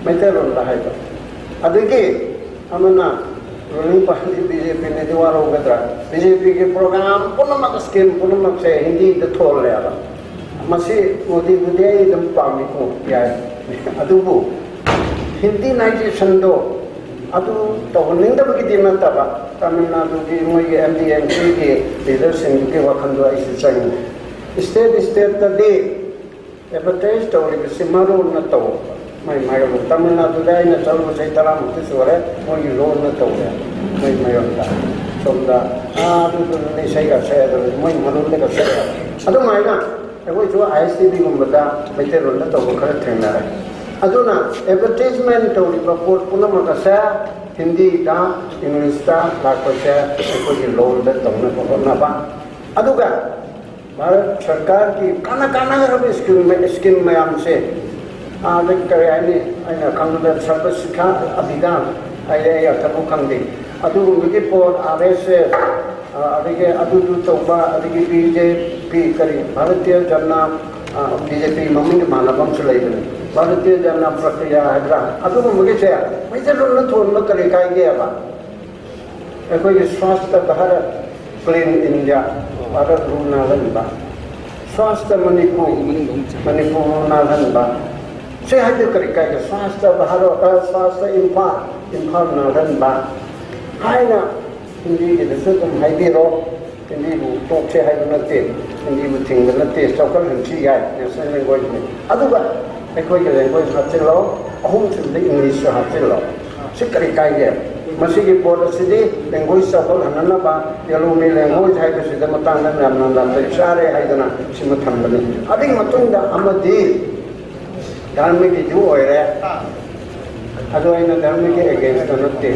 ꯃꯩꯇꯩꯂꯣꯟꯗ ꯍꯥꯏꯕ꯫ ꯑꯗꯒꯤ ꯑꯃꯅ ruling party BJPꯅꯗꯤ ꯋꯥꯔꯧꯒꯗ꯭ꯔꯥ, BJPꯒꯤ program ꯄꯨꯝꯅꯃꯛ, scheme ꯄꯨꯝꯅꯃꯛꯁꯦ ꯍꯤꯟꯗꯤꯗ ꯊꯣꯜꯂꯦꯕ꯫ ꯃꯁꯤ ꯃꯣꯗꯤꯕꯨꯗꯤ ꯑꯩ ꯑꯗꯨꯝ ꯄꯥꯝꯃꯤꯀꯣ, ꯌꯥꯏ꯫ ꯑꯗꯨꯕꯨ Hindinizationꯗꯣ ꯑꯗꯨ ꯇꯧꯍꯟꯅꯤꯡꯗꯕꯒꯤꯗꯤ ꯅꯠꯇꯕ, ꯇꯥꯃꯤꯜ ꯅꯥꯗꯨꯒꯤ ꯃꯣꯏꯒꯤ MDMKꯒꯤ leaderꯁꯤꯡꯗꯨꯒꯤ ꯋꯥꯈꯜꯗꯣ ꯑꯩꯁꯨ ꯆꯪꯉꯤ꯫ State stateꯇꯗꯤ advertise ꯇꯧꯔꯤꯕꯁꯤ ꯃꯔꯣꯟꯅ ꯇꯧꯕ꯫ ꯃꯥꯏ ꯃꯥꯏꯔꯣꯟ꯫ ꯇꯥꯃꯤꯜ ꯅꯥꯗꯨꯗ ꯑꯩꯅ ꯆꯠꯂꯨꯕ ꯆꯍꯤ ꯇꯔꯥꯃꯨꯛꯇꯤ ꯁꯨꯔꯦ, ꯃꯣꯏꯒꯤ ꯂꯣꯟꯅ ꯇꯧꯔꯦ, ꯃꯣꯏ ꯃꯌꯣꯟꯗ꯫ ꯁꯣꯝꯗ, ꯑꯥ, ꯑꯗꯨꯗꯨꯅ ꯏꯁꯩꯒ ꯁꯛꯑꯦ, ꯑꯗꯨ ꯃꯣꯏ ꯃꯔꯣꯟꯗꯒ ꯁꯛꯑꯦ꯫ ꯑꯗꯨꯃꯥꯏꯅ ꯑꯩꯈꯣꯏꯁꯨ ISTVꯒꯨꯝꯕꯗ ꯃꯩꯇꯩꯂꯣꯟꯗ ꯇꯧꯕ ꯈꯔ ꯊꯦꯡꯅꯔꯦ꯫ ꯑꯗꯨꯅ advertisement ꯇꯧꯔꯤꯕ ꯄꯣꯠ ꯄꯨꯝꯅꯃꯛ ꯑꯁꯦ ꯍꯤꯟꯗꯤꯗ, Englishꯇ ꯂꯥꯛꯄꯁꯦ ꯑꯩꯈꯣꯏꯒꯤ ꯂꯣꯟꯗ ꯇꯧꯅꯕ ꯍꯣꯠꯅꯕ꯫ ꯑꯗꯨꯒ ꯚꯥꯔꯠ ꯁꯔꯀꯥꯔꯒꯤ ꯀꯥꯟꯅ ꯀꯥꯟꯅꯒꯗꯕ scheme, scheme ꯃꯌꯥꯝꯁꯦ, ꯑꯥꯗ ꯀꯔꯤ ꯍꯥꯏꯅꯤ, ꯑꯩꯅ ꯈꯪꯕꯗ ꯁꯔꯕ ꯁꯤꯛꯈꯥ ꯑꯚꯤꯌꯥꯟ ꯍꯥꯏꯔꯦ, ꯑꯩ ꯑꯇꯕꯨ ꯈꯪꯗꯦ꯫ ꯑꯗꯨꯒꯨꯝꯕꯒꯤ ꯄꯣꯠ, RSS, ꯑꯗꯒꯤ ꯑꯗꯨꯗꯨ ꯇꯧꯕ, ꯑꯗꯒꯤ ꯕꯤ ꯖꯦ ꯄꯤ, ꯀꯔꯤ, ꯚꯥꯔꯇꯤꯌ ꯖꯅ, ꯕꯤ ꯖꯦ ꯄꯤ ꯃꯃꯤꯡꯒ ꯃꯥꯟꯅꯕ ꯑꯃꯁꯨ ꯂꯩꯕꯅꯤ, ꯚꯥꯔꯇꯤꯌ ꯖꯅ ꯄ꯭ꯔꯀ꯭ꯔꯤꯌꯥ ꯍꯥꯏꯕ꯭ꯔꯥ, ꯑꯗꯨꯒꯨꯝꯕꯒꯤꯁꯦ ꯃꯩꯇꯩꯂꯣꯟꯅ ꯊꯣꯟꯕ ꯀꯔꯤ ꯀꯥꯏꯒꯦꯕ? ꯑꯩꯈꯣꯏꯒꯤ ꯁ꯭ꯋꯥꯁꯇ ꯚꯥꯔꯠ, ꯀ꯭ꯂꯤꯟ ꯏꯟꯗꯤꯌꯥ, ꯚꯥꯔꯠ ꯂꯨ ꯅꯥꯜꯍꯟꯕ, ꯁ꯭ꯋꯥꯁꯇ ꯃꯅꯤꯄꯨꯔ, ꯃꯅꯤꯄꯨꯔ ꯂꯨ ꯅꯥꯜꯍꯟꯕ, ꯁꯤ ꯍꯥꯏꯗꯤ ꯀꯔꯤ ꯀꯥꯏꯒꯦ? ꯁ꯭ꯋꯥꯁꯇ ꯚꯥꯔꯠ, ꯁ꯭ꯋꯥꯁꯇ ꯏꯝꯐꯥꯜ, ꯏꯝꯐꯥꯜ ꯅꯥꯜꯍꯟꯕ ꯍꯥꯏꯅ ꯍꯤꯟꯗꯤꯒꯤꯗꯁꯨ ꯑꯗꯨꯝ ꯍꯥꯏꯕꯤꯔꯣ꯫ ꯍꯤꯟꯗꯤꯕꯨ ꯇꯣꯛꯁꯦ ꯍꯥꯏꯕ ꯅꯠꯇꯦ, ꯍꯤꯟꯗꯤꯕꯨ ꯊꯤꯡꯕ ꯅꯠꯇꯦ, ꯆꯥꯎꯈꯠꯍꯟꯁꯤ ꯌꯥꯏ, ꯅꯦꯁꯅꯦꯜ ꯂꯦꯡꯒ꯭ꯋꯦꯖꯅꯤ꯫ ꯑꯗꯨꯒ ꯑꯩꯈꯣꯏꯒꯤ ꯂꯦꯡꯒ꯭ꯋꯦꯖ ꯍꯥꯞꯆꯤꯜꯂꯣ, ꯑꯍꯨꯝꯁꯨꯕꯗ ꯏꯪꯂꯤꯁꯁꯨ ꯍꯥꯞꯆꯤꯜꯂꯣ꯫ ꯁꯤ ꯀꯔꯤ ꯀꯥꯏꯒꯦ? ꯃꯁꯤꯒꯤ ꯄꯣꯠ ꯑꯁꯤꯗꯤ ꯂꯦꯡꯒ꯭ꯋꯦꯖ ꯆꯥꯎꯈꯠꯍꯟꯅꯅꯕ, ꯌꯦꯜꯂꯣꯃꯤ ꯂꯦꯡꯒ꯭ꯋꯦꯖ ꯍꯥꯏꯕꯁꯤꯗ ꯃꯇꯥꯡꯗ ꯌꯥꯝꯅ ꯅꯥꯇꯩ ꯆꯥꯔꯦ ꯍꯥꯏꯗꯅ ꯁꯤꯃ ꯊꯝꯕꯅꯤ꯫ ꯑꯗꯨꯒꯤ ꯃꯇꯨꯡꯗ ꯑꯃꯗꯤ ꯙꯔꯃꯒꯤꯁꯨ ꯑꯣꯏꯔꯦ꯫ ꯑꯗꯣ ꯑꯩꯅ ꯙꯔꯃꯒꯤ ꯑꯦꯒꯦꯟꯁꯇ ꯅꯠꯇꯦ꯫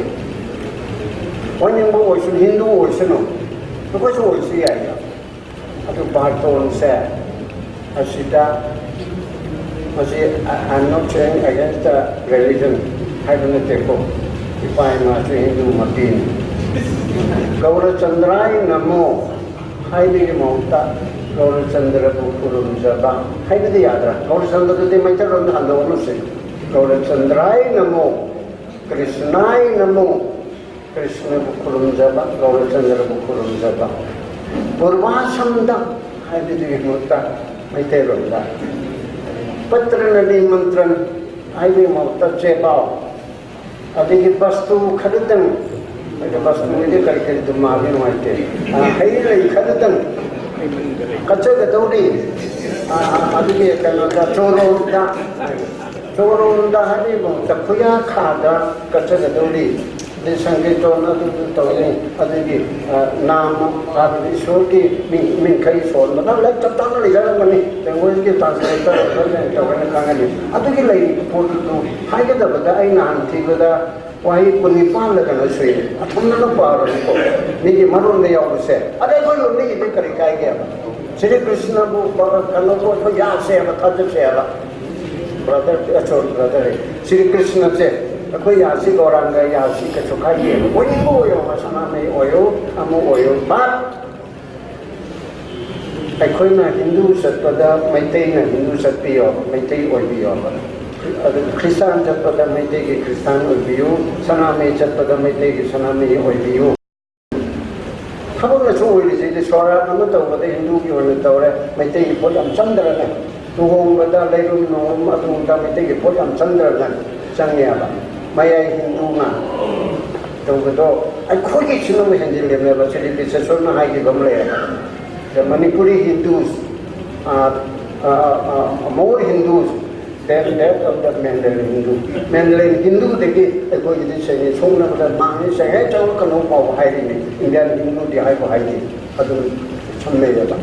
ꯑꯣꯏꯅꯤꯡꯕ ꯑꯣꯏꯁꯅꯨ, ꯍꯤꯟꯗꯨ ꯑꯣꯏꯁꯅꯨ, ꯑꯩꯈꯣꯏꯁꯨ ꯑꯣꯏꯁꯨ ꯌꯥꯏ꯫ ꯑꯗꯨ ꯕꯥꯔꯇꯣꯟꯁꯦ ꯑꯁꯤꯗ, ꯃꯁꯤ, "I am not saying against the religion" ꯍꯥꯏꯕ ꯅꯠꯇꯦꯀꯣ꯫ ꯏꯄꯥ ꯏꯃꯥꯁꯨ ꯍꯤꯟꯗꯨ ꯃꯄꯤꯅꯤ꯫ "ꯒꯧꯔꯆꯟꯗ꯭ꯔꯥꯏ ꯅꯃꯣ" ꯍꯥꯏꯕꯒꯤ ꯃꯍꯨꯠꯇ "ꯒꯧꯔꯆꯟꯗ꯭ꯔꯕꯨ ꯈꯨꯔꯨꯝꯖꯕ" ꯍꯥꯏꯕꯗꯤ ꯌꯥꯗ꯭ꯔꯥ? ꯒꯧꯔꯆꯟꯗ꯭ꯔꯗꯨꯗꯤ ꯃꯩꯇꯩꯂꯣꯟꯗ ꯍꯟꯗꯣꯛꯑꯅꯨꯁꯦ꯫ "ꯒꯧꯔꯆꯟꯗ꯭ꯔꯥꯏ ꯅꯃꯣ, ꯀ꯭ꯔꯤꯁꯅꯥꯏ ꯅꯃꯣ", ꯀ꯭ꯔꯤꯁꯅꯕꯨ ꯈꯨꯔꯨꯝꯖꯕ, ꯒꯧꯔꯆꯟꯗ꯭ꯔꯕꯨ ꯈꯨꯔꯨꯝꯖꯕ꯫ "ꯄꯨꯔꯕꯥꯁꯝꯗ" ꯍꯥꯏꯕꯗꯨꯒꯤ ꯃꯍꯨꯠꯇ ꯃꯩꯇꯩꯂꯣꯟꯗ "ꯄꯠꯇ꯭ꯔꯅꯗꯤ ꯃꯟꯇ꯭ꯔꯟ" ꯍꯥꯏꯕꯒꯤ ꯃꯍꯨꯠꯇ "ꯆꯦꯄꯥꯎ", ꯑꯗꯒꯤ ꯕꯁꯇꯨ ꯈꯔꯗꯪ, ꯑꯗꯨ ꯕꯁꯇꯨꯗꯤ ꯀꯔꯤ ꯀꯔꯤ ꯑꯗꯨꯝ ꯃꯥꯒꯤ ꯅꯨꯡꯉꯥꯏꯇꯦ꯫ ꯑ, ꯍꯩ ꯂꯩ ꯈꯔꯗꯪ ꯀꯠꯆꯒꯗꯧꯔꯤ꯫ ꯑ, ꯑ, ꯑꯗꯨꯒꯤ ꯀꯩꯅꯣꯗ, ꯆꯣꯔꯣꯝꯗ, ꯆꯣꯔꯣꯝꯗ ꯍꯥꯏꯕꯒꯤ ꯃꯍꯨꯠꯇ ꯈꯨꯌꯥꯈꯥꯗ ꯀꯠꯆꯒꯗꯧꯔꯤ꯫ ꯑꯗꯩ ꯁꯪꯀꯤꯔꯇꯣꯟ ꯑꯗꯨꯗꯨ ꯇꯧꯅꯤ꯫ ꯑꯗꯒꯤ, ꯑ, ꯅꯥꯃ ꯍꯥꯏꯕꯗꯤ ꯏꯁꯣꯔꯒꯤ ꯃꯤ-, ꯃꯤꯡꯈꯩ ꯁꯣꯟꯕꯗ ꯂꯥꯏꯔꯤꯛ ꯆꯞ ꯆꯥꯅ ꯂꯩꯖꯔꯝꯒꯅꯤ꯫ ꯂꯦꯡꯒ꯭ꯋꯦꯖꯀꯤ ꯇ꯭ꯔꯥꯟꯁꯂꯦꯇꯔ ꯑꯣꯏꯔꯒ ꯇꯧꯔꯒ ꯈꯪꯒꯅꯤ꯫ ꯑꯗꯨꯒꯤ ꯂꯩꯔꯤꯕ ꯄꯣꯠꯇꯨ ꯍꯥꯏꯒꯗꯕꯗ ꯑꯩ ꯅꯍꯥꯟ ꯊꯤꯕꯗ ꯋꯥꯍꯩ ꯀꯨꯟꯅꯤꯄꯥꯟꯂ ꯀꯩꯅꯣ ꯁꯨꯏ꯫ ꯑꯊꯣꯝꯅꯅ ꯄꯥꯔꯣꯀꯣ꯫ ꯃꯤꯒꯤ ꯃꯔꯣꯟꯗ ꯌꯥꯎꯕꯁꯦ꯫ ꯑꯗꯩ ꯑꯩꯈꯣꯏ ꯂꯣꯟꯗꯒꯤꯗꯤ ꯀꯔꯤ ꯀꯥꯏꯒꯦꯕ? ꯁ꯭ꯔꯤ ꯀ꯭ꯔꯤꯁꯅꯕꯨ ꯕ-, ꯀꯩꯅꯣꯕꯨ ꯑꯩꯈꯣꯏ ꯌꯥꯁꯦꯕ, ꯊꯥꯖꯁꯦꯕ꯫ ꯕ꯭ꯔꯗꯔ, ꯑ, ꯁꯣꯔꯤ, ꯕ꯭ꯔꯗꯔ, ꯁ꯭ꯔꯤ ꯀ꯭ꯔꯤꯁꯅꯁꯦ ꯑꯩꯈꯣꯏ ꯌꯥꯁꯤ ꯒꯧꯔꯥꯡꯒ ꯌꯥꯁꯤ ꯀꯩꯁꯨ ꯈꯥꯏꯗꯦ꯫ ꯑꯣꯏꯅꯤꯡꯕ ꯑꯣꯏꯌꯣ, ꯁꯅꯥꯃꯍꯤ ꯑꯣꯏꯌꯣ, ꯑꯃ ꯑꯣꯏꯌꯣ, but ꯑꯩꯈꯣꯏꯅ ꯍꯤꯟꯗꯨ ꯆꯠꯄꯗ ꯃꯩꯇꯩꯅ ꯍꯤꯟꯗꯨ ꯆꯠꯄꯤꯌꯣ, ꯃꯩꯇꯩ ꯑꯣꯏꯕꯤꯌꯣ꯫ ꯑꯗꯨꯒ ꯈ꯭ꯔꯤꯁꯇꯥꯟ ꯆꯠꯄꯗ ꯃꯩꯇꯩꯒꯤ ꯈ꯭ꯔꯤꯁꯇꯥꯟ ꯑꯣꯏꯕꯤꯌꯨ, ꯁꯅꯥꯃꯍꯤ ꯆꯠꯄꯗ ꯃꯩꯇꯩꯒꯤ ꯁꯅꯥꯃꯍꯤ ꯑꯣꯏꯕꯤꯌꯨ꯫ ꯊꯕꯛꯅꯁꯨ ꯑꯣꯏꯔꯤꯁꯤꯗꯤ ꯁꯣꯔꯥꯠ ꯑꯃ ꯇꯧꯕꯗ ꯍꯤꯟꯗꯨꯒꯤ ꯑꯣꯏꯅ ꯇꯧꯔꯦ, ꯃꯩꯇꯩꯒꯤ ꯄꯣꯠ ꯌꯥꯝ ꯆꯪꯗ꯭ꯔꯅꯦ꯫ ꯂꯨꯍꯣꯡꯕꯗ ꯂꯩꯔꯨꯝ ꯅꯣꯡꯔꯨꯝ ꯑꯗꯨꯗ ꯃꯩꯇꯩꯒꯤ ꯄꯣꯠ ꯌꯥꯝ ꯆꯪꯗ꯭ꯔꯅꯦ, ꯆꯪꯉꯦꯕ꯫ ꯃꯌꯥꯏ ꯍꯤꯟꯗꯨꯅ ꯇꯧꯕꯗꯣ ꯑꯩꯈꯣꯏꯒꯤꯁꯨꯅ ꯑꯃꯨꯛ ꯍꯦꯟꯖꯤꯜꯂꯦꯕ꯫ ꯁꯤꯗꯤ ꯕꯤꯁꯦꯁꯣꯔꯅ ꯍꯥꯏꯈꯤꯕ ꯑꯃ ꯂꯩꯌꯦꯕ, Manipuri ꯍꯤꯟꯗꯨꯁ more Hindus than that of the mainland Hindu. Mainland Hinduꯗꯒꯤ ꯑꯩꯈꯣꯏꯒꯤꯗꯤ ꯁꯦꯡꯉꯦ, ꯁꯣꯛꯅꯕꯗ ꯃꯥꯡꯉꯤ, ꯁꯦꯡꯉꯦ ꯆꯪꯉꯛꯀꯅꯨ ꯐꯥꯎꯕ ꯍꯥꯏꯔꯤꯅꯤ꯫ Indian Hinduꯗꯤ ꯍꯥꯏꯕꯨ ꯍꯥꯏꯗꯦ, ꯑꯗꯨꯝ ꯁꯝꯅꯩꯌꯦꯕ꯫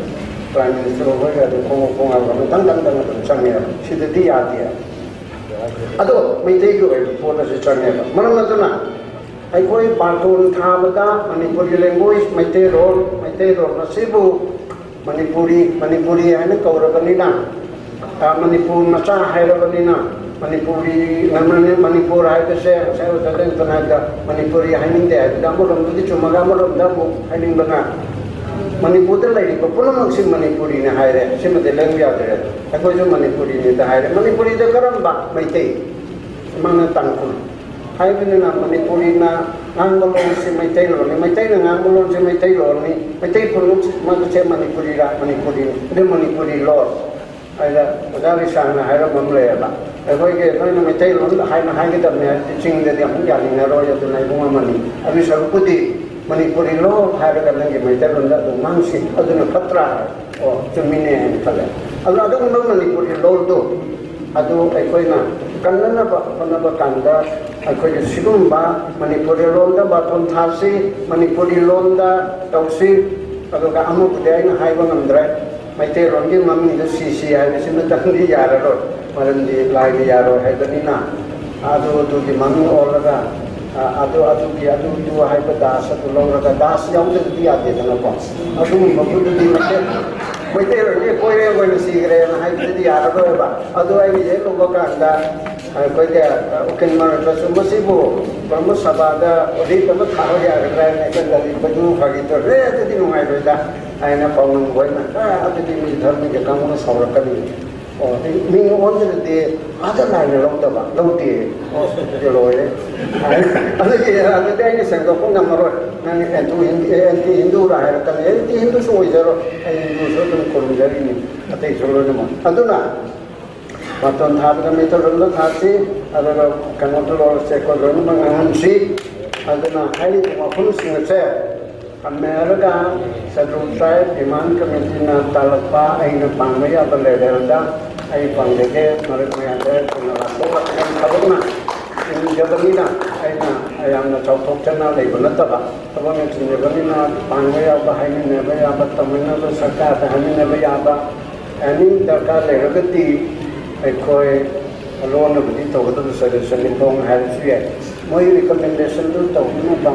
Prime Minister ꯍꯣꯏꯒ ꯑꯗꯨꯝ ꯈꯣꯡꯎꯞ ꯈꯣꯡꯉꯥꯎꯒ ꯑꯗꯨꯝ ꯗꯪ ꯗꯪ ꯗꯪ ꯑꯗꯨꯝ ꯆꯪꯉꯦꯕ꯫ ꯁꯤꯗꯗꯤ ꯌꯥꯗꯦ꯫ ꯑꯗꯣ ꯃꯩꯇꯩꯒꯤ ꯑꯣꯏꯕ ꯄꯣꯠ ꯑꯁꯤ ꯆꯪꯉꯦꯕ꯫ ꯃꯔꯝ ꯑꯗꯨꯅ ꯑꯩꯈꯣꯏ ꯕꯥꯔꯇꯣꯟ ꯊꯥꯕꯗ ꯃꯅꯤꯄꯨꯔꯤ language, ꯃꯩꯇꯩꯔꯣꯜ, ꯃꯩꯇꯩꯔꯣꯜ ꯑꯁꯤꯕꯨ ꯃꯅꯤꯄꯨꯔꯤ, ꯃꯅꯤꯄꯨꯔꯤ ꯍꯥꯏꯅ ꯀꯧꯔꯕꯅꯤꯅ, ꯑ, ꯃꯅꯤꯄꯨꯔ ꯃꯆꯥ ꯍꯥꯏꯔꯕꯅꯤꯅ, ꯃꯅꯤꯄꯨꯔꯤ, ꯃꯅꯤꯄꯨꯔ ꯍꯥꯏꯕꯁꯦ ꯉꯁꯥꯏ ꯑꯣꯖꯥ ꯂꯦꯟꯇꯣꯟ ꯍꯥꯏꯕꯗ ꯃꯅꯤꯄꯨꯔꯤ ꯍꯥꯏꯅꯤꯡꯗꯦ ꯍꯥꯏꯕꯗ ꯑꯃꯔꯣꯝꯗꯗꯤ ꯆꯨꯝꯃꯒ ꯑꯃꯔꯣꯝꯗ ꯑꯃꯨꯛ ꯍꯥꯏꯅꯤꯡꯕꯅ, ꯃꯅꯤꯄꯨꯔꯗ ꯂꯩꯔꯤꯕ ꯄꯨꯝꯅꯃꯛꯁꯤ ꯃꯅꯤꯄꯨꯔꯤꯅꯤ ꯍꯥꯏꯔꯦ, ꯁꯤꯃꯗꯤ ꯂꯩꯕ ꯌꯥꯗ꯭ꯔꯦ꯫ ꯑꯩꯈꯣꯏꯁꯨ ꯃꯅꯤꯄꯨꯔꯤꯅꯤꯗ ꯍꯥꯏꯔꯦ꯫ ꯃꯅꯤꯄꯨꯔꯤꯗ ꯀꯔꯝꯕ? ꯃꯩꯇꯩ, ꯃꯥꯅ ꯇꯥꯡꯈꯨꯜ ꯍꯥꯏꯕꯅꯤꯅ ꯃꯅꯤꯄꯨꯔꯤꯅ ꯉꯥꯡꯕ ꯂꯣꯟꯁꯤ ꯃꯩꯇꯩꯂꯣꯟꯅꯤ, ꯃꯩꯇꯩꯅ ꯉꯥꯡꯕ ꯂꯣꯟꯁꯤ ꯃꯩꯇꯩꯂꯣꯟꯅꯤ, ꯃꯩꯇꯩ ꯐꯨꯔꯨꯞꯁꯤ ꯃꯁꯦ ꯃꯅꯤꯄꯨꯔꯤꯔ? ꯃꯅꯤꯄꯨꯔꯤꯅꯤ꯫ ꯑꯗꯨ ꯃꯅꯤꯄꯨꯔꯤ ꯂꯣꯟ ꯍꯥꯏꯅ ꯑꯣꯖꯥ ꯔꯤꯁꯥꯡꯅ ꯍꯥꯏꯔꯝꯕ ꯑꯃ ꯂꯩꯌꯦꯕ, ꯑꯩꯈꯣꯏꯒꯤ ꯅꯣꯏꯅ ꯃꯩꯇꯩꯂꯣꯟꯗ ꯍꯥꯏꯅ ꯍꯥꯏꯒꯗꯕꯅꯦ ꯍꯥꯏꯔꯗꯤ ꯆꯤꯡꯗꯗꯤ ꯑꯃꯨꯛ ꯌꯥꯅꯤꯡꯉꯔꯣꯏ꯫ ꯑꯗꯨꯅ ꯏꯕꯨꯡ ꯑꯃꯅꯤ꯫ ꯑꯗꯨ ꯁꯔꯨꯛꯄꯨꯗꯤ ꯃꯅꯤꯄꯨꯔꯤ ꯂꯣꯟ ꯍꯥꯏꯔꯒ ꯅꯪꯒꯤ ꯃꯩꯇꯩꯂꯣꯟꯗ ꯑꯗꯨꯝ ꯉꯥꯡꯁꯤ, ꯑꯗꯨꯅ ꯐꯠꯇ꯭ꯔꯥ? ꯑꯣ, ꯆꯨꯝꯃꯤꯅꯦ ꯍꯥꯏꯅ ꯈꯜꯂꯦ꯫ ꯑꯗꯨꯅ ꯑꯗꯨꯒꯨꯝꯕ ꯃꯅꯤꯄꯨꯔꯤ ꯂꯣꯟꯗꯣ ꯑꯗꯨ ꯑꯩꯈꯣꯏꯅ ꯀꯟꯅꯅꯕ ꯍꯣꯠꯅꯕ ꯀꯥꯟꯗ ꯑꯩꯈꯣꯏꯅ ꯁꯤꯒꯨꯝꯕ ꯃꯅꯤꯄꯨꯔꯤ ꯂꯣꯟꯗ ꯕꯥꯔꯇꯣꯟ ꯊꯥꯁꯤ, ꯃꯅꯤꯄꯨꯔꯤ ꯂꯣꯟꯗ ꯇꯧꯁꯤ꯫ ꯑꯗꯨꯒ ꯑꯃꯕꯨꯗꯤ ꯑꯩꯅ ꯍꯥꯏꯕ ꯉꯝꯗ꯭ꯔꯦ, ꯃꯩꯇꯩꯂꯣꯟꯒꯤ ꯃꯃꯤꯡꯗ ꯁꯤ ꯁꯤ ꯍꯥꯏꯕꯁꯤꯃꯇꯪꯗꯤ ꯌꯥꯔꯔꯣꯏ, ꯃꯔꯝꯗꯤ ꯂꯥꯏꯅ ꯌꯥꯔꯣꯏ ꯍꯥꯏꯕꯅꯤꯅ꯫ ꯑꯗꯨ ꯑꯗꯨꯒꯤ ꯃꯃꯤꯡ ꯑꯣꯜꯂꯒ, ꯑ, ꯑꯗꯨ ꯑꯗꯨꯒꯤ ꯑꯗꯨ ꯑꯗꯨ ꯍꯥꯏꯕ ꯗꯥꯁ ꯑꯗꯨ ꯂꯧꯔꯒ, ꯗꯥꯁ ꯌꯥꯎꯗ꯭ꯔꯒꯗꯤ ꯌꯥꯗꯦꯗꯅꯀꯣ꯫ ꯑꯗꯨꯒꯨꯝꯕꯗꯨꯗꯤ ꯃꯩꯇꯩ, ꯃꯩꯇꯩꯂꯣꯟꯒꯤ ꯀꯣꯏꯔꯦ ꯑꯣꯏꯅ ꯁꯤꯈ꯭ꯔꯦꯅ ꯍꯥꯏꯕꯗꯨꯗꯤ ꯌꯥꯔꯔꯣꯏꯕ꯫ ꯑꯗꯨ ꯑꯩꯅ ꯌꯦꯛꯂꯨꯕ ꯀꯥꯟꯗ ꯑꯩꯈꯣꯏꯗꯤ ꯎꯀꯤꯜ ꯃꯔꯛꯇꯁꯨ ꯃꯁꯤꯕꯨ ꯕ꯭ꯔꯍꯃ ꯁꯚꯥꯗ ꯑꯣꯗꯤꯠ ꯑꯃ ꯊꯥꯕ ꯌꯥꯒꯗ꯭ꯔꯥ ꯍꯥꯏꯅ ꯑꯩꯈꯣꯏ ꯂꯂꯤꯠ ꯕꯩꯖꯨ ꯐꯥꯒꯤ ꯇꯧꯔꯦ, "ꯑꯗꯨꯗꯤ ꯅꯨꯡꯉꯥꯏꯔꯣꯏꯗ" ꯍꯥꯏꯅ ꯄꯥꯎꯅꯝ ꯈꯣꯏꯅ, "ꯑ, ꯑꯗꯨꯗꯤ ꯃꯤ ꯙꯔꯃꯒꯤ ꯀꯥꯡꯕꯨꯅ ꯁꯥꯎꯔꯛꯀꯅꯤ꯫ ꯑꯣ, ꯃꯤ ꯑꯣꯟꯗ꯭ꯔꯗꯤ ꯑꯥꯗ ꯂꯥꯏꯅ ꯂꯧꯗꯕ, ꯂꯧꯗꯦ꯫ ꯑꯣ, ꯑꯗꯨꯗꯤ ꯂꯣꯏꯔꯦ" ꯍꯥꯏ꯫ ꯑꯗꯨꯒꯤ, ꯑꯗꯨꯗꯤ ꯑꯩꯅ ꯁꯦꯡꯗꯣꯛꯄ ꯉꯝꯃꯔꯣꯏ꯫ ꯅꯪ ꯑꯦꯟꯇꯤ ꯍꯤꯟꯗꯨ, ꯑꯦꯟꯇꯤ ꯍꯤꯟꯗꯨꯔ ꯍꯥꯏꯔꯛꯀꯅꯤ꯫ ꯑꯦꯟꯇꯤ ꯍꯤꯟꯗꯨꯁꯨ ꯑꯣꯏꯖꯔꯣꯏ, ꯑꯩ ꯍꯤꯟꯗꯨꯁꯨ ꯑꯗꯨꯝ ꯈꯨꯔꯨꯝꯖꯔꯤꯅꯤ, ꯑꯇꯩꯁꯨ ꯂꯣꯏꯅꯃꯛ꯫ ꯑꯗꯨꯅ ꯃꯇꯣꯟ ꯊꯥꯕꯗ ꯃꯩꯇꯣꯟ ꯂꯣꯝꯗ ꯊꯥꯁꯤ, ꯑꯗꯨꯒ ꯀꯩꯅꯣꯗ ꯂꯣꯜꯂꯁꯦ, ꯑꯩꯈꯣꯏ ꯂꯣꯏꯅꯃꯛ ꯉꯥꯡꯍꯟꯁꯤ꯫ ꯑꯗꯨꯅ ꯍꯥꯏꯔꯤꯕ ꯋꯥꯐꯝꯁꯤꯡ ꯑꯁꯦ ꯊꯝꯃꯦ ꯍꯥꯏꯔꯒ Scheduled Tribe Demand Committeeꯅ ꯇꯥꯜꯂꯛꯄ ꯑꯩꯅ ꯄꯥꯡꯕ ꯌꯥꯕ levelꯗ ꯑꯩ ꯄꯥꯡꯖꯒꯦ꯫ ꯃꯔꯛ ꯃꯌꯥꯝꯗ ꯊꯨꯅ ꯂꯥꯛꯊꯣꯛꯂꯛꯀꯗꯕ ꯊꯕꯛꯅ ꯆꯤꯟꯖꯕꯅꯤꯅ ꯑꯩꯅ ꯌꯥꯝꯅ ꯆꯥꯎꯊꯣꯛꯆꯅ ꯂꯩꯕ ꯅꯠꯇꯕ, ꯊꯕꯛꯅ ꯆꯤꯟꯖꯕꯅꯤꯅ ꯄꯥꯡꯕ ꯌꯥꯕ, ꯍꯥꯏꯃꯤꯟꯅꯕ ꯌꯥꯕ, ꯇꯧꯃꯤꯟꯅꯕ, ꯁꯔꯀꯥꯔꯗ ꯍꯥꯏꯃꯤꯟꯅꯕ ꯌꯥꯕ, ꯑꯦꯅꯤ ꯗꯔꯀꯥꯔ ꯂꯩꯔꯒꯗꯤ ꯑꯩꯈꯣꯏ ꯂꯣꯟꯅꯕꯨꯗꯤ ꯇꯧꯒꯗꯕ suggestionꯅꯤ, ꯈꯣꯡ ꯍꯥꯏꯔꯁꯨ ꯌꯥꯏ꯫ ꯃꯣꯏ recommendationꯗꯨ ꯇꯧꯕꯤꯅꯕ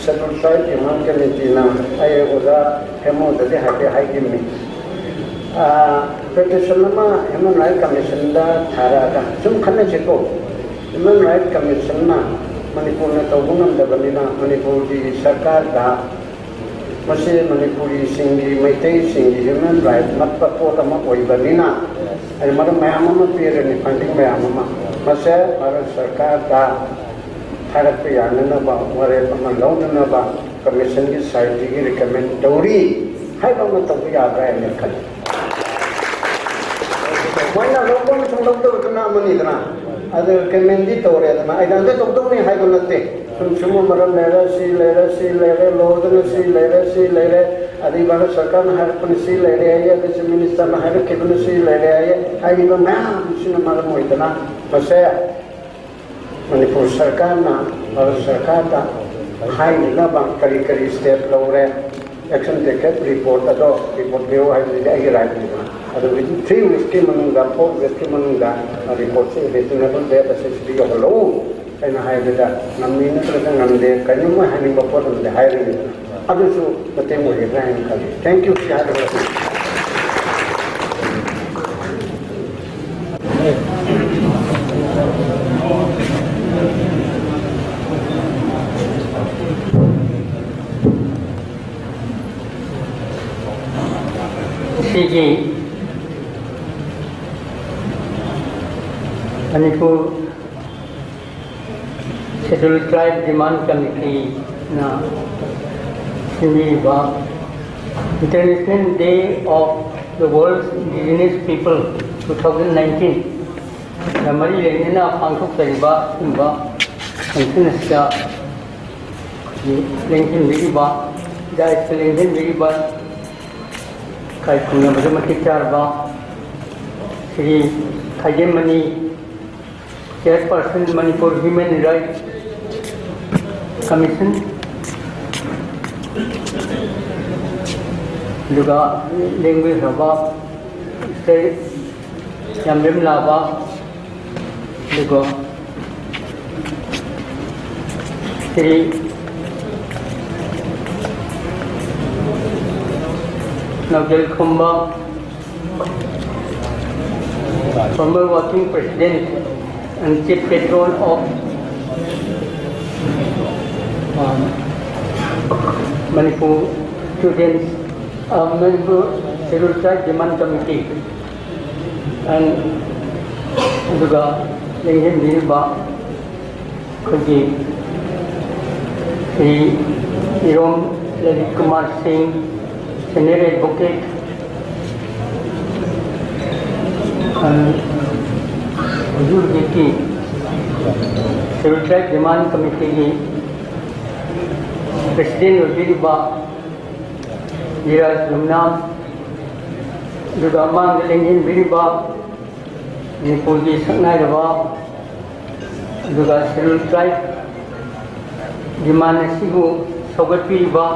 Scheduled Tribe Demand Committeeꯅ ꯑꯩ ꯑꯣꯖꯥ ꯍꯦꯃꯣꯗꯗꯤ ꯍꯥꯏꯐꯦꯠ ꯍꯥꯏꯈꯤꯕꯅꯤ꯫ ꯑꯥ, petition ꯑꯃ Human Rights Commissionꯗ ꯊꯥꯔꯛꯑꯒ ꯁꯨꯝ ꯈꯟꯅꯁꯤꯀꯣ꯫ Human Rights Commissionꯅ ꯃꯅꯤꯄꯨꯔꯅ ꯇꯧꯕ ꯉꯝꯗꯕꯅꯤꯅ ꯃꯅꯤꯄꯨꯔꯒꯤ ꯁꯔꯀꯥꯔꯗ ꯃꯁꯤ ꯃꯅꯤꯄꯨꯔꯤꯁꯤꯡꯒꯤ, ꯃꯩꯇꯩꯁꯤꯡꯒꯤ human right ꯃꯠꯄ ꯄꯣꯠ ꯑꯃ ꯑꯣꯏꯕꯅꯤꯅ, ꯑꯩ ꯃꯔꯝ ꯃꯌꯥꯝ ꯑꯃ ꯄꯤꯔꯅꯤ, funding ꯃꯌꯥꯝ ꯑꯃ꯫ ꯃꯁꯦ ꯚꯥꯔꯠ ꯁꯔꯀꯥꯔꯗ ꯊꯥꯒꯠꯄ ꯌꯥꯅꯅꯕ ꯋꯥꯔꯦꯞ ꯑꯃ ꯂꯧꯅꯅꯕ commissionꯒꯤ sideꯇꯒꯤ recommend ꯇꯧꯔꯤ ꯍꯥꯏꯕ ꯑꯃ ꯇꯧꯕ ꯌꯥꯕ꯭ꯔꯥ ꯍꯥꯏꯅ ꯈꯜꯂꯤ꯫ ꯃꯣꯏꯅ ꯂꯧꯕ ꯑꯃꯁꯨꯡ ꯂꯧꯗꯕꯗꯨꯅ ꯑꯃꯅꯤꯗꯅ, ꯑꯗꯨ recommendꯗꯤ ꯇꯧꯔꯦꯗꯅ, ꯑꯩꯅ ꯑꯗꯨ ꯇꯧꯗꯧꯅꯤ ꯍꯥꯏꯕ ꯅꯠꯇꯦ꯫ ꯁꯨꯝ ꯁꯨꯝꯕ ꯃꯔꯝ ꯂꯩꯔꯦ, ꯁꯤ ꯂꯩꯔꯦ, ꯁꯤ ꯂꯩꯔꯦ, lawꯗꯅ ꯁꯤ ꯂꯩꯔꯦ, ꯁꯤ ꯂꯩꯔꯦ, ꯑꯗꯩ ꯚꯥꯔꯠ ꯁꯔꯀꯥꯔꯅ ꯍꯥꯏꯔꯛꯄꯅ ꯁꯤ ꯂꯩꯔꯦ ꯍꯥꯏꯌꯦ, ꯑꯗꯩ Chief Ministerꯅ ꯍꯥꯏꯔꯛꯈꯤꯕꯅ ꯁꯤ ꯂꯩꯔꯦ ꯍꯥꯏꯌꯦ, ꯍꯥꯏꯔꯤꯕ ꯃꯌꯥꯝꯁꯤꯅ ꯃꯔꯝ ꯑꯣꯏꯗꯅ ꯃꯁꯦ ꯃꯅꯤꯄꯨꯔ ꯁꯔꯀꯥꯔꯅ ꯚꯥꯔꯠ ꯁꯔꯀꯥꯔꯗ ꯍꯥꯏꯅꯅꯕ ꯀꯔꯤ ꯀꯔꯤ step ꯂꯧꯔꯦ, action package report ꯑꯗꯣ report ꯄꯤꯔꯛꯎ ꯍꯥꯏꯕꯗꯨꯗꯤ ꯑꯩꯒꯤ rightꯅꯤꯗꯅ꯫ ꯑꯗꯨ within three weeksꯀꯤ ꯃꯅꯨꯡꯗ, four weeksꯀꯤ ꯃꯅꯨꯡꯗ reportꯁꯦ reasonable date ꯑꯁꯤꯗ ꯌꯧꯍꯜꯂꯛꯎ꯫ ꯑꯩꯅ ꯍꯥꯏꯕꯗ ꯉꯝꯃꯤ ꯅꯠꯇ꯭ꯔꯒ ꯉꯝꯗꯦ, ꯀꯔꯤꯒꯨꯝꯕ ꯍꯥꯏꯅꯤꯡꯕ ꯄꯣꯠ ꯑꯃꯗꯤ ꯍꯥꯏꯔꯤꯕꯅꯤꯗꯅ꯫ ꯑꯗꯨꯁꯨ ꯃꯇꯦꯡ ꯑꯣꯏꯒꯗ꯭ꯔꯥ ꯍꯥꯏꯅ ꯈꯜꯂꯤ꯫ Thank you ꯁꯤ ꯍꯥꯏꯔꯒ Manipur Scheduled Tribe Demand Committeeꯅ ꯁꯤꯟꯕꯤꯔꯤꯕ International Day of the World's Indigenous People two thousand nineteen ꯒ ꯃꯔꯤ ꯂꯩꯅꯅ ꯄꯥꯡꯊꯣꯛꯆꯔꯤꯕ ꯑꯁꯤꯒꯨꯝꯕ function ꯑꯁꯤꯗ ꯂꯦꯡꯁꯤꯟꯕꯤꯔꯤꯕ, ꯗꯥꯏꯁꯇ ꯂꯦꯡꯁꯤꯟꯕꯤꯔꯤꯕ, ꯏꯀꯥꯏ ꯈꯨꯝꯅꯕꯗ ꯃꯇꯤꯛ ꯆꯥꯔꯕ Shri ꯈꯥꯏꯗꯦꯝꯃꯅꯤ, Chairperson Manipur Human Rights Commission, ꯑꯗꯨꯒ ꯂꯦꯡꯕꯤꯈ꯭ꯔꯕ ꯁ꯭ꯔꯤ ꯌꯥꯝꯕꯦꯝ ꯂꯥꯕꯥ, ꯑꯗꯨꯒ ꯁ꯭ꯔꯤ ꯅꯥꯎꯖꯦꯜ ꯈꯨꯝꯕ, former working president and chief patron of, um, Manipur Students, uh, Manipur Scheduled Tribe Demand Committee, and ꯑꯗꯨꯒ ꯂꯦꯡꯁꯤꯟꯕꯤꯔꯤꯕ ꯑꯩꯈꯣꯏꯒꯤ ꯁ꯭ꯔꯤ ꯏꯔꯣꯝ ꯂꯂꯤꯠ ꯀꯨꯃꯥꯔ ꯁꯤꯡ, Senior Advocate, ꯑ, ꯍꯧꯖꯤꯛ ꯍꯧꯖꯤꯛꯀꯤ Scheduled Tribe Demand Committeeꯒꯤ President ꯑꯣꯏꯕꯤꯔꯤꯕ Dhiraj ꯌꯨꯝꯅꯥꯝ, ꯑꯗꯨꯒ ꯑꯃꯥꯡꯗ ꯂꯦꯡꯁꯤꯟꯕꯤꯔꯤꯕ ꯃꯅꯤꯄꯨꯔꯒꯤ ꯁꯛꯅꯥꯏꯔꯕ, ꯑꯗꯨꯒ Scheduled Tribe Demand ꯑꯁꯤꯕꯨ ꯁꯧꯒꯠꯄꯤꯔꯤꯕ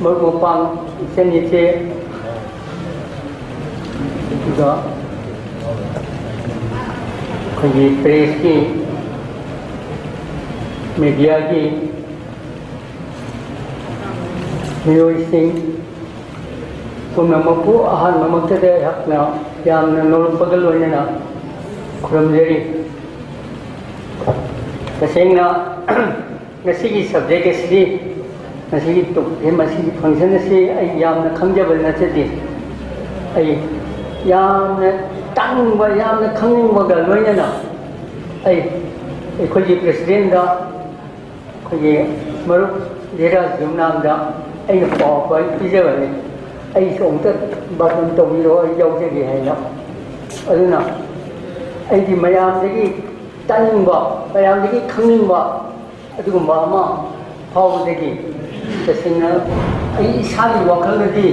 ꯃꯔꯨꯞ ꯃꯄꯥꯡ, ꯏꯆꯟ ꯏꯆꯦ, ꯑꯗꯨꯒ ꯑꯩꯈꯣꯏꯒꯤ pressꯀꯤ, mediaꯒꯤ ꯃꯤꯑꯣꯏꯁꯤꯡ ꯄꯨꯝꯅꯃꯛꯄꯨ ꯑꯍꯥꯟꯕꯃꯛꯇꯗ ꯑꯩꯍꯥꯛꯅ ꯌꯥꯝꯅ ꯅꯣꯂꯨꯛꯄꯒ ꯂꯣꯏꯅꯅ ꯈꯨꯔꯨꯝꯖꯔꯤ꯫ ꯇꯁꯦꯡꯅ ꯉꯁꯤꯒꯤ subject ꯑꯁꯤꯗꯤ, ꯉꯁꯤꯒꯤ ꯇꯣ-, ꯃꯁꯤꯒꯤ function ꯑꯁꯤ ꯑꯩ ꯌꯥꯝꯅ ꯈꯪꯖꯕ ꯅꯠꯆꯗꯦ꯫ ꯑꯩ ꯌꯥꯝꯅ ꯇꯥꯛꯅꯤꯡꯕ, ꯌꯥꯝꯅ ꯈꯪꯅꯤꯡꯕꯒ ꯂꯣꯏꯅꯅ ꯑꯩ ꯑꯩꯈꯣꯏꯒꯤ ꯄ꯭ꯔꯦꯁꯤꯗꯦꯟꯗ, ꯑꯩꯈꯣꯏꯒꯤ ꯃꯔꯨꯞ ꯙꯤꯔꯥꯖ ꯌꯨꯝꯅꯥꯝꯗ ꯑꯩꯅ ꯄꯥꯎ ꯄꯤꯖꯕꯅꯤ, ꯑꯩꯁꯨ ꯑꯃꯨꯛꯇ ꯕꯥꯔꯇꯣꯟ ꯇꯧꯕꯤꯔꯣ, ꯑꯩ ꯌꯥꯎꯖꯒꯦ ꯍꯥꯏꯅ꯫ ꯑꯗꯨꯅ ꯑꯩꯗꯤ ꯃꯌꯥꯝꯗꯒꯤ ꯇꯥꯅꯤꯡꯕ, ꯃꯌꯥꯝꯗꯒꯤ ꯈꯪꯅꯤꯡꯕ ꯑꯗꯨꯒꯨꯝꯕ ꯑꯃ ꯐꯥꯎꯕꯗꯒꯤ ꯇꯁꯦꯡꯅ ꯑꯩ ꯏꯁꯥꯒꯤ ꯋꯥꯈꯜꯗꯗꯤ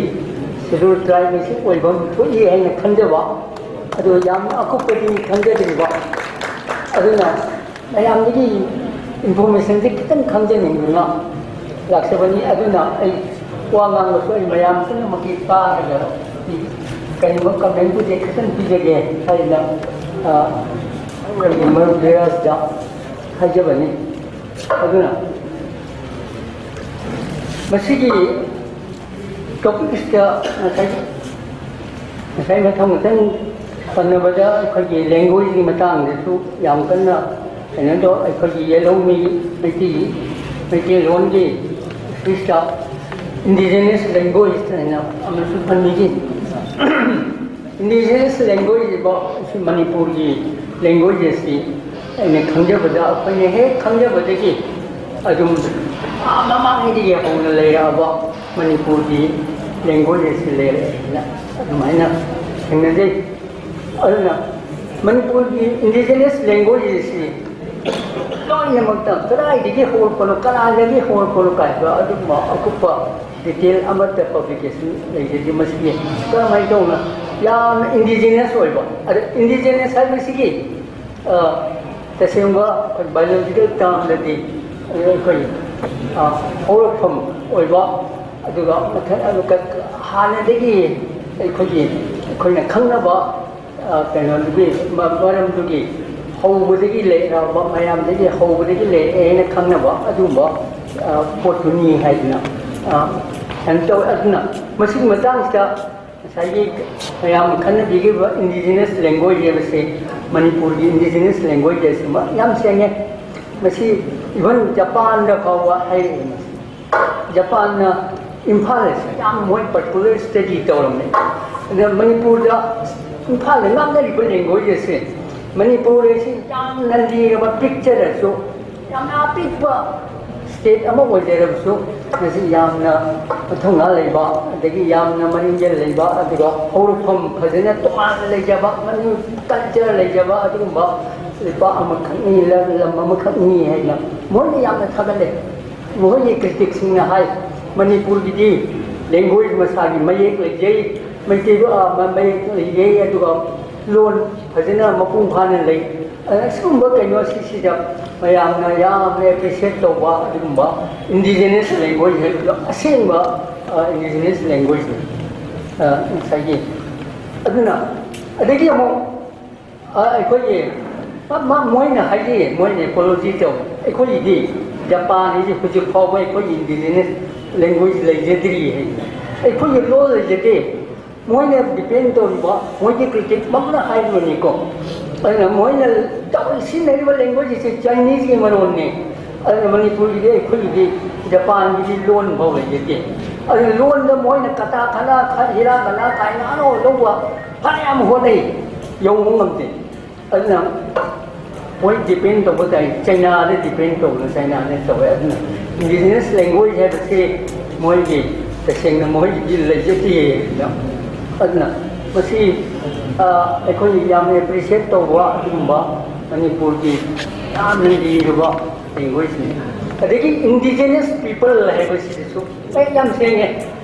ꯁꯦꯗꯨꯜ ꯇ꯭ꯔꯥꯏꯕ ꯑꯁꯤ ꯑꯣꯏꯐꯝ ꯊꯣꯛꯏ ꯍꯥꯏꯅ ꯈꯟꯖꯕ, ꯑꯗꯨ ꯌꯥꯝꯅ ꯑꯀꯨꯞꯄꯗꯤ ꯈꯪꯖꯗ꯭ꯔꯤꯕ꯫ ꯑꯗꯨꯅ ꯃꯌꯥꯝꯗꯒꯤ ꯏꯟꯐꯣꯔꯃꯦꯁꯟꯁꯦ ꯈꯤꯇꯪ ꯈꯪꯖꯅꯤꯡꯗꯨꯅ ꯂꯥꯛꯆꯕꯅꯤ꯫ ꯑꯗꯨꯅ ꯑꯩ ꯋꯥ ꯉꯥꯡꯕꯁꯨ ꯑꯩ ꯃꯌꯥꯝ ꯄꯨꯝꯅꯃꯛꯀꯤ ꯇꯥꯔꯒ ꯀꯔꯤꯒꯨꯝꯕ ꯀꯃꯦꯟꯕꯨꯗꯤ ꯈꯤꯇꯪ ꯄꯤꯖꯒꯦ ꯍꯥꯏꯅ, ꯑ, ꯑꯩꯒꯤ ꯃꯔꯨꯞ ꯙꯤꯔꯥꯖꯇ ꯍꯥꯏꯖꯕꯅꯤ꯫ ꯑꯗꯨꯅ ꯃꯁꯤꯒꯤ ꯇꯣꯄꯤꯛꯁꯇ ꯉꯁꯥꯏ, ꯉꯁꯥꯏ ꯃꯊꯪ ꯃꯊꯪ ꯄꯟꯅꯕꯗ ꯑꯩꯈꯣꯏꯒꯤ ꯂꯦꯡꯒ꯭ꯋꯦꯖꯀꯤ ꯃꯇꯥꯡꯗꯁꯨ ꯌꯥꯝ ꯀꯟꯅ ꯀꯩꯅꯣ ꯇꯧ, ꯑꯩꯈꯣꯏꯒꯤ ꯌꯦꯜꯍꯧꯃꯤ ꯃꯩꯇꯩ, ꯃꯩꯇꯩꯂꯣꯟꯒꯤ ꯁꯤꯁꯇ ꯏꯟꯗꯤꯖꯤꯅꯁ ꯂꯦꯡꯒ꯭ꯋꯦꯖ ꯍꯥꯏꯅ ꯑꯃꯁꯨ ꯄꯟꯕꯤꯈꯤ꯫ ꯏꯟꯗꯤꯖꯤꯅꯁ ꯂꯦꯡꯒ꯭ꯋꯦꯖ ꯍꯥꯏꯕ ꯑꯁꯤ ꯃꯅꯤꯄꯨꯔꯒꯤ ꯂꯦꯡꯒ꯭ꯋꯦꯖꯦꯁꯁꯤ ꯑꯩꯅ ꯈꯪꯖꯕꯗ, ꯑꯩꯈꯣꯏꯅ ꯍꯦꯛ ꯈꯪꯖꯕꯗꯒꯤ ꯑꯗꯨꯝ ꯑꯥ ꯃꯃꯥꯡꯉꯩꯗꯒꯤ ꯍꯧꯅ ꯂꯩꯔꯛꯑꯕ ꯃꯅꯤꯄꯨꯔꯒꯤ ꯂꯦꯡꯒ꯭ꯋꯦꯖꯦꯁꯁꯤ ꯂꯩꯔꯛꯑꯦꯅ ꯑꯗꯨꯃꯥꯏꯅ ꯊꯦꯡꯅꯖꯩ꯫ ꯑꯗꯨꯅ ꯃꯅꯤꯄꯨꯔꯒꯤ ꯏꯟꯗꯤꯖꯤꯅꯁ ꯂꯦꯡꯒ꯭ꯋꯦꯖꯦꯁꯁꯤ ꯂꯣꯏꯅꯃꯛꯇ ꯀꯗꯥꯏꯗꯒꯤ ꯍꯧꯔꯛꯄꯅꯣ, ꯀꯅꯥꯗꯒꯤ ꯍꯧꯔꯛꯄꯅꯣ ꯀꯥꯏꯕ ꯑꯗꯨꯒꯨꯝꯕ ꯑꯀꯨꯞꯄ ꯗꯤꯇꯦꯜ ꯑꯃꯠꯇ ꯄꯕ꯭ꯂꯤꯀꯦꯁꯟ ꯂꯩꯖꯗꯦ꯫ ꯃꯁꯤꯒꯤ ꯀꯔꯝꯍꯥꯏꯅ ꯇꯧꯅ ꯌꯥꯝꯅ ꯏꯟꯗꯤꯖꯤꯅꯁ ꯑꯣꯏꯕ, ꯑꯗ ꯏꯟꯗꯤꯖꯤꯅꯁ ꯍꯥꯏꯕꯁꯤꯒꯤ, ꯑ, ꯇꯁꯦꯡꯕ ꯑꯩꯈꯣꯏ ꯕꯥꯏꯑꯣꯂꯣꯖꯤꯀꯦꯜ ꯇꯥꯝꯗꯗꯤ ꯑꯩꯈꯣꯏ, ꯑ, ꯍꯧꯔꯛꯐꯝ ꯑꯣꯏꯕ, ꯑꯗꯨꯒ ꯃꯊꯪ, ꯑꯗꯨꯒ ꯍꯥꯟꯅꯗꯒꯤ ꯑꯩꯈꯣꯏꯒꯤ, ꯑꯩꯈꯣꯏꯅ ꯈꯪꯅꯕ, ꯑ, ꯀꯩꯅꯣꯗꯨꯒꯤ ꯃ-, ꯃꯔꯝꯗꯨꯒꯤ ꯍꯧꯕꯗꯒꯤ ꯂꯩꯔꯛꯑꯕ, ꯃꯌꯥꯝꯗꯒꯤ ꯍꯧꯕꯗꯒꯤ ꯂꯩꯔꯛꯑꯦ ꯍꯥꯏꯅ ꯈꯪꯅꯕ ꯑꯗꯨꯒꯨꯝꯕ, ꯑ, ꯄꯣꯠꯇꯨꯅꯤ ꯍꯥꯏꯗꯅ, ꯑ, ꯀꯩꯅꯣ ꯇꯧꯋꯦ꯫ ꯑꯗꯨꯅ ꯃꯁꯤꯒꯤ ꯃꯇꯥꯡꯁꯤꯗ ꯉꯁꯥꯏꯒꯤ ꯃꯌꯥꯝꯅ ꯈꯟꯅꯕꯤꯈꯤꯕ ꯏꯟꯗꯤꯖꯤꯅꯁ ꯂꯦꯡꯒ꯭ꯋꯦꯖ ꯍꯥꯏꯕꯁꯦ, ꯃꯅꯤꯄꯨꯔꯒꯤ ꯏꯟꯗꯤꯖꯤꯅꯁ ꯂꯦꯡꯒ꯭ꯋꯦꯖ ꯍꯥꯏꯁꯤ ꯃ-, ꯌꯥꯝ ꯁꯦꯡꯉꯦ꯫ ꯃꯁꯤ ꯏꯚꯟ ꯖꯄꯥꯟꯗ ꯐꯥꯎꯕ ꯍꯥꯏꯔꯛꯑꯦ꯫ ꯃꯁꯤ ꯖꯄꯥꯟꯅ ꯏꯝꯐꯥꯜ ꯑꯁꯤ ꯌꯥꯝ ꯃꯣꯏ ꯄꯥꯔꯇꯤꯀꯨꯂꯔ ꯁ꯭ꯇꯗꯤ ꯇꯧꯔꯝꯃꯦ꯫ ꯑꯗ ꯃꯅꯤꯄꯨꯔꯗ ꯏꯝꯐꯥꯜꯗ ꯉꯥꯡꯅꯔꯤꯕ ꯂꯦꯡꯒ꯭ꯋꯦꯖ ꯑꯁꯦ, ꯃꯅꯤꯄꯨꯔ ꯑꯁꯤ ꯌꯥꯝꯅ ꯂꯤꯔꯕ ꯄꯤꯛꯆꯔꯁꯨ, ꯌꯥꯝꯅ ꯑꯄꯤꯛꯄ ꯁ꯭ꯇꯦꯠ ꯑꯃ ꯑꯣꯏꯖꯔꯕꯁꯨ, ꯃꯁꯤ ꯌꯥꯝꯅ ꯃꯊꯧꯅꯥ ꯂꯩꯕ, ꯑꯗꯒꯤ ꯌꯥꯝꯅ ꯃꯔꯤꯡꯖꯦꯜ ꯂꯩꯕ, ꯑꯗꯨꯒ ꯍꯧꯔꯛꯐꯝ ꯐꯖꯅ ꯇꯣꯉꯥꯟꯅ ꯂꯩꯖꯕ, ꯃꯅꯤꯄꯨꯔ ꯀꯜꯆꯔ ꯂꯩꯖꯕ ꯑꯗꯨꯒꯨꯝꯕ ꯂꯩꯄꯥꯛ ꯑꯃꯈꯛꯅꯤ, ꯂꯝ ꯑꯃꯈꯛꯅꯤ ꯍꯥꯏꯅ ꯃꯣꯏꯅ ꯌꯥꯝꯅ ꯊꯥꯒꯠꯂꯦ꯫ ꯃꯈꯣꯏꯒꯤ ꯀ꯭ꯔꯤꯇꯤꯛꯁꯤꯡꯅ ꯍꯥꯏ, ꯃꯅꯤꯄꯨꯔꯒꯤꯗꯤ ꯂꯦꯡꯒ꯭ꯋꯦꯖ ꯃꯁꯥꯒꯤ ꯃꯌꯦꯛ ꯂꯩꯖꯩ, ꯃꯩꯇꯩ ꯃꯌꯦꯛ ꯂꯩꯖꯩ, ꯑꯗꯨꯒ ꯂꯣꯟ ꯐꯖꯅ ꯃꯄꯨꯡ ꯐꯥꯅ ꯂꯩ꯫ ꯑꯁꯤꯒꯨꯝꯕ ꯀꯩꯅꯣꯁꯤꯁꯤꯗ ꯃꯌꯥꯝꯅ ꯌꯥꯝꯅ ꯑꯦꯄ꯭ꯔꯤꯁꯤꯌꯦꯠ ꯇꯧꯕ ꯑꯗꯨꯒꯨꯝꯕ ꯏꯟꯗꯤꯖꯤꯅꯁ ꯂꯦꯡꯒ꯭ꯋꯦꯖ ꯍꯥꯏꯕꯗꯣ ꯑꯁꯦꯡꯕ ꯏꯟꯗꯤꯖꯤꯅꯁ ꯂꯦꯡꯒ꯭ꯋꯦꯖꯅꯤ꯫ ꯉꯁꯥꯏꯒꯤ ꯑꯗꯨꯅ ꯑꯗꯒꯤ ꯑꯃꯨꯛ ꯑ, ꯑꯩꯈꯣꯏꯒꯤ ꯃ- ꯃ- ꯃꯣꯏꯅ ꯍꯥꯏꯖꯩ, ꯃꯣꯏꯅ ꯑꯦꯄꯣꯂꯣꯖꯤ ꯇꯧ, ꯑꯩꯈꯣꯏꯒꯤꯗꯤ ꯖꯄꯥꯟ ꯍꯥꯏꯁꯦ ꯍꯧꯖꯤꯛ ꯐꯥꯎꯕ ꯑꯩꯈꯣꯏꯒꯤ ꯏꯟꯗꯤꯖꯤꯅꯁ ꯂꯦꯡꯒ꯭ꯋꯦꯖ ꯂꯩꯖꯗ꯭ꯔꯤ ꯍꯥꯏ꯫ ꯑꯩꯈꯣꯏꯒꯤ ꯂꯣꯟ ꯂꯩꯖꯗꯦ꯫ ꯃꯣꯏꯅ ꯗꯤꯄꯦꯟ ꯇꯧꯔꯤꯕ ꯃꯣꯏꯒꯤ ꯀ꯭ꯔꯤꯇꯤꯛ ꯃꯛꯅ ꯍꯥꯏꯔꯤꯕꯅꯤꯀꯣ꯫ ꯑꯗꯨꯅ ꯃꯣꯏꯅ ꯇꯧꯔꯤ ꯁꯤꯖꯤꯟꯅꯔꯤꯕ ꯂꯦꯡꯒ꯭ꯋꯦꯖ ꯑꯁꯤ ꯆꯥꯏꯅꯤꯁꯀꯤ ꯃꯔꯣꯟꯅꯤ꯫ ꯑꯗꯨꯅ ꯃꯅꯤꯄꯨꯔꯒꯤꯗꯤ ꯑꯩꯈꯣꯏꯒꯤꯗꯤ ꯖꯄꯥꯟꯒꯤꯗꯤ ꯂꯣꯟ ꯐꯥꯎ ꯂꯩꯖꯗꯦ꯫ ꯑꯗꯨꯅ ꯂꯣꯟꯗ ꯃꯣꯏꯅ ꯀꯇꯥ ꯈꯅꯥ ꯈ- ꯍꯤꯔꯥ ꯀꯅꯥ ꯀꯥꯏꯅ ꯑꯅꯧ ꯑꯅꯧꯕ ꯐꯅꯌꯥꯝ ꯍꯣꯠꯅꯩ, ꯌꯧꯕ ꯉꯝꯗꯦ꯫ ꯑꯗꯨꯅ ꯃꯣꯏ ꯗꯤꯄꯦꯟ ꯇꯧꯕ ꯇꯥꯏ, ꯆꯩꯅꯥꯗ ꯗꯤꯄꯦꯟ ꯇꯧꯕꯅ ꯆꯩꯅꯥꯗ ꯇꯧꯋꯦ꯫ ꯑꯗꯨꯅ ꯏꯟꯗꯤꯖꯤꯅꯁ ꯂꯦꯡꯒ꯭ꯋꯦꯖ ꯍꯥꯏꯕꯁꯤ ꯃꯣꯏꯒꯤ ꯇꯁꯦꯡꯅ ꯃꯣꯏꯒꯤꯗꯤ ꯂꯩꯖꯗꯦ꯫ ꯑꯗꯨꯅ ꯃꯁꯤ ꯑꯩꯈꯣꯏ ꯌꯥꯝꯅ ꯑꯦꯄ꯭ꯔꯤꯁꯤꯌꯦꯠ ꯇꯧꯕ ꯑꯗꯨꯒꯨꯝꯕ ꯃꯅꯤꯄꯨꯔꯒꯤ ꯌꯥꯝꯅ ꯂꯤꯔꯕ ꯂꯦꯡꯒ꯭ꯋꯦꯖꯅꯤ꯫ ꯑꯗꯒꯤ ꯏꯟꯗꯤꯖꯤꯅꯁ ꯄꯤꯄꯜ ꯍꯥꯏꯕꯁꯤꯗꯁꯨ ꯃꯌꯦꯛ ꯌꯥꯝ ꯁꯦꯡꯉꯦ꯫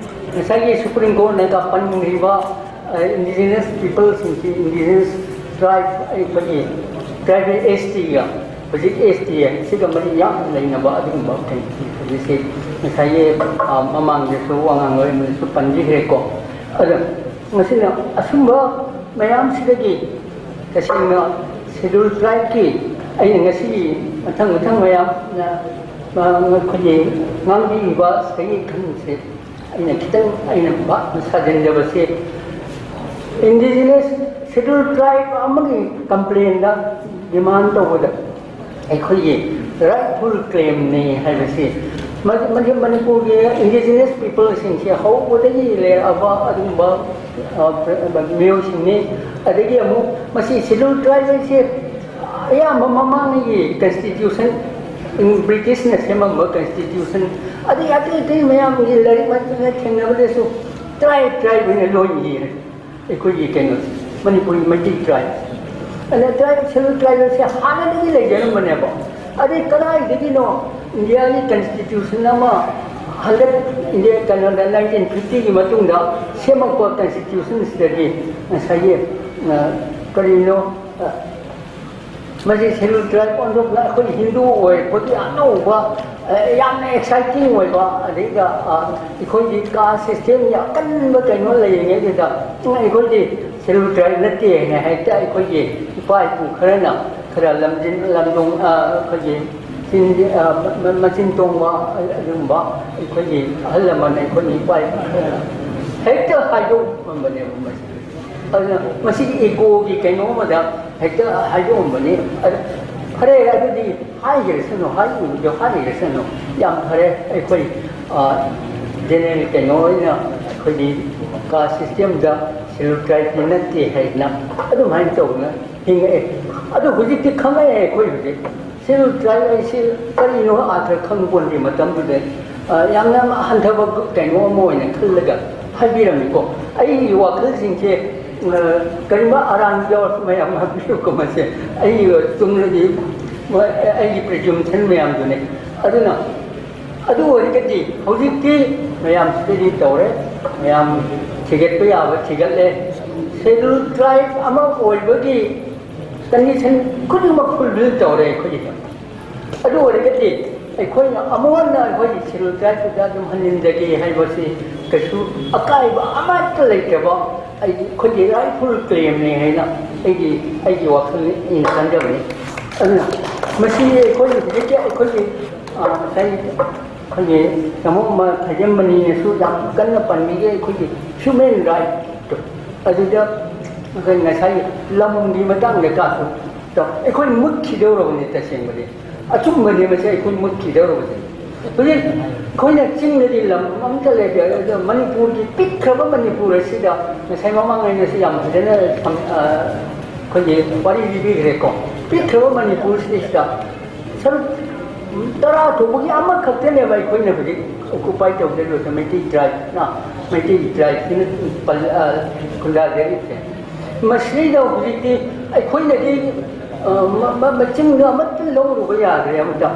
ꯉꯁꯥꯏꯒꯤ ꯁꯨꯄ꯭ꯔꯤꯝ ꯀꯣꯔꯠꯅꯒ ꯄꯟꯈ꯭ꯔꯤꯕ ꯏꯟꯗꯤꯖꯤꯅꯁ ꯄꯤꯄꯜꯁꯤꯡꯁꯤ, ꯏꯟꯗꯤꯖꯤꯅꯁ ꯇ꯭ꯔꯥꯏꯕ, ꯑꯩꯈꯣꯏꯒꯤ ꯇ꯭ꯔꯥꯏꯕꯦꯜ ꯑꯦꯁ ꯇꯤꯒ, ꯍꯧꯖꯤꯛ ꯑꯦꯁ ꯇꯤ ꯁꯤꯒ ꯃꯔꯤ ꯌꯥꯝꯅ ꯂꯩꯅꯕ ꯑꯗꯨꯒꯨꯝꯕ ꯀꯩꯅꯣꯁꯤ ꯉꯁꯥꯏꯒꯤ ꯃꯃꯥꯡꯗꯁꯨ ꯋꯥ ꯉꯥꯡꯕꯗꯁꯨ ꯄꯟꯕꯤꯈ꯭ꯔꯦꯀꯣ꯫ ꯑꯗꯣ ꯃꯁꯤꯅ ꯑꯁꯨꯝꯕ ꯃꯌꯥꯝꯁꯤꯗꯒꯤ ꯇꯁꯦꯡꯅ ꯁꯦꯗꯨꯜ ꯇ꯭ꯔꯥꯏꯕꯀꯤ ꯑꯩꯅ ꯉꯁꯤꯒꯤ ꯃꯊꯪ ꯃꯊꯪ ꯃꯌꯥꯝꯅ ꯑꯩꯈꯣꯏꯒꯤ ꯉꯥꯡꯕꯤꯔꯤꯕ ꯁꯤꯗꯒꯤ ꯈꯟꯕꯁꯦ ꯑꯩꯅ ꯈꯤꯇꯪ ꯑꯩꯅ ꯁꯥꯖꯤꯟꯖꯕꯁꯦ, ꯏꯟꯗꯤꯖꯤꯅꯁ ꯁꯦꯗꯨꯜ ꯇ꯭ꯔꯥꯏꯕ ꯑꯃꯒꯤ ꯀꯝꯄ꯭ꯂꯦꯟꯗ ꯗꯤꯃꯥꯟ ꯇꯧꯕꯗ ꯑꯩꯈꯣꯏꯒꯤ ꯔꯥꯏꯠꯐꯨꯜ ꯀ꯭ꯂꯦꯝꯅꯤ ꯍꯥꯏꯕꯁꯤ ꯃꯅꯤꯄꯨꯔꯒꯤ ꯏꯟꯗꯤꯖꯤꯅꯁ ꯄꯤꯄꯜꯁꯤꯡꯁꯦ ꯍꯧꯕꯗꯒꯤ ꯂꯩꯔꯛꯑꯕ ꯑꯗꯨꯒꯨꯝꯕ ꯃꯤꯑꯣꯏꯁꯤꯡꯅꯤ꯫ ꯑꯗꯒꯤ ꯑꯃꯨꯛ ꯃꯁꯤ ꯁꯦꯗꯨꯜ ꯇ꯭ꯔꯥꯏꯕ ꯍꯥꯏꯁꯦ ꯑꯌꯥꯝꯕ ꯃꯃꯥꯡꯉꯩꯒꯤ ꯀꯟꯁꯇꯤꯇ꯭ꯌꯨꯁꯟ, ꯕ꯭ꯔꯤꯇꯤꯁꯅ ꯁꯦꯝꯃꯝꯕ ꯀꯟꯁꯇꯤꯇ꯭ꯌꯨꯁꯟ, ꯑꯗꯒꯤ ꯑꯇꯩ ꯑꯇꯩ ꯃꯌꯥꯝꯒꯤ ꯂꯥꯏꯔꯤꯛ ꯃꯌꯥꯝ ꯊꯦꯡꯅꯕꯗꯁꯨ ꯇ꯭ꯔꯥꯏꯕ ꯇ꯭ꯔꯥꯏꯕ ꯑꯣꯏꯅ ꯂꯣꯏ ꯏꯔꯦ꯫ ꯑꯩꯈꯣꯏꯒꯤ ꯀꯩꯅꯣꯁꯦ, ꯃꯅꯤꯄꯨꯔꯒꯤ ꯃꯩꯇꯩ ꯇ꯭ꯔꯥꯏꯕ, ꯑꯗ ꯇ꯭ꯔꯥꯏꯕ, ꯁꯦꯗꯨꯜ ꯇ꯭ꯔꯥꯏꯕꯁꯦ ꯍꯥꯟꯅꯗꯒꯤ ꯂꯩꯖꯔꯝꯕꯅꯦꯕ꯫ ꯑꯗꯩ ꯀꯗꯥꯏꯗꯒꯤꯅꯣ ꯏꯟꯗꯤꯌꯥꯒꯤ ꯀꯟꯁꯇꯤꯇ꯭ꯌꯨꯁꯟ ꯑꯃ ꯍꯟꯗꯛ ꯏꯟꯗꯤꯌꯥ ꯀꯩꯅꯣꯗ ꯅꯥꯏꯟꯇꯤꯟ ꯐꯤꯐꯇꯤꯒꯤ ꯃꯇꯨꯡꯗ ꯁꯦꯝꯃꯛꯄ ꯀꯟꯁꯇꯤꯇ꯭ꯌꯨꯁꯟꯁꯤꯗꯒꯤ ꯉꯁꯥꯏꯒꯤ ꯀꯔꯤꯅꯣ, ꯃꯁꯤ ꯁꯦꯗꯨꯜ ꯇ꯭ꯔꯥꯏꯕ ꯑꯣꯟꯊꯣꯛꯅ ꯑꯩꯈꯣꯏ ꯍꯤꯟꯗꯨ ꯑꯣꯏꯔꯛꯄꯒꯤ ꯑꯅꯧꯕ, ꯌꯥꯝꯅ ꯑꯦꯛꯁꯥꯏꯇꯤꯡ ꯑꯣꯏꯕ, ꯑꯗꯩꯗ ꯑꯩꯈꯣꯏꯒꯤ ꯀꯥꯁ ꯁꯤꯁꯇꯦꯝꯒꯤ ꯑꯀꯟꯕ ꯀꯩꯅꯣ ꯂꯩꯔꯤꯉꯩꯗꯨꯗ ꯑꯩꯈꯣꯏꯗꯤ ꯁꯦꯗꯨꯜ ꯇ꯭ꯔꯥꯏꯕ ꯅꯠꯇꯦ ꯍꯥꯏꯅ ꯍꯦꯛꯇ ꯑꯩꯈꯣꯏꯒꯤ ꯏꯄꯥ ꯏꯄꯨ ꯈꯔꯅ ꯈꯔ ꯂꯝꯖꯤꯡ ꯂꯝꯗꯣꯡ, ꯑꯩꯈꯣꯏꯒꯤ ꯆꯤꯟ, ꯃꯆꯤꯟ ꯇꯣꯡꯕ ꯑꯗꯨꯒꯨꯝꯕ ꯑꯩꯈꯣꯏꯒꯤ ꯑꯍꯜ ꯂꯃꯟ, ꯑꯩꯈꯣꯏꯒꯤ ꯏꯄꯥ ꯏꯄꯨ ꯈꯔꯅ ꯍꯦꯛꯇ ꯍꯥꯏꯗꯣꯛꯑꯝꯕꯅꯦꯕ ꯃꯁꯤ꯫ ꯑꯗꯨꯅ ꯃꯁꯤꯒꯤ ꯏꯒꯣꯒꯤ ꯀꯩꯅꯣ ꯑꯃꯗ ꯍꯦꯛꯇ ꯍꯥꯏꯗꯣꯛꯑꯝꯕꯅꯤ꯫ ꯑꯗ ꯐꯔꯦ, ꯑꯗꯨꯗꯤ ꯍꯥꯏꯈ꯭ꯔꯁꯅꯨ, ꯍꯥꯏꯈꯤꯕꯗꯣ ꯍꯥꯏꯈ꯭ꯔꯁꯅꯨ, ꯌꯥꯝ ꯐꯔꯦ꯫ ꯑꯩꯈꯣꯏ ꯖꯦꯅꯔꯦꯜ ꯀꯩꯅꯣ ꯑꯣꯏꯅ ꯑꯩꯈꯣꯏꯒꯤ ꯀꯥꯁ ꯁꯤꯁꯇꯦꯝꯗ ꯁꯦꯗꯨꯜ ꯇ꯭ꯔꯥꯏꯕꯇꯤ ꯅꯠꯇꯦ ꯍꯥꯏꯗꯅ ꯑꯗꯨꯃꯥꯏꯅ ꯇꯧꯗꯅ ꯍꯤꯡꯉꯛꯑꯦ꯫ ꯑꯗꯣ ꯍꯧꯖꯤꯛꯇꯤ ꯈꯪꯉꯛꯑꯦ ꯑꯩꯈꯣꯏ ꯍꯧꯖꯤꯛ꯫ ꯁꯦꯗꯨꯜ ꯇ꯭ꯔꯥꯏꯕ ꯍꯥꯏꯁꯤ ꯀꯔꯤꯅꯣ ꯑꯥꯔꯊ ꯈꯪꯄꯣꯟꯗꯦ ꯃꯇꯝꯗꯨꯗ꯫ ꯌꯥꯝꯅ ꯍꯟꯊꯕ ꯀꯩꯅꯣ ꯑꯃ ꯑꯣꯏꯅ ꯈꯜꯂꯒ ꯍꯥꯏꯕꯤꯔꯝꯃꯤꯀꯣ꯫ ꯑꯩꯒꯤ ꯋꯥꯈꯜꯁꯤꯡꯁꯦ ꯀꯔꯤꯒꯨꯝꯕ ꯑꯔꯥꯟꯕ ꯌꯥꯎꯔꯁꯨ ꯃꯌꯥꯝ ꯍꯥꯏꯕꯤꯌꯨꯀꯣ꯫ ꯃꯁꯦ ꯑꯩꯒꯤ ꯆꯨꯝꯅꯒꯤ ꯑꯩꯒꯤ ꯄ꯭ꯔꯤꯖꯨꯝꯁꯟ ꯃꯌꯥꯝꯗꯨꯅꯤ꯫ ꯑꯗꯨꯅ ꯑꯗꯨ ꯑꯣꯏꯔꯒꯗꯤ ꯍꯧꯖꯤꯛꯇꯤ ꯃꯌꯥꯝ ꯁ꯭ꯇꯗꯤ ꯇꯧꯔꯦ, ꯃꯌꯥꯝ ꯊꯤꯒꯠꯄ ꯌꯥꯕ ꯊꯤꯒꯠꯂꯦ꯫ ꯁꯦꯗꯨꯜ ꯇ꯭ꯔꯥꯏꯕ ꯑꯃ ꯑꯣꯏꯕꯒꯤ ꯀꯟꯗꯤꯁꯟ ꯈꯨꯗꯤꯡꯃꯛ ꯐꯨꯜꯐꯤꯜ ꯇꯧꯔꯦ ꯑꯩꯈꯣꯏꯒꯤꯗ꯫ ꯑꯗꯨ ꯑꯣꯏꯔꯒꯗꯤ ꯑꯩꯈꯣꯏꯅ ꯑꯃꯨꯛ ꯍꯟꯅ ꯑꯩꯈꯣꯏꯒꯤ ꯁꯦꯗꯨꯜ ꯇ꯭ꯔꯥꯏꯕꯇꯨꯗ ꯑꯗꯨꯝ ꯍꯟꯖꯤꯟꯖꯒꯦ ꯍꯥꯏꯕꯁꯤ ꯀꯩꯁꯨ ꯑꯀꯥꯏꯕ ꯑꯃꯠꯇ ꯂꯩꯇꯕ ꯑꯩꯒꯤ, ꯑꯩꯈꯣꯏꯒꯤ ꯔꯥꯏꯠꯐꯨꯜ ꯀ꯭ꯂꯦꯝꯅꯤ ꯍꯥꯏꯅ ꯑꯩꯒꯤ, ꯑꯩꯒꯤ ꯋꯥꯈꯜ ꯑꯩꯅ ꯈꯟꯖꯕꯅꯤ꯫ ꯑꯗꯨꯅ ꯃꯁꯤ ꯑꯩꯈꯣꯏ ꯍꯧꯖꯤꯛꯀꯤ ꯑꯩꯈꯣꯏꯒꯤ ꯉꯁꯥꯏ ꯑꯩꯈꯣꯏꯒꯤ ꯇꯥꯃꯣ ꯈꯥꯏꯖꯝ ꯃꯅꯤꯅꯁꯨ ꯌꯥꯝ ꯀꯟꯅ ꯄꯟꯕꯤꯈꯤ꯫ ꯑꯩꯈꯣꯏꯒꯤ ꯍ꯭ꯌꯨꯃꯦꯟ ꯔꯥꯏꯠꯇꯣ ꯑꯗꯨꯗ ꯑꯩꯈꯣꯏ ꯉꯁꯥꯏ ꯂꯝꯒꯤ ꯃꯇꯥꯡꯗ ꯀꯥꯁꯨ ꯑꯩꯈꯣꯏ ꯃꯨꯠꯈꯤꯗꯧꯔꯕꯅꯤ꯫ ꯇꯁꯦꯡꯕꯗꯤ ꯑꯆꯨꯝꯕꯅꯤ ꯃꯁꯤ, ꯑꯩꯈꯣꯏ ꯃꯨꯠꯈꯤꯗꯧꯔꯕꯁꯦ꯫ ꯍꯧꯖꯤꯛ ꯑꯩꯈꯣꯏꯅ ꯆꯤꯡꯗꯗꯤ ꯂꯝ ꯑꯝꯇ ꯂꯩꯇꯦ, ꯑꯗꯣ ꯃꯅꯤꯄꯨꯔꯒꯤ ꯄꯤꯛꯈ꯭ꯔꯕ ꯃꯅꯤꯄꯨꯔ ꯑꯁꯤꯗ ꯉꯁꯥꯏ ꯃꯃꯥꯡ ꯑꯩꯅꯁꯨ ꯌꯥꯝ ꯐꯖꯅ ꯁꯝ-, ꯑ, ꯑꯩꯈꯣꯏꯒꯤ ꯋꯥꯔꯤ ꯂꯤꯕꯤꯈ꯭ꯔꯦꯀꯣ꯫ ꯄꯤꯛꯈ꯭ꯔꯕ ꯃꯅꯤꯄꯨꯔꯁꯤꯗꯩꯁꯤꯗ ꯁꯔꯨꯛ ꯇꯔꯥ ꯊꯣꯛꯄꯒꯤ ꯑꯃꯈꯛꯇꯅꯦꯕ ꯑꯩꯈꯣꯏꯅ ꯍꯧꯖꯤꯛ ꯑꯣꯀꯨꯄꯥꯏ ꯇꯧꯖꯔꯤꯕꯁꯦ, ꯃꯩꯇꯩ ꯇ꯭ꯔꯥꯏꯕꯅ, ꯃꯩꯇꯩꯒꯤ ꯇ꯭ꯔꯥꯏꯕꯁꯤꯅ ꯄꯜ-, ꯑ, ꯈꯨꯟꯗꯥꯖꯔꯤꯕꯁꯦ꯫ ꯃꯁꯤꯗ ꯍꯧꯖꯤꯛꯇꯤ ꯑꯩꯈꯣꯏꯅꯗꯤ, ꯑ, ꯃ-, ꯃ-, ꯃꯆꯤꯡꯗ ꯑꯃꯠꯇ ꯂꯧꯔꯨꯕ ꯌꯥꯗ꯭ꯔꯦ ꯑꯃꯠꯇ꯫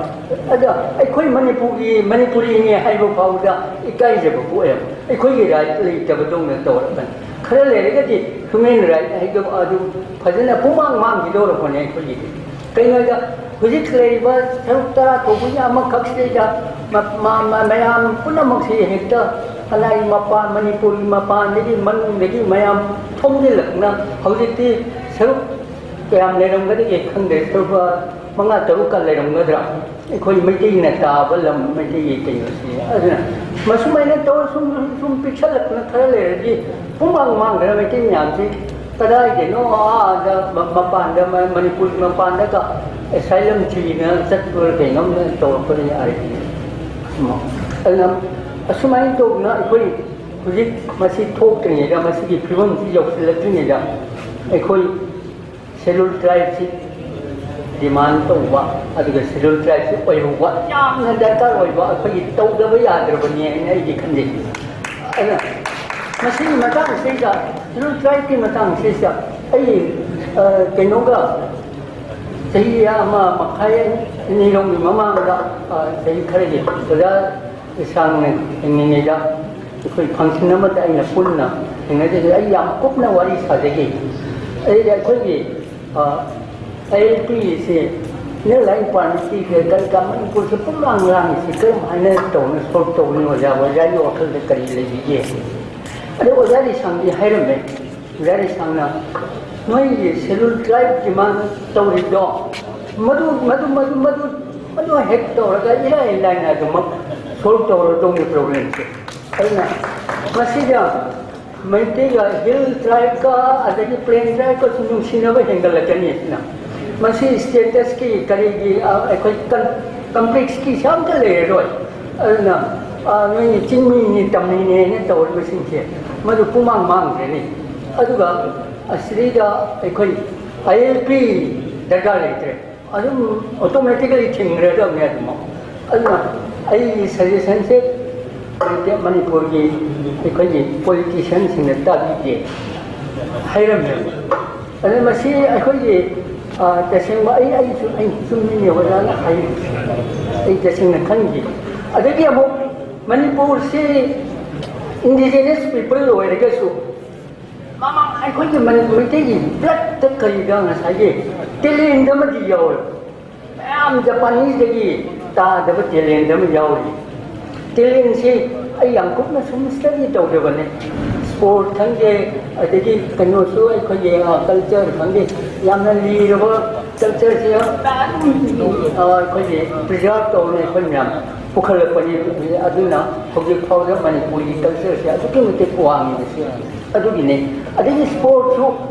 ꯑꯗ ꯑꯩꯈꯣꯏ ꯃꯅꯤꯄꯨꯔꯒꯤ, ꯃꯅꯤꯄꯨꯔꯤꯅꯦ ꯍꯥꯏꯕ ꯐꯥꯎꯕꯗ ꯏꯀꯥꯏꯖꯕ ꯄꯣꯛꯑꯦꯕ꯫ ꯑꯩꯈꯣꯏꯒꯤ ꯔꯥꯏꯠ ꯂꯩꯇꯕꯗꯧꯅ ꯇꯧꯔꯛꯀꯅꯤ꯫ ꯈꯔ ꯂꯩꯔꯒꯗꯤ ꯍ꯭ꯌꯨꯃꯦꯟ ꯔꯥꯏꯠ ꯍꯥꯏꯗꯣ ꯑꯗꯨ ꯐꯖꯅ ꯄꯨꯡꯃꯥꯡ ꯃꯥꯡꯈꯤꯗꯧꯔꯕꯅꯦ ꯑꯩꯈꯣꯏꯒꯤꯗꯤ꯫ ꯀꯩꯅꯣꯗ ꯍꯧꯖꯤꯛ ꯂꯩꯔꯤꯕ ꯁꯔꯨꯛ ꯇꯔꯥ ꯊꯣꯛꯄꯒꯤ ꯑꯃꯈꯛꯁꯤꯗꯩꯗ ꯃ-, ꯃ-, ꯃ-, ꯃꯌꯥꯝ ꯄꯨꯝꯅꯃꯛꯁꯤ ꯍꯦꯛꯇ ꯀꯅꯥꯒꯤ ꯃꯄꯥꯟ, ꯃꯅꯤꯄꯨꯔꯒꯤ ꯃꯄꯥꯟꯗꯒꯤ, ꯃꯅꯨꯡꯗꯒꯤ ꯃꯌꯥꯝ ꯊꯣꯝꯖꯤꯜꯂꯛꯅ ꯍꯧꯖꯤꯛꯇꯤ ꯁꯔꯨꯛ ꯀꯌꯥꯝ ꯂꯩꯔꯝꯒꯗꯒꯦ ꯈꯪꯗꯦ, ꯁꯔꯨꯛ ꯃꯉꯥ ꯇꯔꯨꯛꯀ ꯂꯩꯔꯝꯒꯗ꯭ꯔꯥ? ꯑꯩꯈꯣꯏ ꯃꯩꯇꯩꯅ ꯇꯥꯕ ꯂꯝ, ꯃꯩꯇꯩꯒꯤ ꯀꯩꯅꯣꯁꯤ꯫ ꯑꯗꯨꯅ ꯃꯁꯨꯃꯥꯏꯅ ꯇꯧꯔ ꯁꯨꯝ, ꯁꯨꯝ, ꯁꯨꯝ ꯄꯤꯛꯁꯜꯂꯛꯇꯅ ꯈꯔ ꯂꯩꯔꯗꯤ ꯄꯨꯡꯃꯥꯡ ꯃꯥꯡꯈ꯭ꯔꯦ ꯃꯩꯇꯩ ꯃꯌꯥꯝꯁꯤ꯫ ꯀꯗꯥꯏꯗꯅꯣ ꯑꯥꯗ ꯃ-, ꯃꯄꯥꯟꯗ, ꯃ-, ꯃꯅꯤꯄꯨꯔꯒꯤ ꯃꯄꯥꯟꯗꯒ ꯑꯦꯁꯥꯏꯂꯝ ꯊꯤꯗꯅ ꯆꯠꯄ꯭ꯔꯥ ꯀꯩꯅꯣꯝ ꯇꯧꯔꯛꯄꯅꯤ ꯑꯥꯔ ꯗꯤ꯫ ꯑꯗꯨꯅ ꯑꯁꯨꯃꯥꯏꯅ ꯇꯧꯗꯅ ꯑꯩꯈꯣꯏ ꯍꯧꯖꯤꯛ ꯃꯁꯤ ꯊꯣꯛꯇ꯭ꯔꯤꯉꯩꯗ, ꯃꯁꯤꯒꯤ ꯐꯤꯕꯝꯁꯤ ꯌꯧꯁꯤꯜꯂꯛꯇ꯭ꯔꯤꯉꯩꯗ ꯑꯩꯈꯣꯏ ꯁꯦꯗꯨꯜ ꯇ꯭ꯔꯥꯏꯕꯁꯤ ꯗꯤꯃꯥꯟ ꯇꯧꯕ, ꯑꯗꯨꯒ ꯁꯦꯗꯨꯜ ꯇ꯭ꯔꯥꯏꯕꯁꯤ ꯑꯣꯏꯍꯧꯕ ꯌꯥꯝꯅ ꯗꯔꯀꯥꯔ ꯑꯣꯏꯕ, ꯑꯩꯈꯣꯏꯒꯤ ꯇꯧꯗꯕ ꯌꯥꯗ꯭ꯔꯕꯅꯤ ꯍꯥꯏꯅ ꯑꯩꯗꯤ ꯈꯟꯖꯩ꯫ ꯑꯗꯨꯅ ꯃꯁꯤꯒꯤ ꯃꯇꯥꯡꯁꯤꯗ, ꯁꯦꯗꯨꯜ ꯇ꯭ꯔꯥꯏꯕꯀꯤ ꯃꯇꯥꯡꯁꯤꯗ ꯑꯩ, ꯑ, ꯀꯩꯅꯣꯒ ꯆꯍꯤ ꯑꯃ ꯃꯈꯥꯏ ꯑꯅꯤꯔꯣꯝꯒꯤ ꯃꯃꯥꯡꯗ, ꯑ, ꯆꯍꯤ ꯈꯔꯒꯤ ꯑꯣꯖꯥ ꯏꯁꯥꯡꯅ ꯍꯤꯡꯂꯤꯉꯩꯗ ꯑꯩꯈꯣꯏ ꯐꯪꯁꯟ ꯑꯃꯗ ꯑꯩꯅ ꯄꯨꯟꯅ ꯊꯦꯡꯅꯖꯈꯤ꯫ ꯑꯩ ꯌꯥꯝ ꯀꯨꯞꯅ ꯋꯥꯔꯤ ꯁꯥꯖꯈꯤ꯫ ꯑꯩꯗꯤ ꯑꯩꯈꯣꯏꯒꯤ, ꯑ, ꯑꯦꯜ ꯄꯤꯁꯦ ꯏꯟꯅꯔ ꯂꯥꯏꯟ ꯄꯥꯔꯃꯤꯠꯀꯤ ꯀꯔꯤ ꯀꯔꯤ ꯀꯔꯥ ꯃꯅꯤꯄꯨꯔꯁꯦ ꯄꯨꯝꯂꯥꯡ ꯂꯥꯡꯉꯤꯁꯤ ꯀꯔꯝ ꯍꯥꯏꯅ ꯇꯧꯅ ꯁꯣꯜꯕ ꯇꯧꯒꯅꯤ ꯑꯣꯖꯥ? ꯑꯣꯖꯥꯒꯤ ꯋꯥꯈꯜꯗ ꯀꯔꯤ ꯂꯩꯕꯤꯒꯦ? ꯑꯗꯣ ꯑꯣꯖꯥ ꯂꯤꯁꯥꯡꯗꯤ ꯍꯥꯏꯔꯝꯃꯦ, ꯑꯣꯖꯥ ꯂꯤꯁꯥꯡꯅ ꯅꯣꯏꯒꯤ ꯁꯦꯗꯨꯜ ꯇ꯭ꯔꯥꯏꯕ ꯗꯤꯃꯥꯟ ꯇꯧꯔꯤꯗꯣ ꯃꯗꯨ, ꯃꯗꯨ, ꯃꯗꯨ, ꯃꯗꯨ, ꯃꯗꯨ ꯍꯦꯛ ꯇꯧꯔꯒ ꯏꯔꯥꯏ ꯂꯥꯏꯅ ꯑꯗꯨꯃꯛ ꯁꯣꯜꯕ ꯇꯧꯔꯗꯧꯅꯤ ꯄ꯭ꯔꯣꯕ꯭ꯂꯦꯝꯁꯦ꯫ ꯑꯗꯨꯅ ꯃꯁꯤꯗ ꯃꯩꯇꯩꯒ ꯍꯤꯜ ꯇ꯭ꯔꯥꯏꯕꯀ ꯑꯗꯒꯤ ꯄ꯭ꯂꯦꯟ ꯇ꯭ꯔꯥꯏꯕꯀꯁꯨ ꯅꯨꯡꯁꯤꯅꯕ ꯍꯦꯟꯒꯠꯂꯛꯀꯅꯤ ꯑꯁꯤꯅ꯫ ꯃꯁꯤ ꯁ꯭ꯇꯦꯇꯁꯀꯤ ꯀꯔꯤꯒꯤ, ꯑ, ꯑꯩꯈꯣꯏ ꯀꯟ-, ꯀꯝꯄ꯭ꯂꯦꯛꯁꯤꯇꯤꯁꯦ ꯑꯝꯇ ꯂꯩꯔꯔꯣꯏ꯫ ꯑꯗꯨꯅ ꯅꯣꯏꯅ ꯆꯤꯡꯃꯤꯅꯤ ꯇꯝꯃꯤꯅꯦꯅ ꯇꯧꯔꯤꯕꯁꯤꯡꯁꯦ ꯃꯗꯨ ꯄꯨꯡꯃꯥꯡ ꯃꯥꯡꯈ꯭ꯔꯅꯤ꯫ ꯑꯗꯨꯒ ꯑꯁꯤꯗꯩꯗ ꯑꯩꯈꯣꯏ ꯑꯥꯏ ꯑꯦꯜ ꯄꯤ ꯗꯔꯀꯥꯔ ꯂꯩꯇ꯭ꯔꯦ꯫ ꯑꯗꯨꯝ ꯑꯣꯇꯣꯃꯦꯇꯤꯀꯦꯂꯤ ꯊꯤꯡꯈ꯭ꯔꯗꯕꯅꯦ ꯑꯗꯨꯃꯛ꯫ ꯑꯗꯨꯅ ꯑꯩꯒꯤ ꯁꯖꯦꯁꯟꯁꯦ ꯃꯅꯤꯄꯨꯔꯒꯤ ꯑꯩꯈꯣꯏꯒꯤ ꯄꯣꯂꯤꯇꯤꯁꯤꯌꯥꯟꯁꯤꯡꯅ ꯇꯥꯕꯤꯗꯦ ꯍꯥꯏꯔꯝꯃꯦꯕ꯫ ꯑꯗꯨ ꯃꯁꯤ ꯑꯩꯈꯣꯏꯒꯤ ꯇꯁꯦꯡꯕ ꯑꯩ ꯑꯩꯁꯨ ꯑꯩ ꯆꯨꯝꯃꯤꯅꯦ ꯑꯣꯖꯥꯅ ꯍꯥꯏ꯫ ꯑꯩ ꯇꯁꯦꯡꯅ ꯈꯟꯈꯤ꯫ ꯑꯗꯒꯤ ꯑꯃꯨꯛ ꯃꯅꯤꯄꯨꯔꯁꯤ ꯏꯟꯗꯤꯖꯤꯅꯁ ꯄꯤꯄꯜ ꯑꯣꯏꯔꯒꯁꯨ ꯃꯃꯥꯡ ꯑꯩꯈꯣꯏꯒꯤ ꯃꯩꯇꯩꯒꯤ ꯕ꯭ꯂꯠꯇ ꯀꯔꯤꯗ ꯉꯁꯥꯏꯒꯤ ꯇꯦꯂꯦꯟ ꯑꯃꯗꯤ ꯌꯥꯎꯋꯦ꯫ ꯃꯌꯥꯝ ꯖꯄꯥꯅꯤꯁꯇꯒꯤ ꯇꯥꯗꯕ ꯇꯦꯂꯦꯟ ꯑꯃ ꯌꯥꯎꯔꯤ꯫ ꯇꯦꯂꯦꯟꯁꯤ ꯑꯩ ꯌꯥꯝ ꯀꯨꯞꯅ ꯁꯨꯝ ꯁ꯭ꯇꯗꯤ ꯇꯧꯖꯕꯅꯦ꯫ ꯁ꯭ꯄꯣꯔꯠ ꯈꯪꯗꯦ, ꯑꯗꯒꯤ ꯀꯩꯅꯣꯁꯨ ꯑꯩꯈꯣꯏꯒꯤ ꯀꯜꯆꯔ ꯈꯪꯗꯦ, ꯌꯥꯝꯅ ꯂꯤꯔꯕ ꯀꯜꯆꯔꯁꯤ ꯑꯩꯈꯣꯏꯒꯤ ꯄ꯭ꯔꯤꯖꯥꯔꯚ ꯇꯧꯔꯦ ꯑꯩꯈꯣꯏ ꯃꯌꯥꯝ ꯄꯨꯈꯠꯂꯛꯄꯅꯤ꯫ ꯑꯗꯨꯅ ꯍꯧꯖꯤꯛ ꯐꯥꯎꯗ ꯃꯅꯤꯄꯨꯔꯒꯤ ꯀꯜꯆꯔꯁꯦ ꯑꯗꯨꯛꯀꯤ ꯃꯇꯤꯛ ꯋꯥꯡꯉꯤꯕꯁꯦ ꯑꯗꯨꯒꯤꯅꯦ꯫ ꯑꯗꯒꯤ ꯁ꯭ꯄꯣꯔꯠꯁꯨ,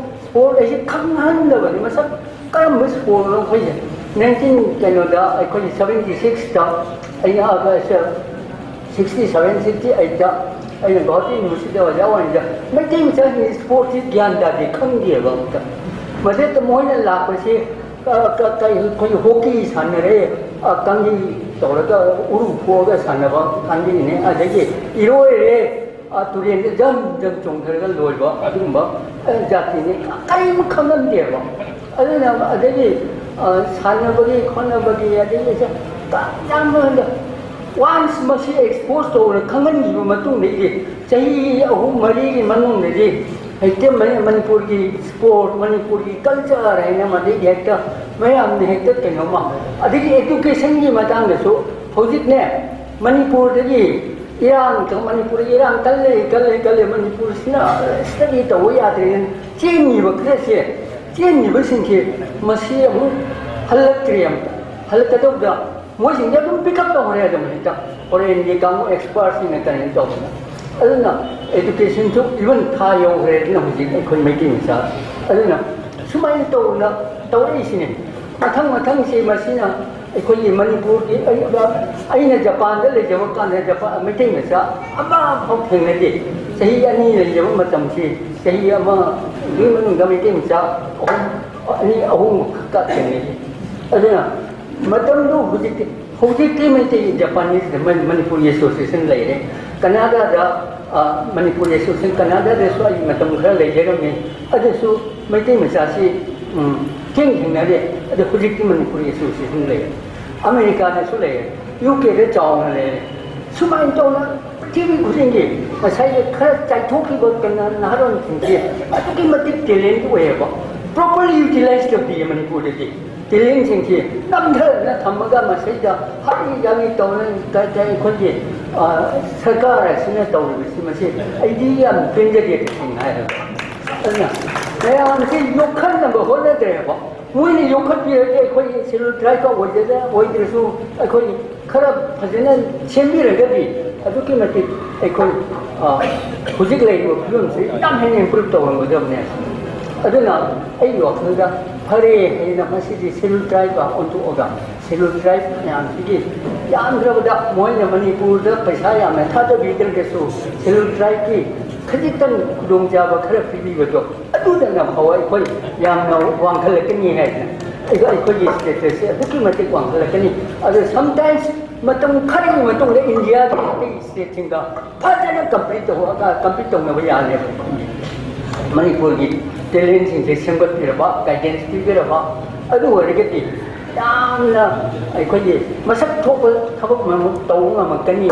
ꯁ꯭ꯄꯣꯔꯠ ꯑꯁꯤ ꯈꯪꯍꯟꯗꯕꯅꯤ꯫ ꯃꯁꯛ ꯀꯔꯝꯕ ꯁ꯭ꯄꯣꯔꯠꯅꯣ ꯑꯩꯈꯣꯏꯁꯦ? ꯅꯥꯏꯟꯇꯤꯟ ꯀꯩꯅꯣꯗ ꯑꯩꯈꯣꯏꯒꯤ ꯁꯕꯦꯟꯇꯤ ꯁꯤꯛꯁꯇ ꯑꯩꯅ ꯁꯤꯛꯁꯇꯤ ꯁꯕꯦꯟ ꯁꯤꯛꯁꯇꯤ ꯑꯩꯠꯇ ꯑꯩꯅ ꯒꯨꯋꯥꯍꯥꯇꯤ ꯌꯨꯅꯤꯚꯔꯁꯤꯇꯤꯗ ꯑꯣꯖꯥ ꯑꯣꯏꯔꯤꯉꯩꯗ ꯃꯩꯇꯩ ꯃꯆꯥꯁꯤꯡ ꯁ꯭ꯄꯣꯔꯠꯁꯤ ꯒ꯭ꯌꯥꯟ ꯇꯥꯗꯦ, ꯈꯪꯗꯦꯕ ꯑꯝꯇ꯫ ꯃꯁꯤꯗ ꯃꯣꯏꯅ ꯂꯥꯛꯄꯁꯤ ꯑꯩꯈꯣꯏ ꯍꯣꯀꯤ ꯁꯥꯟꯅꯔꯦ, ꯀꯥꯡꯖꯩ ꯇꯧꯔꯒ ꯎꯔꯨ ꯐꯣꯛꯑꯒ ꯁꯥꯟꯅꯕ ꯀꯥꯡꯖꯩꯅꯦ, ꯑꯗꯒꯤ ꯏꯔꯣꯏꯔꯦ, ꯇꯨꯔꯦꯟꯗ ꯖꯝ ꯖꯝ ꯆꯣꯡꯊꯔꯒ ꯂꯣꯏꯕ ꯑꯗꯨꯒꯨꯝꯕ ꯖꯥꯇꯤꯅꯤ꯫ ꯀꯔꯤꯝ ꯈꯪꯉꯝꯗꯦꯕ꯫ ꯑꯗꯨꯅ ꯑꯗꯒꯤ ꯁꯥꯟꯅꯕꯒꯤ ꯈꯣꯠꯅꯕꯒꯤ ꯑꯗꯒꯤ ꯌꯥꯝꯅ ꯋꯥꯟꯁ ꯃꯁꯤ ꯑꯦꯛꯁꯄꯣꯖ ꯇꯧꯔ ꯈꯪꯍꯟꯈꯤꯕ ꯃꯇꯨꯡꯗꯒꯤꯗꯤ ꯆꯍꯤ ꯑꯍꯨꯝ ꯃꯔꯤꯒꯤ ꯃꯅꯨꯡꯗꯗꯤ ꯍꯦꯛꯇ ꯃꯅꯤꯄꯨꯔꯒꯤ ꯁ꯭ꯄꯣꯔꯠ, ꯃꯅꯤꯄꯨꯔꯒꯤ ꯀꯜꯆꯔ ꯍꯥꯏꯅ ꯃꯗꯩꯗꯤ ꯍꯦꯛꯇ ꯃꯌꯥꯝꯅ ꯍꯦꯛꯇ ꯀꯩꯅꯣꯝꯃ꯫ ꯑꯗꯒꯤ ꯑꯦꯗꯨꯀꯦꯁꯟꯒꯤ ꯃꯇꯥꯡꯗꯁꯨ ꯍꯧꯖꯤꯛꯅꯦ, ꯃꯅꯤꯄꯨꯔꯗꯒꯤ ꯏꯔꯥꯡ, ꯃꯅꯤꯄꯨꯔꯒꯤ ꯏꯔꯥꯡ ꯀꯜꯂꯦ, ꯀꯜꯂꯦ, ꯀꯜꯂꯦ, ꯃꯅꯤꯄꯨꯔꯁꯤꯅ ꯁ꯭ꯇꯗꯤ ꯇꯧꯕ ꯌꯥꯗ꯭ꯔꯦꯅ ꯆꯦꯟꯈꯤꯕ ꯈꯔꯁꯦ, ꯆꯦꯟꯈꯤꯕꯁꯤꯡꯁꯦ ꯃꯁꯤ ꯑꯃꯨꯛ ꯍꯜꯂꯛꯇ꯭ꯔꯦ꯫ ꯑꯃꯨꯛ ꯍꯜꯂꯛꯀꯗꯧꯕꯗ ꯃꯣꯏꯁꯤꯡꯁꯦ ꯑꯗꯨꯝ ꯄꯤꯛ ꯑꯞ ꯇꯧꯈ꯭ꯔꯦ ꯑꯗꯨꯝ ꯍꯦꯛꯇ꯫ ꯐꯣꯔꯦꯟꯒꯤ ꯀꯥꯡꯕꯨ ꯑꯦꯛꯁꯄꯔꯠꯁꯤꯡꯅ ꯀꯔꯤ ꯇꯧꯕꯗ꯫ ꯑꯗꯨꯅ ꯑꯦꯗꯨꯀꯦꯁꯟꯁꯨ ꯏꯚꯟ ꯊꯥ ꯌꯧꯈ꯭ꯔꯦ ꯑꯗꯨꯅ ꯍꯧꯖꯤꯛ ꯑꯩꯈꯣꯏ ꯃꯩꯇꯩ ꯃꯆꯥ꯫ ꯑꯗꯨꯅ ꯁꯨꯃꯥꯏꯅ ꯇꯧꯅ ꯇꯧꯔꯛꯏꯁꯤꯅꯦ꯫ ꯃꯊꯪ ꯃꯊꯪꯁꯤ ꯃꯁꯤꯅ ꯑꯩꯈꯣꯏꯒꯤ ꯃꯅꯤꯄꯨꯔꯒꯤ ꯑꯩ-, ꯑꯩꯅ ꯖꯄꯥꯟꯗ ꯂꯩꯖꯕ ꯀꯥꯟꯗ ꯖꯄꯥꯟ ꯃꯩꯇꯩ ꯃꯆꯥ ꯑꯃꯐꯥꯎ ꯊꯦꯡꯅꯗꯦ꯫ ꯆꯍꯤ ꯑꯅꯤ ꯂꯩꯖꯕ ꯃꯇꯝꯁꯤ, ꯆꯍꯤ ꯑꯃꯒꯤ ꯃꯅꯨꯡꯗ ꯃꯩꯇꯩ ꯃꯆꯥ ꯑꯍꯨꯝ, ꯑꯅꯤ ꯑꯍꯨꯝ ꯈꯛꯇ ꯊꯦꯡꯅꯩ꯫ ꯑꯗꯨꯅ ꯃꯇꯝꯗꯨ ꯍꯧꯖꯤꯛꯇꯤ, ꯍꯧꯖꯤꯛꯇꯤ ꯃꯩꯇꯩ ꯖꯄꯥꯅꯤꯁ ꯃꯅꯤꯄꯨꯔꯤ ꯑꯦꯁꯣꯁꯤꯌꯦꯁꯟ ꯂꯩꯔꯦ꯫ ꯀꯅꯥꯗꯥꯗ, ꯑ, ꯃꯅꯤꯄꯨꯔꯤ ꯑꯦꯁꯣꯁꯤꯌꯦꯁꯟ, ꯀꯅꯥꯗꯥꯗꯁꯨ ꯑꯩ ꯃꯇꯝ ꯈꯔ ꯂꯩꯖꯔꯝꯃꯤ꯫ ꯑꯗꯨꯁꯨ ꯃꯩꯇꯩ ꯃꯆꯥꯁꯤ, ꯎꯝ, ꯊꯦꯡ ꯊꯦꯡꯅꯔꯦ꯫ ꯑꯗꯨ ꯍꯧꯖꯤꯛꯇꯤ ꯃꯅꯤꯄꯨꯔꯤ ꯑꯦꯁꯣꯁꯤꯌꯦꯁꯟ ꯂꯩꯔꯦ꯫ ꯑꯃꯦꯔꯤꯀꯥꯗꯁꯨ ꯂꯩꯔꯦ꯫ ꯌꯨ ꯀꯦꯗ ꯆꯥꯎꯅ ꯂꯩꯔꯦ꯫ ꯁꯨꯃꯥꯏꯅ ꯇꯧꯅ ꯄ꯭ꯔꯤꯊꯤꯕꯤ ꯈꯨꯗꯤꯡꯒꯤ ꯉꯁꯥꯏꯒꯤ ꯈꯔ ꯆꯥꯏꯊꯣꯛꯈꯤꯕ ꯀꯩꯅꯣ ꯅꯍꯥꯔꯣꯟꯁꯤꯡꯁꯦ ꯑꯗꯨꯛꯀꯤ ꯃꯇꯤꯛ ꯇꯦꯂꯦꯟ ꯑꯣꯏꯌꯦꯕ꯫ ꯄ꯭ꯔꯣꯄꯔꯂꯤ ꯌꯨꯇꯤꯂꯥꯏꯁ ꯇꯧꯗꯦ ꯃꯅꯤꯄꯨꯔꯗꯗꯤ꯫ ꯇꯦꯂꯦꯟꯁꯤꯡꯁꯤ ꯅꯝꯊꯗꯅ ꯊꯝꯃꯒ ꯃꯁꯤꯗ ꯍꯥꯠꯂꯤ ꯌꯥꯠꯂꯤ ꯇꯧꯅ ꯀꯩ ꯀꯩ ꯑꯩꯈꯣꯏꯒꯤ, ꯑ, ꯁꯔꯀꯥꯔ ꯑꯁꯤꯅ ꯇꯧꯔꯤꯕꯁꯤ, ꯃꯁꯤ ꯑꯩꯗꯤ ꯌꯥꯝ ꯄꯦꯟꯖꯗꯦ, ꯇꯁꯦꯡꯅ ꯍꯥꯏꯔꯒ꯫ ꯑꯗꯨꯅ ꯃꯌꯥꯝꯁꯤ ꯌꯣꯛꯈꯠꯅꯕ ꯍꯣꯠꯅꯗ꯭ꯔꯦꯕ꯫ ꯃꯣꯏꯅ ꯌꯣꯛꯈꯠꯄꯤꯔꯗꯤ ꯑꯩꯈꯣꯏ ꯁꯦꯗꯨꯜ ꯇ꯭ꯔꯥꯏꯕꯀ ꯑꯣꯏꯖꯗ-, ꯑꯣꯏꯗ꯭ꯔꯁꯨ ꯑꯩꯈꯣꯏ ꯈꯔ ꯐꯖꯅ ꯁꯦꯝꯕꯤꯔꯒꯗꯤ ꯑꯗꯨꯛꯀꯤ ꯃꯇꯤꯛ ꯑꯩꯈꯣꯏ, ꯑ, ꯍꯧꯖꯤꯛ ꯂꯩꯔꯤꯕ ꯐꯤꯕꯝꯁꯤ ꯌꯥꯝ ꯍꯦꯟꯅ ꯏꯝꯄ꯭ꯔꯨꯚ ꯇꯧꯔꯝꯒꯗꯕꯅꯦ꯫ ꯑꯗꯨꯅ ꯑꯩꯒꯤ ꯋꯥꯈꯜꯗ ꯐꯔꯦ ꯍꯥꯏꯅ ꯃꯁꯤꯗꯤ ꯁꯦꯗꯨꯜ ꯇ꯭ꯔꯥꯏꯕꯀ ꯑꯣꯟꯊꯣꯛꯑꯒ, ꯁꯦꯗꯨꯜ ꯇ꯭ꯔꯥꯏꯕ ꯃꯌꯥꯝꯁꯤꯒꯤ ꯌꯥꯝꯗ꯭ꯔꯕꯗ ꯃꯣꯏꯅ ꯃꯅꯤꯄꯨꯔꯗ ꯄꯩꯁꯥ ꯌꯥꯝꯅ ꯊꯥꯗꯕꯤꯗ꯭ꯔꯒꯁꯨ ꯁꯦꯗꯨꯜ ꯇ꯭ꯔꯥꯏꯕꯀꯤ ꯈꯖꯤꯛꯇꯪ ꯈꯨꯗꯣꯡꯆꯥꯕ ꯈꯔ ꯄꯤꯕꯤꯕꯗꯣ, ꯑꯗꯨꯗꯅ ꯐꯥꯎ ꯑꯩꯈꯣꯏ ꯌꯥꯝꯅ ꯋꯥꯡꯈꯠꯂꯛꯀꯅꯤ ꯍꯥꯏꯅ ꯑꯩꯈꯣꯏ, ꯑꯩꯈꯣꯏꯒꯤ ꯁ꯭ꯇꯦꯇꯁꯁꯦ ꯑꯗꯨꯛꯀꯤ ꯃꯇꯤꯛ ꯋꯥꯡꯈꯠꯂꯛꯀꯅꯤ꯫ ꯑꯗꯣ ꯁꯝꯇꯥꯏꯝꯁ ꯃꯇꯝ ꯈꯔꯒꯤ ꯃꯇꯨꯡꯗ ꯏꯟꯗꯤꯌꯥꯒꯤ ꯑꯇꯩ ꯁ꯭ꯇꯦꯠꯁꯤꯡꯒ ꯐꯖꯅ ꯀꯝꯄꯤꯠ ꯇꯧ-, ꯀꯝꯄꯤꯠ ꯇꯧꯅꯕ ꯌꯥꯅꯦꯕ꯫ ꯃꯅꯤꯄꯨꯔꯒꯤ ꯇꯦꯂꯦꯟꯁꯤꯡꯁꯦ ꯁꯦꯝꯒꯠꯄꯤꯔꯕ, ꯒꯥꯏꯗꯦꯟꯁ ꯄꯤꯕꯤꯔꯕ, ꯑꯗꯨ ꯑꯣꯏꯔꯒꯗꯤ ꯌꯥꯝꯅ ꯑꯩꯈꯣꯏꯒꯤ ꯃꯁꯛ ꯊꯣꯛꯄ ꯊꯕꯛ ꯃꯌꯥꯝ ꯑꯃ ꯇꯧꯕ ꯉꯝꯃꯛꯀꯅꯤ꯫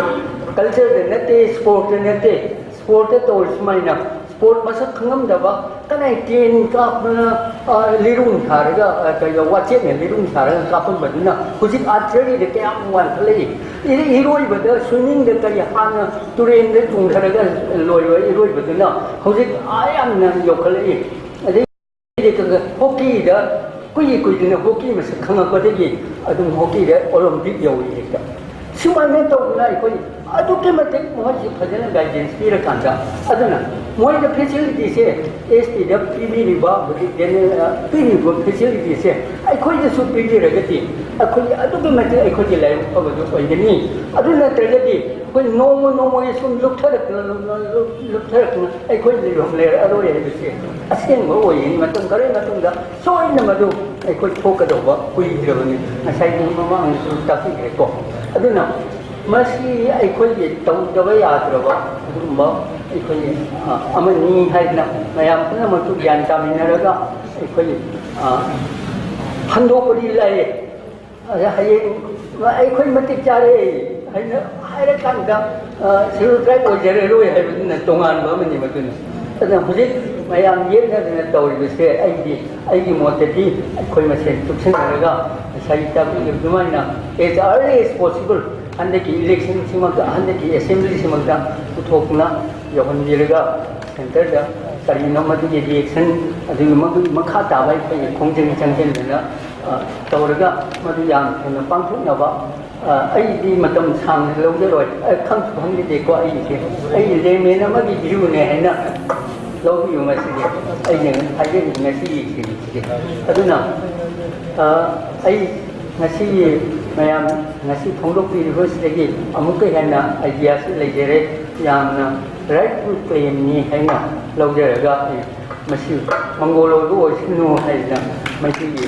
ꯀꯜꯆꯔꯗ ꯅꯠꯇꯦ, ꯁ꯭ꯄꯣꯔꯠꯇ ꯅꯠꯇꯦ, ꯁ꯭ꯄꯣꯔꯠꯇ ꯇꯧꯔꯤ ꯁꯨꯃꯥꯏꯅ ꯁ꯭ꯄꯣꯔꯠ ꯃꯁꯛ ꯈꯪꯉꯝꯗꯕ, ꯀꯅꯥꯏ ꯇꯦꯟ ꯀꯥꯞꯄꯅ, ꯑ, ꯂꯤꯔꯨꯡ ꯊꯥꯔꯒ, ꯑ, ꯀꯩꯅꯣ, ꯋꯥꯆꯦꯠꯅ ꯂꯤꯔꯨꯡ ꯊꯥꯔꯒ ꯀꯥꯞꯄꯝꯕꯗꯨꯅ ꯍꯧꯖꯤꯛ ꯑꯥꯔꯆꯔꯤꯗ ꯀꯌꯥꯝ ꯋꯥꯡꯈꯠꯂꯛꯏ꯫ ꯏꯔꯣꯏꯕꯗ, ꯁ꯭ꯋꯤꯃꯤꯡꯗ ꯀꯔꯤ ꯍꯥꯟꯅ ꯇꯨꯔꯦꯟꯗ ꯆꯣꯡꯊꯔꯒ ꯂꯣꯏꯕ ꯏꯔꯣꯏꯕꯗꯨꯅ ꯍꯧꯖꯤꯛ ꯑꯥ ꯌꯥꯝꯅ ꯌꯧꯈꯠꯂꯛꯏ꯫ ꯑꯗꯩ ꯍꯣꯀꯤꯗ ꯀꯨꯏ ꯀꯨꯏꯗꯅ ꯍꯣꯀꯤ ꯃꯁꯛ ꯈꯪꯉꯛꯄꯗꯒꯤ ꯑꯗꯨꯝ ꯍꯣꯀꯤꯗ ꯑꯣꯂꯣꯝꯄꯤꯛ ꯌꯧꯏ ꯍꯦꯛꯇ꯫ ꯁꯨꯃꯥꯏꯅ ꯇꯧꯗꯅ ꯑꯩꯈꯣꯏ ꯑꯗꯨꯛꯀꯤ ꯃꯇꯤꯛ ꯃꯣꯏꯁꯤ ꯐꯖꯅ ꯒꯥꯏꯗꯦꯟꯁ ꯄꯤꯔꯀꯥꯟꯗ, ꯑꯗꯨꯅ ꯃꯣꯏꯗ ꯐꯦꯁꯤꯂꯤꯇꯤꯁꯦ, ꯑꯦꯁ ꯇꯤꯗ ꯄꯤꯕꯤꯔꯤꯕ, ꯍꯧꯖꯤꯛ ꯖꯦꯅꯦꯔꯦꯜ ꯄꯤꯔꯤꯕ ꯐꯦꯁꯤꯂꯤꯇꯤꯁꯦ ꯑꯩꯈꯣꯏꯗꯁꯨ ꯄꯤꯕꯤꯔꯒꯗꯤ ꯑꯩꯈꯣꯏꯒꯤ ꯑꯗꯨꯛꯀꯤ ꯃꯇꯤꯛ ꯑꯩꯈꯣꯏꯒꯤ ꯂꯥꯏꯕꯛ ꯐꯕꯗꯨ ꯑꯣꯏꯒꯅꯤ꯫ ꯑꯗꯨ ꯅꯠꯇ꯭ꯔꯒꯗꯤ ꯑꯩꯈꯣꯏ ꯅꯣꯡꯃ ꯅꯣꯡꯃꯒꯤ ꯁꯨꯝ ꯂꯨꯞꯊꯔꯛꯇꯅ, ꯂꯨꯞꯊꯔꯛꯇꯅ ꯑꯩꯈꯣꯏ ꯂꯩꯐꯝ ꯂꯩꯔꯛꯑꯔꯣꯏ ꯍꯥꯏꯕꯁꯦ ꯑꯁꯦꯡꯕ ꯑꯣꯏꯒꯅꯤ꯫ ꯃꯇꯝ ꯈꯔꯒꯤ ꯃꯇꯨꯡꯗ ꯁꯣꯏꯗꯅ ꯃꯗꯨ ꯑꯩꯈꯣꯏ ꯊꯣꯛꯀꯗꯧꯕ ꯀꯨꯏꯗ꯭ꯔꯕꯅꯤ꯫ ꯉꯁꯥꯏꯒꯤ ꯃꯃꯥꯡꯗꯁꯨ ꯇꯥꯛꯄꯤꯈ꯭ꯔꯦꯀꯣ꯫ ꯑꯗꯨꯅ ꯃꯁꯤ ꯑꯩꯈꯣꯏꯒꯤ ꯇꯧꯗꯕ ꯌꯥꯗ꯭ꯔꯕ ꯑꯗꯨꯒꯨꯝꯕ ꯑꯩꯈꯣꯏꯒꯤ, ꯑ, ꯑꯃꯅꯤ ꯍꯥꯏꯗꯅ ꯃꯌꯥꯝ ꯄꯨꯝꯅꯃꯛꯇꯨ ꯒ꯭ꯌꯥꯟ ꯇꯥꯃꯤꯟꯅꯔꯒ ꯑꯩꯈꯣꯏ, ꯑ, ꯍꯟꯗꯣꯛꯄꯗꯤ ꯂꯥꯏꯌꯦ꯫ ꯑꯗ ꯍꯌꯦꯡ ꯑꯩꯈꯣꯏ ꯃꯇꯤꯛ ꯆꯥꯔꯦ ꯍꯥꯏꯅ ꯍꯥꯏꯔꯀꯥꯟꯗ, ꯑ, ꯁꯦꯗꯨꯜ ꯇ꯭ꯔꯥꯏꯕ ꯑꯣꯏꯖꯔꯔꯣꯏ ꯍꯥꯏꯕꯗꯨꯅ ꯇꯣꯉꯥꯟꯕ ꯑꯃꯅꯤ ꯃꯗꯨꯅ꯫ ꯑꯗꯨꯅ ꯍꯧꯖꯤꯛ ꯃꯌꯥꯝ ꯌꯦꯠꯅꯗꯅ ꯇꯧꯔꯤꯕꯁꯦ ꯑꯩꯗꯤ, ꯑꯩꯒꯤ ꯃꯣꯠꯇꯗꯤ ꯑꯩꯈꯣꯏ ꯃꯁꯦꯟ ꯆꯨꯞꯁꯤꯟꯅꯔꯒ ꯉꯁꯥꯏꯒꯤ ꯇꯥꯛꯄꯤꯈꯤꯕ ꯑꯗꯨꯃꯥꯏꯅ as early as possible ꯍꯟꯗꯛꯀꯤ ꯏꯂꯦꯛꯁꯟꯁꯤꯃꯛꯇ, ꯍꯟꯗꯛꯀꯤ ꯑꯦꯁꯦꯝꯕ꯭ꯂꯤꯁꯤꯃꯛꯇ ꯄꯨꯊꯣꯛꯇꯨꯅ ꯌꯧꯍꯟꯕꯤꯔꯒ ꯁꯦꯟꯇꯔꯗ ꯀꯔꯤꯅꯣ ꯃꯗꯨꯒꯤ ꯔꯤꯌꯦꯛꯁꯟ, ꯑꯗꯨꯒꯤ ꯃꯗꯨꯒꯤ ꯃꯈꯥ ꯇꯥꯕ ꯑꯩꯈꯣꯏꯒꯤ ꯈꯣꯡꯖꯪ ꯆꯪꯁꯤꯟꯗꯅ, ꯑ, ꯇꯧꯔꯒ ꯃꯗꯨ ꯌꯥꯝ ꯊꯨꯅ ꯄꯥꯡꯊꯣꯛꯅꯕ, ꯑ, ꯑꯩꯗꯤ ꯃꯇꯝ ꯁꯥꯡꯅ ꯂꯧꯖꯔꯣꯏ꯫ ꯑ, ꯈꯪꯁꯨ ꯈꯪꯖꯗꯦꯀꯣ ꯑꯩꯒꯤꯁꯦ꯫ ꯑꯩꯒꯤ ꯂꯦꯃꯦꯟ ꯑꯃꯒꯤ ꯚ꯭ꯌꯨꯅꯦ ꯍꯥꯏꯅ ꯂꯧꯕꯤꯌꯨ ꯃꯁꯤꯗꯤ꯫ ꯑꯩꯅ ꯍꯥꯏꯖꯔꯤꯕ ꯉꯁꯤꯒꯤ ꯏꯁꯩꯁꯤꯗꯤ꯫ ꯑꯗꯨꯅ, ꯑ, ꯑꯩ ꯉꯁꯤꯒꯤ ꯃꯌꯥꯝ ꯉꯁꯤ ꯐꯣꯡꯗꯣꯛꯄꯤꯔꯤꯕꯁꯤꯗꯒꯤ ꯑꯃꯨꯛꯀ ꯍꯦꯟꯅ ꯑꯥꯏꯗꯤꯌꯥꯁꯨ ꯂꯩꯖꯔꯦ꯫ ꯌꯥꯝꯅ ꯔꯥꯏꯠ ꯇꯨ ꯀ꯭ꯂꯦꯝꯅꯤ ꯍꯥꯏꯅ ꯂꯧꯖꯔꯒ ꯑꯩ ꯃꯁꯤ ꯃꯪꯒꯣꯜ ꯑꯣꯏꯕ ꯑꯣꯏꯁꯅꯨ ꯍꯥꯏꯗꯅ ꯃꯁꯤꯒꯤ